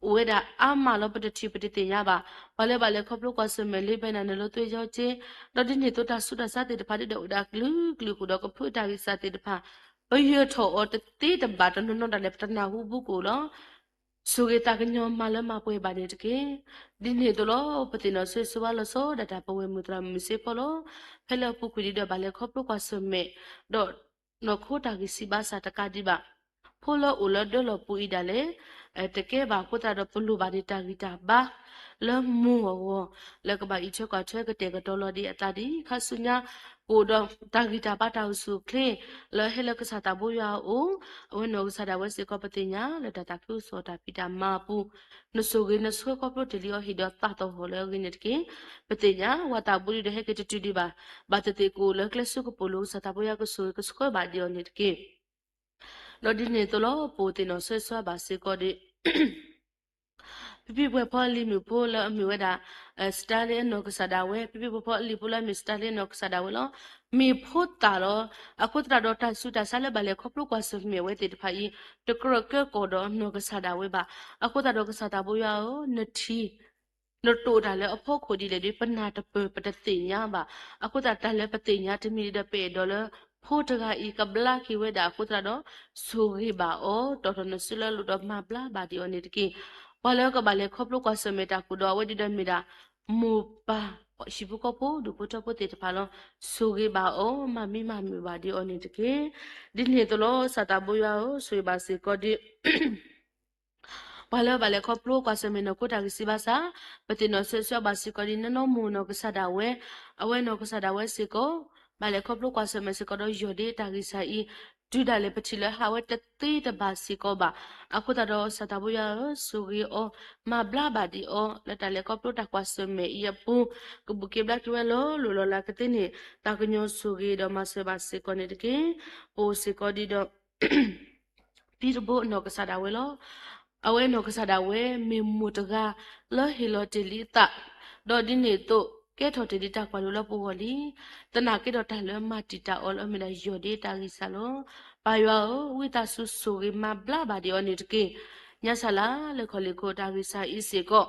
အိၣ်ဝဲဒၣ်အါမးလီၤ ပတထံၣ်ပတသ့ၣ်ညါဘၣ်. ပှၤလၢဘၣ်လဲၤခီဖျိကွၢ်ဆၢၣ်မဲာ်လၢဘဲနၤနၢၤလၢသွ့ၣ်ယီက့, ဒီးဒ်န့ၣ်အသိးတၢ်ဆူးတၢ်ဆါသ့ၣ်တဖၣ်ဒ်ဒီးအိၣ်ဒၣ်ကလုာ်ကလုာ်အဃိဒီး ကဖုးတၢ်ဂံၢ်စၢ်သ့ၣ်တဖၣ် ပယၢၤထီၣ်အီၤတသ့တဘၣ်တနီၤနီၤဒၣ်လဲာ် ပတနၢ်ဟူဘူးကအိၣ်လီၤ. ဆိၣ်ဂ့ၤသးကညီၤမၤလၢမၤပှဲၤဘၣ်န့ၣ်တက့ၢ်. ဒ်န့ၣ်အသိးလီၤ ပသ့ၣ်နီၣ်ဆၢဆၢဝါလီၤဆီဒၣ်တၢ်ပဝဲၢ်မုၢ်သရၣ်မုၣ်စ့ၢ်ကီးလီၤ. ဖဲလၢအပူၤကွံာ်ဒ်ဒီးဘၣ်လဲၤခီဖျိကွၢ်ဆၢၣ်မဲာ်, ဒီးနီၢ်ခိတၢ်ဂံၢ်စၢ်ဘါစၢ်တကးဒံးဘၣ်. ဖိလၢအိၣ်လၢဒၢလီၢ်ပူၤအံၤဒၣ်လဲာ် တကဲဘၣ်အဃိသတးဒီးပလိၣ်ဘၣ်ဒံးတၢ်ဂံၢ်တၢ်ဘါ လၢမူအဂီၢ် လၢကဘၣ်အံးထွဲကွၢ်ထွဲကတဲာ်ကတီၤလီၤဒံးအသးဒ်ခါဆူညါ ကအိၣ်ဒီးတၢ်ဂံၢ်တၢ်ဘါတၢ်အိၣ်ဆူၣ်အိၣ်ချ့ လၢဟဲလၢကစၢ်သးဘိယွၤအအိၣ်, အဝဲနီၢ်ကစၢ်ဒၣ်ဝဲစ့ၢ်ကီးပသ့ၣ်ညါလၢတၢ်သးခုကစီၣ်တၢ်ဖံးတၢ်မၤအပူၤ, နဆိၣ်ဂ့ၤနဆှၢခီဖျိတ့ၢ်လံအီၤဟ့ၣ်ဒီးသးသဟီၣ်လၢအဂ့ၢ်န့ၣ်တက့ၢ်. ပသ့ၣ်ညါဝဲသးဘိဒ်ဒီးဟဲက့ၤတတုၤဒံးဘၣ်, ဘၣ်သ့ၣ်သ့ၣ်ကအိၣ်လၢကျဲဆိကပိာ်လိၤကစၢ်သးဘိယွၤကဆိၣ်ဂ့ၤကဆှၢဘၣ်ဒံးအီၤန့ၣ်တက့ၢ်. ဒီးဒ်န့ၣ်အသိးလီၤ ပအိၣ်သ့ၣ်နီၣ်ဆၢဆၢဘၣ်စ့ၢ်ကီးဒ် ဖံဖံပှဲၤဖီအလံၤမုၣ်ဖိလၢအမ့ၢ်ဝဲဒၣ် Starlink အနီၢ်ကစၢ်ဒၣ်ဝဲ, ဖံဖံပှဲၤဖီအလံၤဖိလၢအမ့ၢ် Starlink အနီၢ်ကစၢ်ဒၣ်ဝဲလီၤ. မ့ၢ်ဖိသၣ်လီၤ. အဃိသတးဒီးတၢ်ဆူးတၢ်ဆါလၢဘၣ်လဲၤခီဖျိကွၢ်ဆၢၣ်မဲာ်ဝဲသ့ၣ်တဖၣ်အံၤ တကြၢးကဲကီၢ်ဒီးနီၢ်ကစၢ်ဒၣ်ဝဲဘၣ်. အဃိသတးဒီးကစၢ်သးဘိယွၤဧၢ, နထံၣ် နတိာ်တၢ်လၢအဖီခိၣ်ဒ်လဲၣ်ဒီး ပနၢ်တပၢၢ်ပတသ့ၣ်ညါဘၣ်. အဃိသတးတၢ်လၢပသ့ၣ်ညါတမံၤဒ်ဒီးပအဲၣ်ဒိးလၢ ဖိတဂၤအံၤကဘျါက့ၤဝဲဒၣ်အဃိသတးဒီး ဆိၣ်ဂ့ၤဘၣ်အီၤ, တီၣ်ထီၣ်နစုလၢအလိၤဒီးမၤဘျါဘၣ်ဒံးအီၤန့ၣ်တက့ၢ်. ပှၤလၢကဘၣ်လဲၤခီဖျိကွၢ်ဆၢၣ်မဲာ်တၢ်ကူၣ်ဒီးအဝဲဒၣ်ဒီးမ့ၢ်ဒၣ် မိၢ်ပၢ် ဟံၣ်ဖိဃီဖိ ဒူၣ်ဖိထၢဖိသ့ၣ်တဖၣ်လီၤ. ဆိၣ်ဂ့ၤဘၣ်အီၤ, မၤမံမၤမုာ်ဘၣ်ဒံးအီၤန့ၣ်တက့ၢ်. ဒ်န့ၣ်အသိးလီၤ ကစၢ်သးဘိယွၤဧၢ, ဆိၣ်ဂ့ၤဘၣ်စ့ၢ်ကီးဒ် ပှၤလၢဘၣ်လဲၤခီဖျိကွၢ်ဆၢၣ်မဲာ်နီၢ်ခိတၢ်ဂံၢ်စၢ်ဘါစၢ်, ပသ့ၣ်နီၣ်ဆိၣ်ဂ့ၤဘၣ်စ့ၢ်ကီးဒ် နနီၢ်မိၢ်နီၢ်ကစၢ်ဒၣ်ဝဲ, အဝဲနီၢ်ကစၢ်ဒၣ်ဝဲစ့ၢ်ကီး ဘၣ်လဲၤခီဖျိကွၢ်ဆၢၣ်မဲာ်စ့ၢ်ကီးဒီးယီၢ်ဒ့တၢ်ဂံၢ်စၢ်အံၤ, တုၤဒၣ်လဲာ်ပထံၣ်လၢဟးဝဲတသ့တဘၣ်စ့ၢ်ကီးဘၣ်. အဃိသတးဒီး ကစၢ်သးဘိယွၤဧၢ, ဆိၣ်ဂ့ၤအီၤ, မၤဘျါဘၣ်ဒံးအီၤ လၢတၢ်လဲၤခီဖျိတၢ်ကွၢ်ဆၢၣ်မဲာ်အံၤအပူၤ, ကဘူၣ်က့ၤဘျါက့ၤဝဲလီၤလိၢ်လီၤလးကသ့န့ၣ် သးကညီၤဆိၣ်ဂ့ၤဒီးမၤစၢၤဘၣ်စ့ၢ်ကီးန့ၣ်တက့ၢ်. ပအိၣ်စ့ၢ်ကီးဒ်ဒီး တံၤသဘိနီၢ်ကစၢ်ဒၣ်ဝဲလီၤ. အဝဲနီၢ်ကစၢ်ဒၣ်ဝဲ မ့ၢ်မိၢ်တဂၤလၢဟ့ၣ်လီၤတ့ၢ်လံအသး, ဒီးဒ်န့ၣ်အသိး ကဲထီၣ်တ့ၢ်လံတၢ်ကွၢ်လိလၢပဂီၢ်လံ. သနာ်က့ဒီးတၢ်လၢမၤတံာ်တာ်အီၤလၢအမ့ၢ်ဒၣ်ယီၢ်ဒ့တၢ်ဂံၢ်စၢ်လီၤ. ပၢ်ယွၤဧၢ, ဝံသးစူၤဆိၣ်ဂ့ၤမၤဘျါဘၣ်ဒံးအီၤန့ၣ်တက့ၢ်. ညါစၢ်လၢ လၢခီၣ်လ့ၣ်ခိၣ်တၢ်ဂံၢ်စၢ်အံၤစ့ၢ်ကီး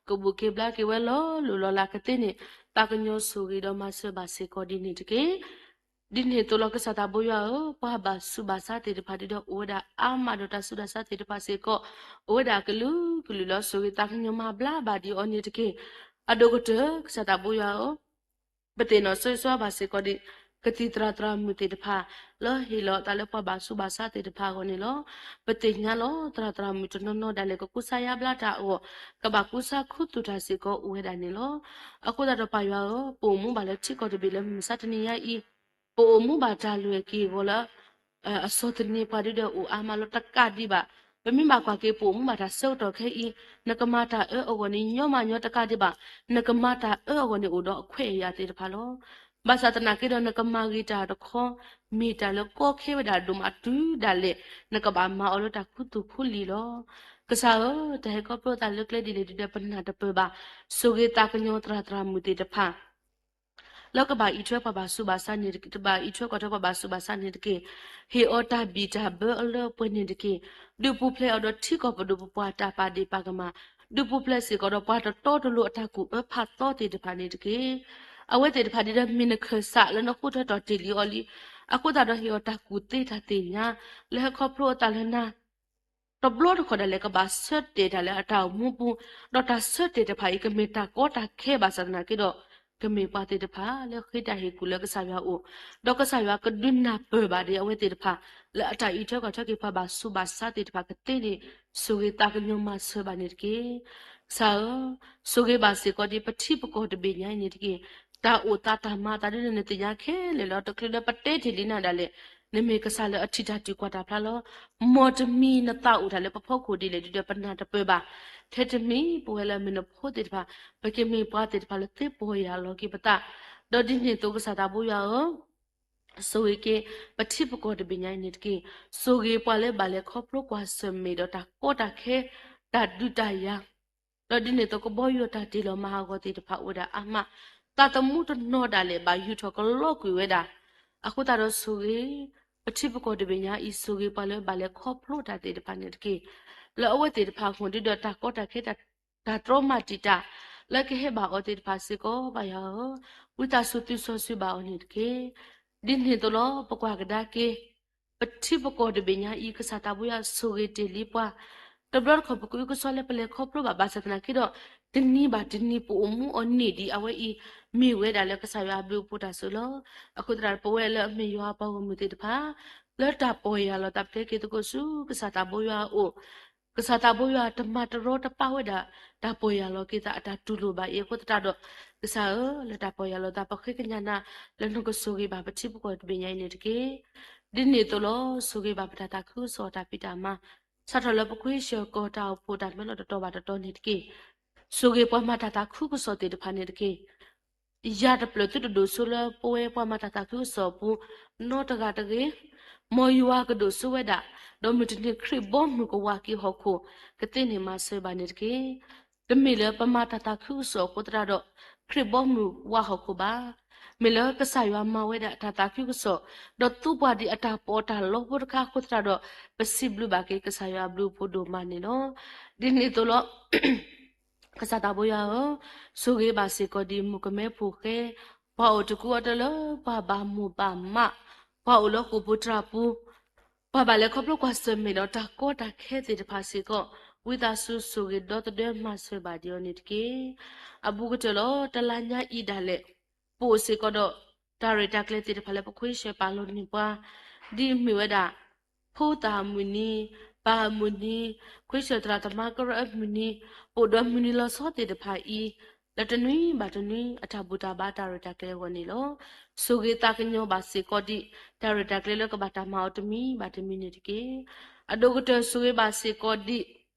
ကဘူၣ်က့ၤဘျါက့ၤဝဲလီၤလိၢ်လီၤလးကသ့န့ၣ် သးကညီၤဆိၣ်ဂ့ၤဒီးမၤစၢၤဘၣ်စ့ၢ်ကီးဒ်န့ၣ်တက့ၢ်. ဒ်န့ၣ်အသိးလီၤ ကစၢ်သးဘိယွၤဧၢ, ပှၤဘၣ်ဆူးဘၣ်ဆါသ့ၣ်တဖၣ်ဒ်ဒီး အိၣ်ဝဲဒၣ်အါမးဒီးတၢ်ဆူးတၢ်ဆါသ့ၣ်တဖၣ်စ့ၢ်ကီး အိၣ်ဝဲဒၣ်အကလုာ်ကလုာ်လီၤ. ဆိၣ်ဂ့ၤသးကညီၤမၤဘျါဘၣ်ဒံးအီၤန့ၣ်တက့ၢ်. အဒိၣ်ကတၢၢ် ကစၢ်သးဘိယွၤဧၢ, ပသ့ၣ်နီၣ်ဆိၣ်ဂ့ၤဘၣ်စ့ၢ်ကီးဒ် ကသံၣ်သရၣ်သရၣ်မုၣ်သ့ၣ်တဖၣ် လၢဟ့ၣ်လီၤအသးလၢပှၤဘၣ်ဆူးဘၣ်ဆါသ့ၣ်တဖၣ်အဂီၢ်န့ၣ်လီၤ. ပသ့ၣ်ညါလီၤ သရၣ်သရၣ်မုၣ်တနီၤနီၤဒၣ်လဲာ် ကကူစါယါဘျါတၢ်အဂီၢ်, ကဘၣ်ကူစါခူသူၣ်တၢ်စ့ၢ်ကီးအိၣ်ဝဲဒၣ်န့ၣ်လီၤ. အဃိသတးဒီးပၢ်ယွၤဧၢ, ပအိၣ်မူဘၣ်လၢထံကီၢ်တဘ့ၣ်လၢမုၢ်မဆါတနံၤညါအံၤ, ပအိၣ်မူဘၣ်တၢ်လဲၤက့ၤအဂီၢ်လၢ အစီသန့ၤပှၤဒ်ဒီးအိၣ်အါမးလီၤတကးဒံးဘၣ်. ပမ့ၢ်ဘၣ်ကွၢ်က့ၤ ပအိၣ်မူဘၣ်တၢ်ဆၢကတီၢ်ခဲအံၤ, နကမၤတၢ်အၢအဂီၢ်န့ၣ် ညီမးညီတကးဒံးဘၣ်. နကမၤတၢ်အၢအဂီၢ်န့ၣ် အိၣ်ဒီးအခွဲးအယာ်သ့ၣ်တဖၣ်လီၤ. ဘၣ်ဆၣ်သနာ်က့ဒီး နကမၤဂ့ၤတၢ်တခီ မ့ၢ်တၢ်လၢကီခဲဝဲဒၣ်ဒိၣ်မးတုၤဒၣ်လဲာ်, နကဘၣ်မၤအီၤလၢတၢ်ခူသူၣ်ခူလံၤလီၤ. ကစၢ်ဧၢ, တၢ်ဟဲခီဖျိသးလၢကျဲဒ်လဲၣ်ဒ်ဒီး ပနၢ်တပၢၢ်ဘၣ်. ဆိၣ်ဂ့ၤသးကညီၤသရၣ်သရၣ်မုၣ်သ့ၣ်တဖၣ် လၢကဘၣ်အံးထွဲပှၤဘၣ်ဆူးဘၣ်ဆါန့ၣ်, ကဘၣ်အံးထွဲကွၢ်ထွဲပှၤဘၣ်ဆူးဘၣ်ဆါန့ၣ်တက့ၢ်. ဟ့ၣ်အီၤတၢ်ဘံၣ်တၢ်ဘၢအလၢအပှဲၤန့ၣ်တက့ၢ်. ဒုးပူၤဖျဲးအီၤဒီးထံကီၢ်ပဒိၣ်ပပှၢ်တၢ်ပာ်ဒ့ၣ်ပာ်ကမၣ်, ဒုးပူၤဖျဲးစ့ၢ်ကီးဒီးပှၤတတီတလိၤအတၢ်ကူၣ်အၢဖးသီသ့ၣ်တဖၣ်န့ၣ်တက့ၢ်. အဝဲသ့ၣ်တဖၣ်ဒ်ဒီးမ့ၢ်နခၢၣ်စးလၢနဃိထၢထီၣ်တ့ၢ်လံအီၤလံ. အဃိသတးဒီးဟ့ၣ်အီၤတၢ်ကူၣ်သ့တၢ်သ့ၣ်ညါ လၢဟဲခီဖျိအသးလၢနၤ တဘျီတခီၣ်ဒၣ်လဲာ် ကဘၣ်ဆၢတဲာ်တၢ်လၢအတၢ်အိၣ်မူပူၤ, ဒီးတၢ်ဆၢတဲာ်တဖၣ်အံၤ ကမ့ၢ်တၢ်ကီတၢ်ခဲဘၣ်ဆၣ်သနာ်က့ဒီး, ကမ့ၢ်ပှၤသ့ၣ်တဖၣ်လၢဃ့တၢ်ဟ့ၣ်ကူၣ်လၢကစၢ်ယွၤအအိၣ်, ဒီးကစၢ်ယွၤကဒုးနၢ်ပၢၢ်ဘၣ်ဒံးအဝဲသ့ၣ်တဖၣ် လၢအတၢ်အံးထွဲကွၢ်ထွဲက့ၤပှၤဘၣ်ဆူးဘၣ်ဆါသ့ၣ်တဖၣ်ကသ့န့ၣ်, ဆိၣ်ဂ့ၤသးကညီၤမၤစၢၤဘၣ်န့ၣ်တက့ၢ်. ကစၢ်ဧၢ, ဆိၣ်ဂ့ၤဘၣ်စ့ၢ်ကီးဒ်ပထံပကီၢ်တဘ့ၣ်ညါအံၤန့ၣ်တက့ၢ်. တၢ်အိၣ်သးတၢ်မၤအသးဒ်န့ၣ် နသ့ၣ်ညါခဲလၢာ်လီၤ. တချုးလၢပတဲတ့ၢ်လံနၤဒၣ်လဲာ် နမ့ၢ်ကစၢ်လၢအထံၣ်တၢ်တုၤကွၢ်တၢ်ဖျါလီၤ. မ်တမံၤနသးအိၣ်တၢ်လၢပဖီခိၣ်ဒ်လဲၣ်ဒ်ဒီး ပနၢ်တပၢၢ်ဘၣ်. ထဲတမံၤပဝဲလၢအမ့ၢ်နဖိသ့ၣ်တဖၣ်, ပကမ့ၢ်ပှၤသ့ၣ်တဖၣ်လၢသ့ပီၢ်ယၢ်လီၤက့ၤပသး, ဒီးဒ်န့ၣ်အသိးကစၢ်သးဘိယွၤဧၢ, ဆိၣ်ဂ့ၤက့ၤ ပထံပကီၢ်တဘ့ၣ်ညါအံၤန့ၣ်တက့ၢ်. ဆိၣ်ဂ့ၤပှၤလၢဘၣ်လဲၤခီဖျိကွၢ်ဆၢၣ်မဲာ်ဒီးတၢ်ကီတၢ်ခဲ, တၢ်ဒုးတၢ်ယၤ ဒီးဒ်န့ၣ်အသိးကဘီယူၤတၢ်တ့ၢ်လီၤမၤဟးဂီၤသ့ၣ်တဖၣ်အိၣ်ဝဲဒၣ်အါမး, သးသမူတနီၤဒၣ်လဲာ်ဘၣ်ယူၢ်ထီၣ်ကလီကွံာ်ဝဲဒၣ်. အဃိသတးဒီးဆိၣ်ဂ့ၤ ပထံပကီၢ်တဘ့ၣ်ညါအံၤ ဆိၣ်ဂ့ၤပှၤလၢဘၣ်လဲၤခီဖျိတၢ်သ့ၣ်တဖၣ်န့ၣ်တက့ၢ်. လၢအဝဲသ့ၣ်တဖၣ်အဃိၣ်ဒ်ဒီးတၢ်ကီတၢ်ခဲ တၢ်တြီမၤတံာ်တာ် လၢကဟဲဘၣ်အီၤသ့ၣ်တဖၣ်စ့ၢ်ကီး ပၢ်ယွၤဧၢ, ဝံသးစူၤသုစီဆှံဘၣ်အီၤန့ၣ်တက့ၢ်. ဒ်န့ၣ်အသိးလီၤ ပကွၢ်ကဒါက့ၤ ပထံပကီၢ်တဘ့ၣ်ညါအံၤ ကစၢ်သးဘိယွၤဆိၣ်ဂ့ၤတ့ၢ်လံပှၤ, တဘျီတခီၣ်ပကအုကစွါလၢပလဲၤခီဖျိဘၣ် ဘၣ်ဆၣ်သနာ်က့ဒီး တနံၤဘၣ်တနံၤပအိၣ်မူအီၤန့ၢ်ဒံးအဝဲအံၤ မ့ၢ်ဝဲဒၣ်လၢကစၢ်ယွၤအဘျုးအဖှိၣ်တၢ်စၢၤလီၤ. အဃိသတးဒီးပဝဲလၢအမ့ၢ်ယွၤအပှၤဂီၢ်မုၢ်သ့ၣ်တဖၣ် လၢတၢ်ပီၢ်ယၢ်လီၤသးပတဲက့ၤသကိးဆူ ကစၢ်သးဘိယွၤအအိၣ်, ကစၢ်သးဘိယွၤတမၤတရီတပါဝဲဒၣ် တၢ်ပီၢ်ယၢ်လီၤက့ၤသးအတၢ်တူၢ်လိာ်ဘၣ်အံၤအဃိသတးဒီး, ကစၢ်ဧၢ, လၢတၢ်ပီၢ်ယၢ်လီၤသး ပဃ့ကညးနၤ လၢနကဆိၣ်ဂ့ၤဘၣ်ပထံပကီၢ်တဘ့ၣ်ညါအံၤန့ၣ်တက့ၢ်. ဒ်န့ၣ်အသိးလီၤ ဆိၣ်ဂ့ၤဘၣ်ပတၢ်သးခုကစီၣ်တၢ်ဖံးတၢ်မၤ, စးထီၣ်လၢပခွ့ဆၢၣ်ကီၢ်တၢ်အိၣ်ဖှိၣ်တၢ်မၢလီၤတတီၤဘၣ်တတီၤန့ၣ်တက့ၢ်. ဆိၣ်ဂ့ၤပှၤမၤတၢ်သးခုကစီၣ်သ့ၣ်တဖၣ်န့ၣ်တက့ၢ်. ယၤတဖျၢၣ်သုတဒိၣ်စိလၢပဝဲပှၤမၤတၢ်သးခုကစီၣ်အပူၤ နီတဂၤတဂ့ၤ, မ်ယွၤကဒိၣ်စိဝဲဒၣ်, ဒီးမုၢ်တနံၤခရံာ်ဘီမုၢ်ကဝၤက့ၤဟီၣ်ခိၣ် ကသ့န့ၢ်မၤစၢၤဘၣ်န့ၣ်တက့ၢ်. တမ့ၢ်လၢပမၤတၢ်သးခုကစီၣ်အဃိသတးဒီး ခရံာ်ဘီမုၢ်ဝၤဟီၣ်ခိၣ်ဘၣ်. မ့ၢ်လၢကစၢ်ယွၤမၤဝဲဒၣ်တၢ်သးခုကစီၣ်, ဒီးသူပှၤဒ်အတၢ်ပီးတၢ်လီဖိတခါအဃိသတးဒီး ပစံးဘျုးဘၣ်က့ၤကစၢ်ယွၤအဘျုးအဖှိၣ်ဒိၣ်မးန့ၣ်လီၤ. ဒ်န့ၣ်အသိးလီၤ ကစၢ်သးဘိယွၤဧၢ, ဆိၣ်ဂ့ၤဘၣ်စ့ၢ်ကီးဒ်မုၣ်ကမဲဖိဃဲ, ပှၤအိၣ်တကူအီၤတလၢ ပှၤဘၣ်မိၢ်ဘၣ်မး, ပ ပှၤအိၣ်လၢဃိာ်ပူၤတြၢ်ပူၤ, ပှၤဘၣ်လဲၤခီဖျိကွၢ်ဆၢၣ်မဲာ်ဒီးတၢ်ကီတၢ်ခဲသ့ၣ်တဖၣ်စ့ၢ်ကီး, ဝံသးစူၤဆိၣ်ဂ့ၤဒီသဒၢမၤစၢၤဘၣ်ဒံးအီၤန့ၣ်တက့ၢ်. အဘူးကတၢၢ်လီၤ တလါညါအံၤဒၣ်လဲာ် ပအိၣ်စ့ၢ်ကီးဒီး တၢ်ရဲၣ်တၢ်ကျဲၤသ့ၣ်တဖၣ်လၢပခွဲးဆၢပာ်လီၤန့ၢ်ပှၤ, ဒ်အမ့ၢ်ဝဲဒၣ် ဖိသၣ်အမုၢ်နံၤ, ပၢ်အမုၢ်နံၤ, ခွဲးဆၢသရၣ်သမါကရၢအမုၢ်နံၤ, ပအိၣ်ဒီးမုၢ်နံၤလီၤဆီသ့ၣ်တဖၣ်အံၤ, လၢတနွံဘၣ်တနွံ အတၢ်ဘူၣ်တၢ်ဘါတၢ်ရဲၣ်တၢ်ကျဲၤအဂီၢ်န့ၣ်လီၤ. ဆိၣ်ဂ့ၤသးကညီၤဘၣ်စ့ၢ်ကီးဒံး တၢ်ရဲၣ်တၢ်ကျဲၤလၢကဘၣ်တၢ်မၤအီၤတမံၤဘၣ်တမံၤန့ၣ်တက့ၢ်. အဒိၣ်ကတၢၢ်ဆိၣ်ဂ့ၤဘၣ်စ့ၢ်ကီးဒံး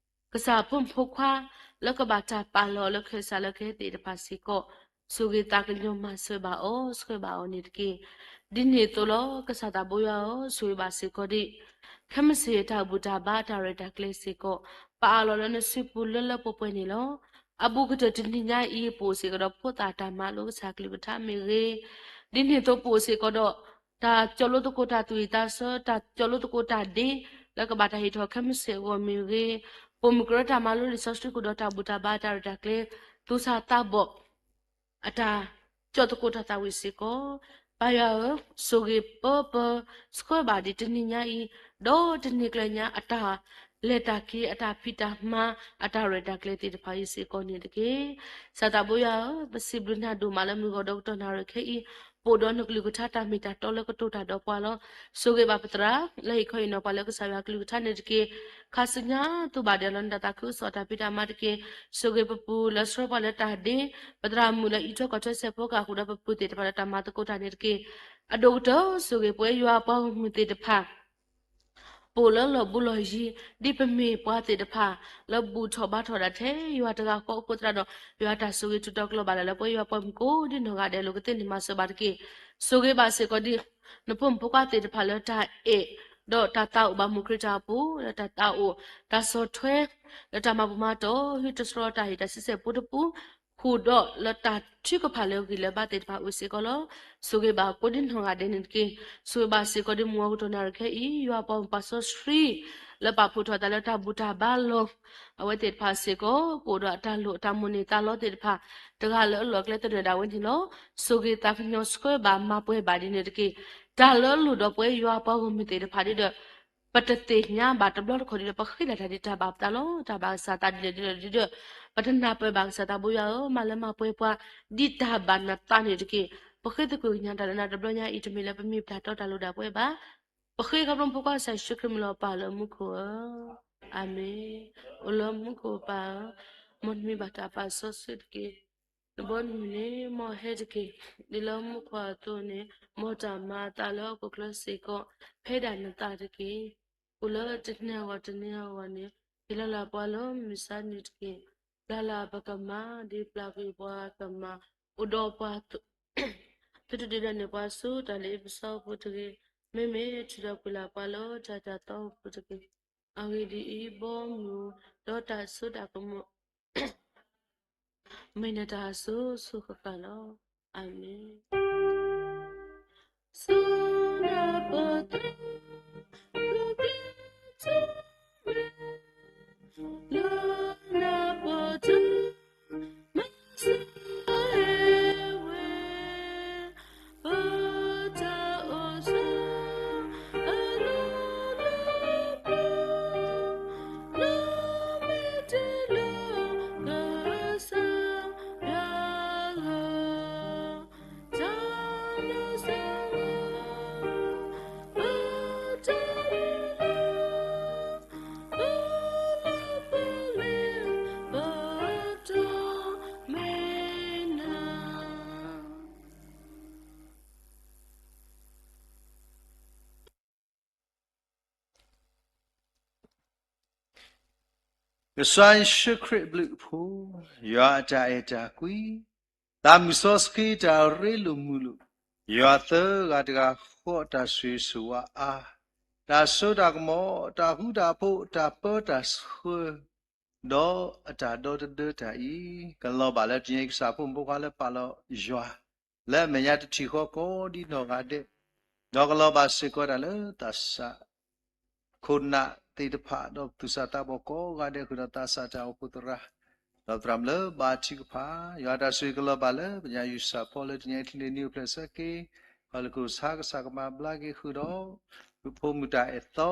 ကစၢ်ဖိမုၣ်ဖိခွါ လၢကဘၣ်တၢ်ပာ်လီၤလၢခၢၣ်စးလၢကဟဲသ့ၣ်တဖၣ်စ့ၢ်ကီး, ဆိၣ်ဂ့ၤသးကညီၤမၤစၢၤဘၣ်အီၤ ဆှၢဘၣ်အီၤန့ၣ်တက့ၢ်. ဒ်န့ၣ်အသိးလီၤ ကစၢ်သးဘိယွၤဧၢ, ဆိၣ်ဂ့ၤဘၣ်စ့ၢ်ကီးဒံး ခဲမုၢ်ဆ့ၣ်တၢ်ဘူၣ်တၢ်ဘါတၢ်ရဲၣ်တၢ်ကျဲၤစ့ၢ်ကီး, ပအးလီၤလၢနစုပူၤလၢလၢပှဲၤပှဲၤန့ၣ်လီၤ. အဘူးကတၢၢ်တနံၤညါအံၤ ပအိၣ်စ့ၢ်ကီးဒီးဖိသၣ်တၢ်မၤလိကစၢ်ကလုၢ်ကထါမ့ၢ်ဂ့ၤ, ဒ်န့ၣ်အသိးပအိၣ်စ့ၢ်ကီးဒီး တၢ်ကၠီၣ်လိသကိးတၢ်သူၣ်ဝံၣ်သးဆၢ, တၢ်ကၠီၣ်လိသကိးတၢ်ဒ့, လၢကဘၣ်တၢ်ဟ့ၣ်ထီၣ်ခဲမုၢ်ဆ့ၣ်အဂီၢ်မ့ၢ်ဂ့ၤ, ပိာ်မုၣ်ကရၢတၢ်မၤလိလံာ်စီဆှံဃုာ်ဒီးတၢ်ဘူၣ်တၢ်ဘါတၢ်ရဲၣ်တၢ်ကျဲၤ, သူၣ်စၢ်သးဘီၣ် အတၢ်ကၠီၣ်သကိးတၢ်သးဝံၣ်စ့ၢ်ကီး, ပၢ်ယွၤဧၢ, ဆိၣ်ဂ့ၤပၢပၢ ဆှၢဘၣ်ဒံးတနံၤညါအံၤ, ဒီးတနံၤကျၢၤညါအတၢ် လဲၤတၢ်က့ၤ အတၢ်ဖံးတၢ်မၤ အတၢ်ရဲၣ်တၢ်ကျဲၤသ့ၣ်တဖၣ်အံၤစ့ၢ်ကီးန့ၣ်တက့ၢ်. ကစၢ်သးဘိယွၤဧၢ, ပစံးဘျုးနၤဒိၣ်မးလၢမုၢ်ဂီၤဒီးကတီၢ်နၣ်ရံၣ်ခဲအံၤ, ပအိၣ်ဒီးနကလုၢ်ကထါတၢ်မ့ၢ်တၢ်တီလၢကတိၤတၢ်ဒီးပှၤလီၤ. ဆိၣ်ဂ့ၤဘၣ်ပသရၣ် လၢဟ့ၣ်ခီဟ့ၣ်နီၤပှၤလၢကစၢ်ယွၤကလုၢ်ကထါန့ၣ်တက့ၢ်. ခါဆူညါသူဘၣ်ဒဲးလီၤနတၢ်သးခုကစီၣ်တၢ်ဖံးတၢ်မၤတက့ၢ်. ဆိၣ်ဂ့ၤပပူၤလၢဆှၢပှၤလၢတၢ်ဒ့, ပသရၣ်မုၣ်လၢအံးထွဲကွၢ်ထွဲစဲးဖိကဟးဃုာ်ဒီးပပုၢ်သ့ၣ်တဖၣ်လၢတၢ်မၤသကိးတၢ်န့ၣ်တက့ၢ်. အဒိၣ်ကတၢၢ်ဆိၣ်ဂ့ၤပဝဲယွၤပှၤဂီၢ်မုၢ်သ့ၣ်တဖၣ် ပအိၣ်လၢလီၢ်ဘူးလီၢ်ယံၤ, ဒ်ပမ့ၢ်ပှၤသ့ၣ်တဖၣ် လၢဘူၣ်ထီၣ်ဘါထီၣ်ဒၣ်ထဲယွၤတဂၤဃီအဃိသတးဒီး, ယွၤတၢ်ဆိၣ်ဂ့ၤထူးတီၤကလီၤဘၣ်လၢ်လၢပဝဲယွၤပှၤမုၣ်ကိးဒ်နီၢ်ဂၤဒဲးလိာ်ကသ့န့ၣ်မၤစၢၤဘၣ်တက့ၢ်. ဆိၣ်ဂ့ၤဘၣ်စ့ၢ်ကီးဒ် နဖိမုၣ်ဖိခွါသ့ၣ်တဖၣ်လၢတၢ်အဲၣ်, ဒီးတၢ်သးအိၣ်ဘၣ်မူခရံာ်တၢ်အိၣ်ဖှိၣ်, လၢတၢ်သးအိၣ်, တၢ်ဆီၣ်ထွဲ, လၢတၢ်မၤဘူၣ်မၤတီၢ်, ဟံးတြီတၢ်ဟ့ၣ်တၢ်ဆံဆဲၣ်ပူတပူ, ဃုာ်ဒီးလၢတၢ်ထုကဖၣ်လၢဂံၢ်လၢဘါသ့ၣ်တဖၣ်အိၣ်စ့ၢ်ကီးလီၤ. ဆိၣ်ဂ့ၤဘၣ်ကိးဒ်နီၢ်ဂၤဒဲးန့ၣ်တက့ၢ်. ဆိၣ်ဂ့ၤဘၣ်စ့ၢ်ကီးဒ်မုၢ်ဂီၤကတီၢ်နၣ်ရံၣ်ခဲအံၤ ယွၤပှၤမုၣ်ပှၤစီဆှံ လၢပာ်ဖှိၣ်ထီၣ်အသးလၢတၢ်ဘူၣ်တၢ်ဘါလီၢ်, အဝဲသ့ၣ်တဖၣ်စ့ၢ်ကီး ကအိၣ်ဒီးအတၢ်လိၣ်အတၢ်မိၣ်န့ၢ်သးလီသ့ၣ်တဖၣ်, တဂၤလၢအလီၢ်အကျဲသနၢၣ်ဒၣ်ဝဲန့ၣ်လီၤ. ဆိၣ်ဂ့ၤသးကညီၤဆှၢဘၣ်မၤပှဲၤဘၣ်ဒ်န့ၣ်တက့ၢ်. တၢ်လၢအလိၣ်ဒီးပဝဲယွၤပှၤဂီၢ်မုၢ်သ့ၣ်တဖၣ်ဒ်ဒီး ပတသ့ၣ်ညါဘၣ်တဘျီတခီၣ်ဒ်ဒီး ပဃ့ဒၣ်တၢ်ဒ်တၢ်ဘၣ်ပသးလီၤ. တၢ်ဘၣ်ကစၢ်သးဒ်လဲၣ်ဒ်လဲၣ်ဒ်ဒီး ပတနၢ်ပၢၢ်ဘၣ်ကစၢ်သးဘိယွၤဧၢ, မၤလၢမၤပှဲၤပှၤ ဒ်တၢ်ဘၣ်နသးန့ၣ်တက့ၢ်. ပဃ့သကွံာ်ကညးတၢ်လၢနၤတဘျီညါအံၤ တမ့ၢ်လၢပမ့ၢ်ပတၢ်တီတၢ်လိၤဒၣ်ပဝဲဘၣ်. ပဃ့ခီဖျိမုၣ်ဖိခွါကစၢ်ယ့ၣ်ၡူးခရံာ်မံၤလီၤပၢ်လၢမူခိၣ်ဧၢ, အၤမ့ၣ်. အိၣ်လၢမူခိၣ်ပၢ်ဧၢ, မ်နမံၤဘၣ်တၢ်ပာ်စီဆှံတက့ၢ်. နဘီနမုၢ်န့ၣ် မ်ဟဲတက့ၢ်. ဒ်လၢမူခိၣ်အသိးန့ၣ် မ်တၢ်မၤအသးလၢဟီၣ်ခိၣ်ချၢစ့ၢ်ကီး ဖဲဒၣ်နသးတက့ၢ်. အိၣ်လၢတနံၤအဂီၢ်တနံၤအဂီၢ်န့ၣ် ဟ့ၣ်လီၤလၢပှၤလၢမုၢ်ဆါနံၤတက့ၢ်. ပျၢ်လၢပကမၤ ဒ်ပျၢ်ကွံာ်ပှၤကမၤ, အိၣ်ဒီးပှၤ သုတဒုးဒိးန့ၢ်ပှၤဆူတၢ်လ့ပစီအပူၤတဂ့ၤ. မ့မ့ၢ်ထုးထီၣ်ကွံာ်လၢပှၤလၢတၢ်တၢ်သီအပူၤတဂ့ၤ. အဂ့ၢ်ဒ်အံၤ, ဘီမုၢ်ဒီးတၢ်စိတၢ်ကမီၤ မ့ၢ်နတၢ်စိၤစိၤဃၣ်ဃၣ်လီၤ. အၤမ့ၣ်. ကစၢ်ယ့ၣ်ၡူးခရံာ်အဘျုးအဖှိၣ်, ယွၤအတၢ်အဲၣ်တၢ်ကွံ, သးမုၢ်စီဆှံတၢ်ရ့လိာ်မုာ်လိာ်, ယွၤသၢဂၤတဂၤဃီအတၢ်ဆိၣ်ဂ့ၤဆိၣ်ဝါအါ, တၢ်စိတၢ်ကမီၤ, တၢ်ဃူတၢ်ဖိး, တၢ်ပၢတၢ်ဆှၢ, ဒီးအတၢ်ဒီသဒၢတၢ်အံၤ, ကလီၤဘၣ်လၢတနံၤအံၤကစၢ်ဖိမုၣ်ဖိခွါလၢပာ်လီၤယွၤ လၢအမဲာ်ညါတထံၣ်ဃီကိးဒ်နီၢ်ဂၤဒဲး, ဒီးကလီၤဘၣ်စ့ၢ်ကီးတၢ်လၢသးစၢ် ခိၣ်နၢ်သ့ၣ်တဖၣ် ဒီးသူၣ်စၢ်သးဘီၣ်ကိးဂၤဒဲးဃုာ်ဒီးသးစၢ်တၢ်အိၣ်ဖှိၣ်သရၣ်, ဒီးသရၣ်မုၣ်လၢဘါထုကဖၣ်, ယွၤတၢ်ဆိၣ်ဂ့ၤကလီၤဘၣ်လၢပညၣ်ယူၢ်စၢ်ဖီလၢတနံၤအံၤ ထံၣ်လ့ၤနံၤအိၣ်ဖျဲၣ်ဆၢက့ၤ, ပှၤလၢကအိၣ်ဆါကစၢ်ကမၤဘျါက့ၤဃုာ်ဒီး ဖိမုၣ်တၢ်အဲၣ်သီ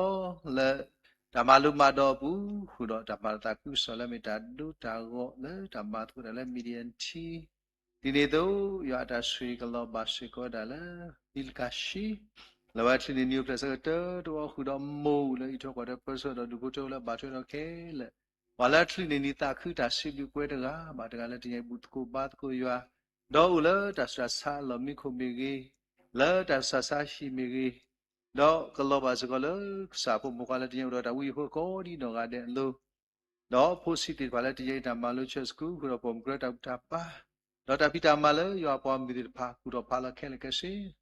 လၢ တၢ်မၤလိမၤဒိးအပူၤ ဃုာ်ဒီးတၢ်မၤလၤသးခုကစီၣ်လၢမ့ၢ်တၢ်ဒိတၢ်ဂီၤလၢတၢ်မၤသကိးတၢ်လၢ Media Team ဒ်န့ၣ်အသိး ယွၤအတၢ်ဆိၣ်ဂ့ၤကလီၤဘၣ်စ့ၢ်ကီးဝဲဒၣ်လၢ လံာ်လကၤဆံ လၢဝဲချံးန့ၢ်နံၤအိၣ်ဖျဲၣ်ဆၢကတၢၢ်တဝီဃုာ်ဒီး မိၢ်လၢအံးထွဲကွၢ်ထွဲပၢဆှၢဒီးဒူၣ်ဖိထၢဖိလၢအဘၣ်ထွဲဒီးခဲလၢာ် ပှၤလၢအချံးန့ၢ်နံၤသးခုတၢ်စံးဘျုးပဝဲတဂၤဘၣ်တဂၤလၢတနံၤအံၤဘူၣ်သကိးဘါသကိးယွၤ ဒီးအိၣ်လၢတၢ်ဆူးတၢ်ဆါအလီၢ်မံခိၣ်မ့ၢ်ဂ့ၤ, လၢတၢ်ဆူးတၢ်ဆါဟံၣ်မ့ၢ်ဂ့ၤ, ဒီးကလီၤဘၣ်စ့ၢ်ကီးလၢကစၢ်ဖိမိၢ်ပှၢ်လၢတနံၤအံၤအိၣ်ဒီးတၢ်ဝံယိၤဖိကိးဒံနီၢ်ဂၤဒဲးအလိၤ ဒီးဖိဆံးသ့ၣ်တဖၣ်လၢတနံၤအံၤတၢ်မၤလိဆၢစကူ ဃုာ်ဒီးပိာ်မုၣ်ကရၢတၢ်ဘူၣ်တၢ်ဘါ, ဒီးတၢ်ဖံးတၢ်မၤလၢယွၤအပှၤမုၣ်သ့ၣ်တဖၣ် ကူၣ်ထီၣ်ဖးလီၤခဲလၢာ်ခဲဆ့,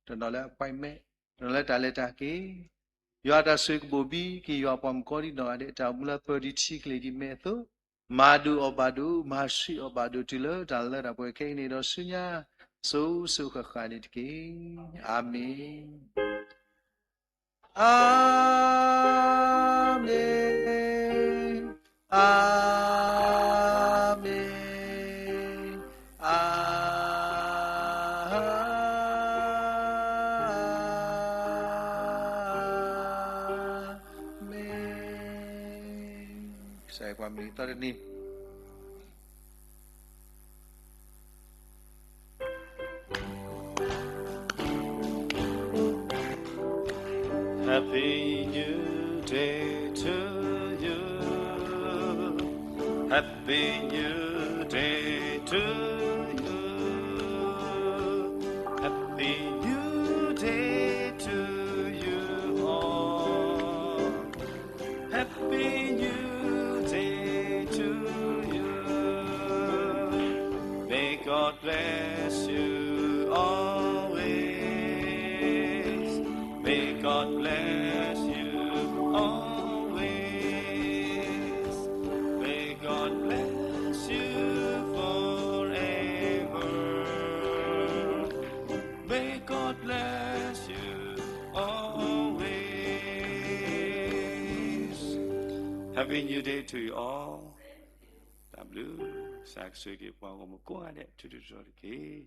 တနီၤလၢ appointment, တနီၤလၢတၢ်လဲၤတၢ်က့ၤ, ယွၤအတၢ်ဆိၣ်ဂ့ၤကဘိၣ်ဘံက့ၤယွၤအပှၤမုၣ်ကိးဒံနီၢ်ဂၤဒဲး တၢ်အိၣ်မူလၢပၢၤဒံးထံကလ့ၤဒံးမဲာ်အသိး, မၤဒုးအီၣ်ဘၣ်ဒိ မၤဆှံးအီၣ်ဘၣ်ဒိ တုၤလၢတၢ်လၢတၢ်ပှဲၤခဲအံၤန့ၣ်ဒီးဆူညါ စိၤစိၤဃၣ်ဃၣ်န့ၣ်တက့ၢ်. အၤမ့ၣ်. အၤမ့ၣ်, အၤမ့ၣ်, အၤမ့ၣ်. ကစၢ်ယွၤပှၤမုၢ်နံၤသီတနံၤ Happy New Day to you. Happy New Day to you. Happy New Day to you all. Happy New Day to you. May God bless you always. May God bless you always. May God bless you forever. May God bless you always. Happy New Day to you all. တၢ်ဘျုး, ကစၢ်ကဆိၣ်ဂ့ၤက့ၤပှၤဂီၢ်မုၢ်ကိးဂၤဒဲး ထူးထူးတီၤတီၤတက့ၢ်.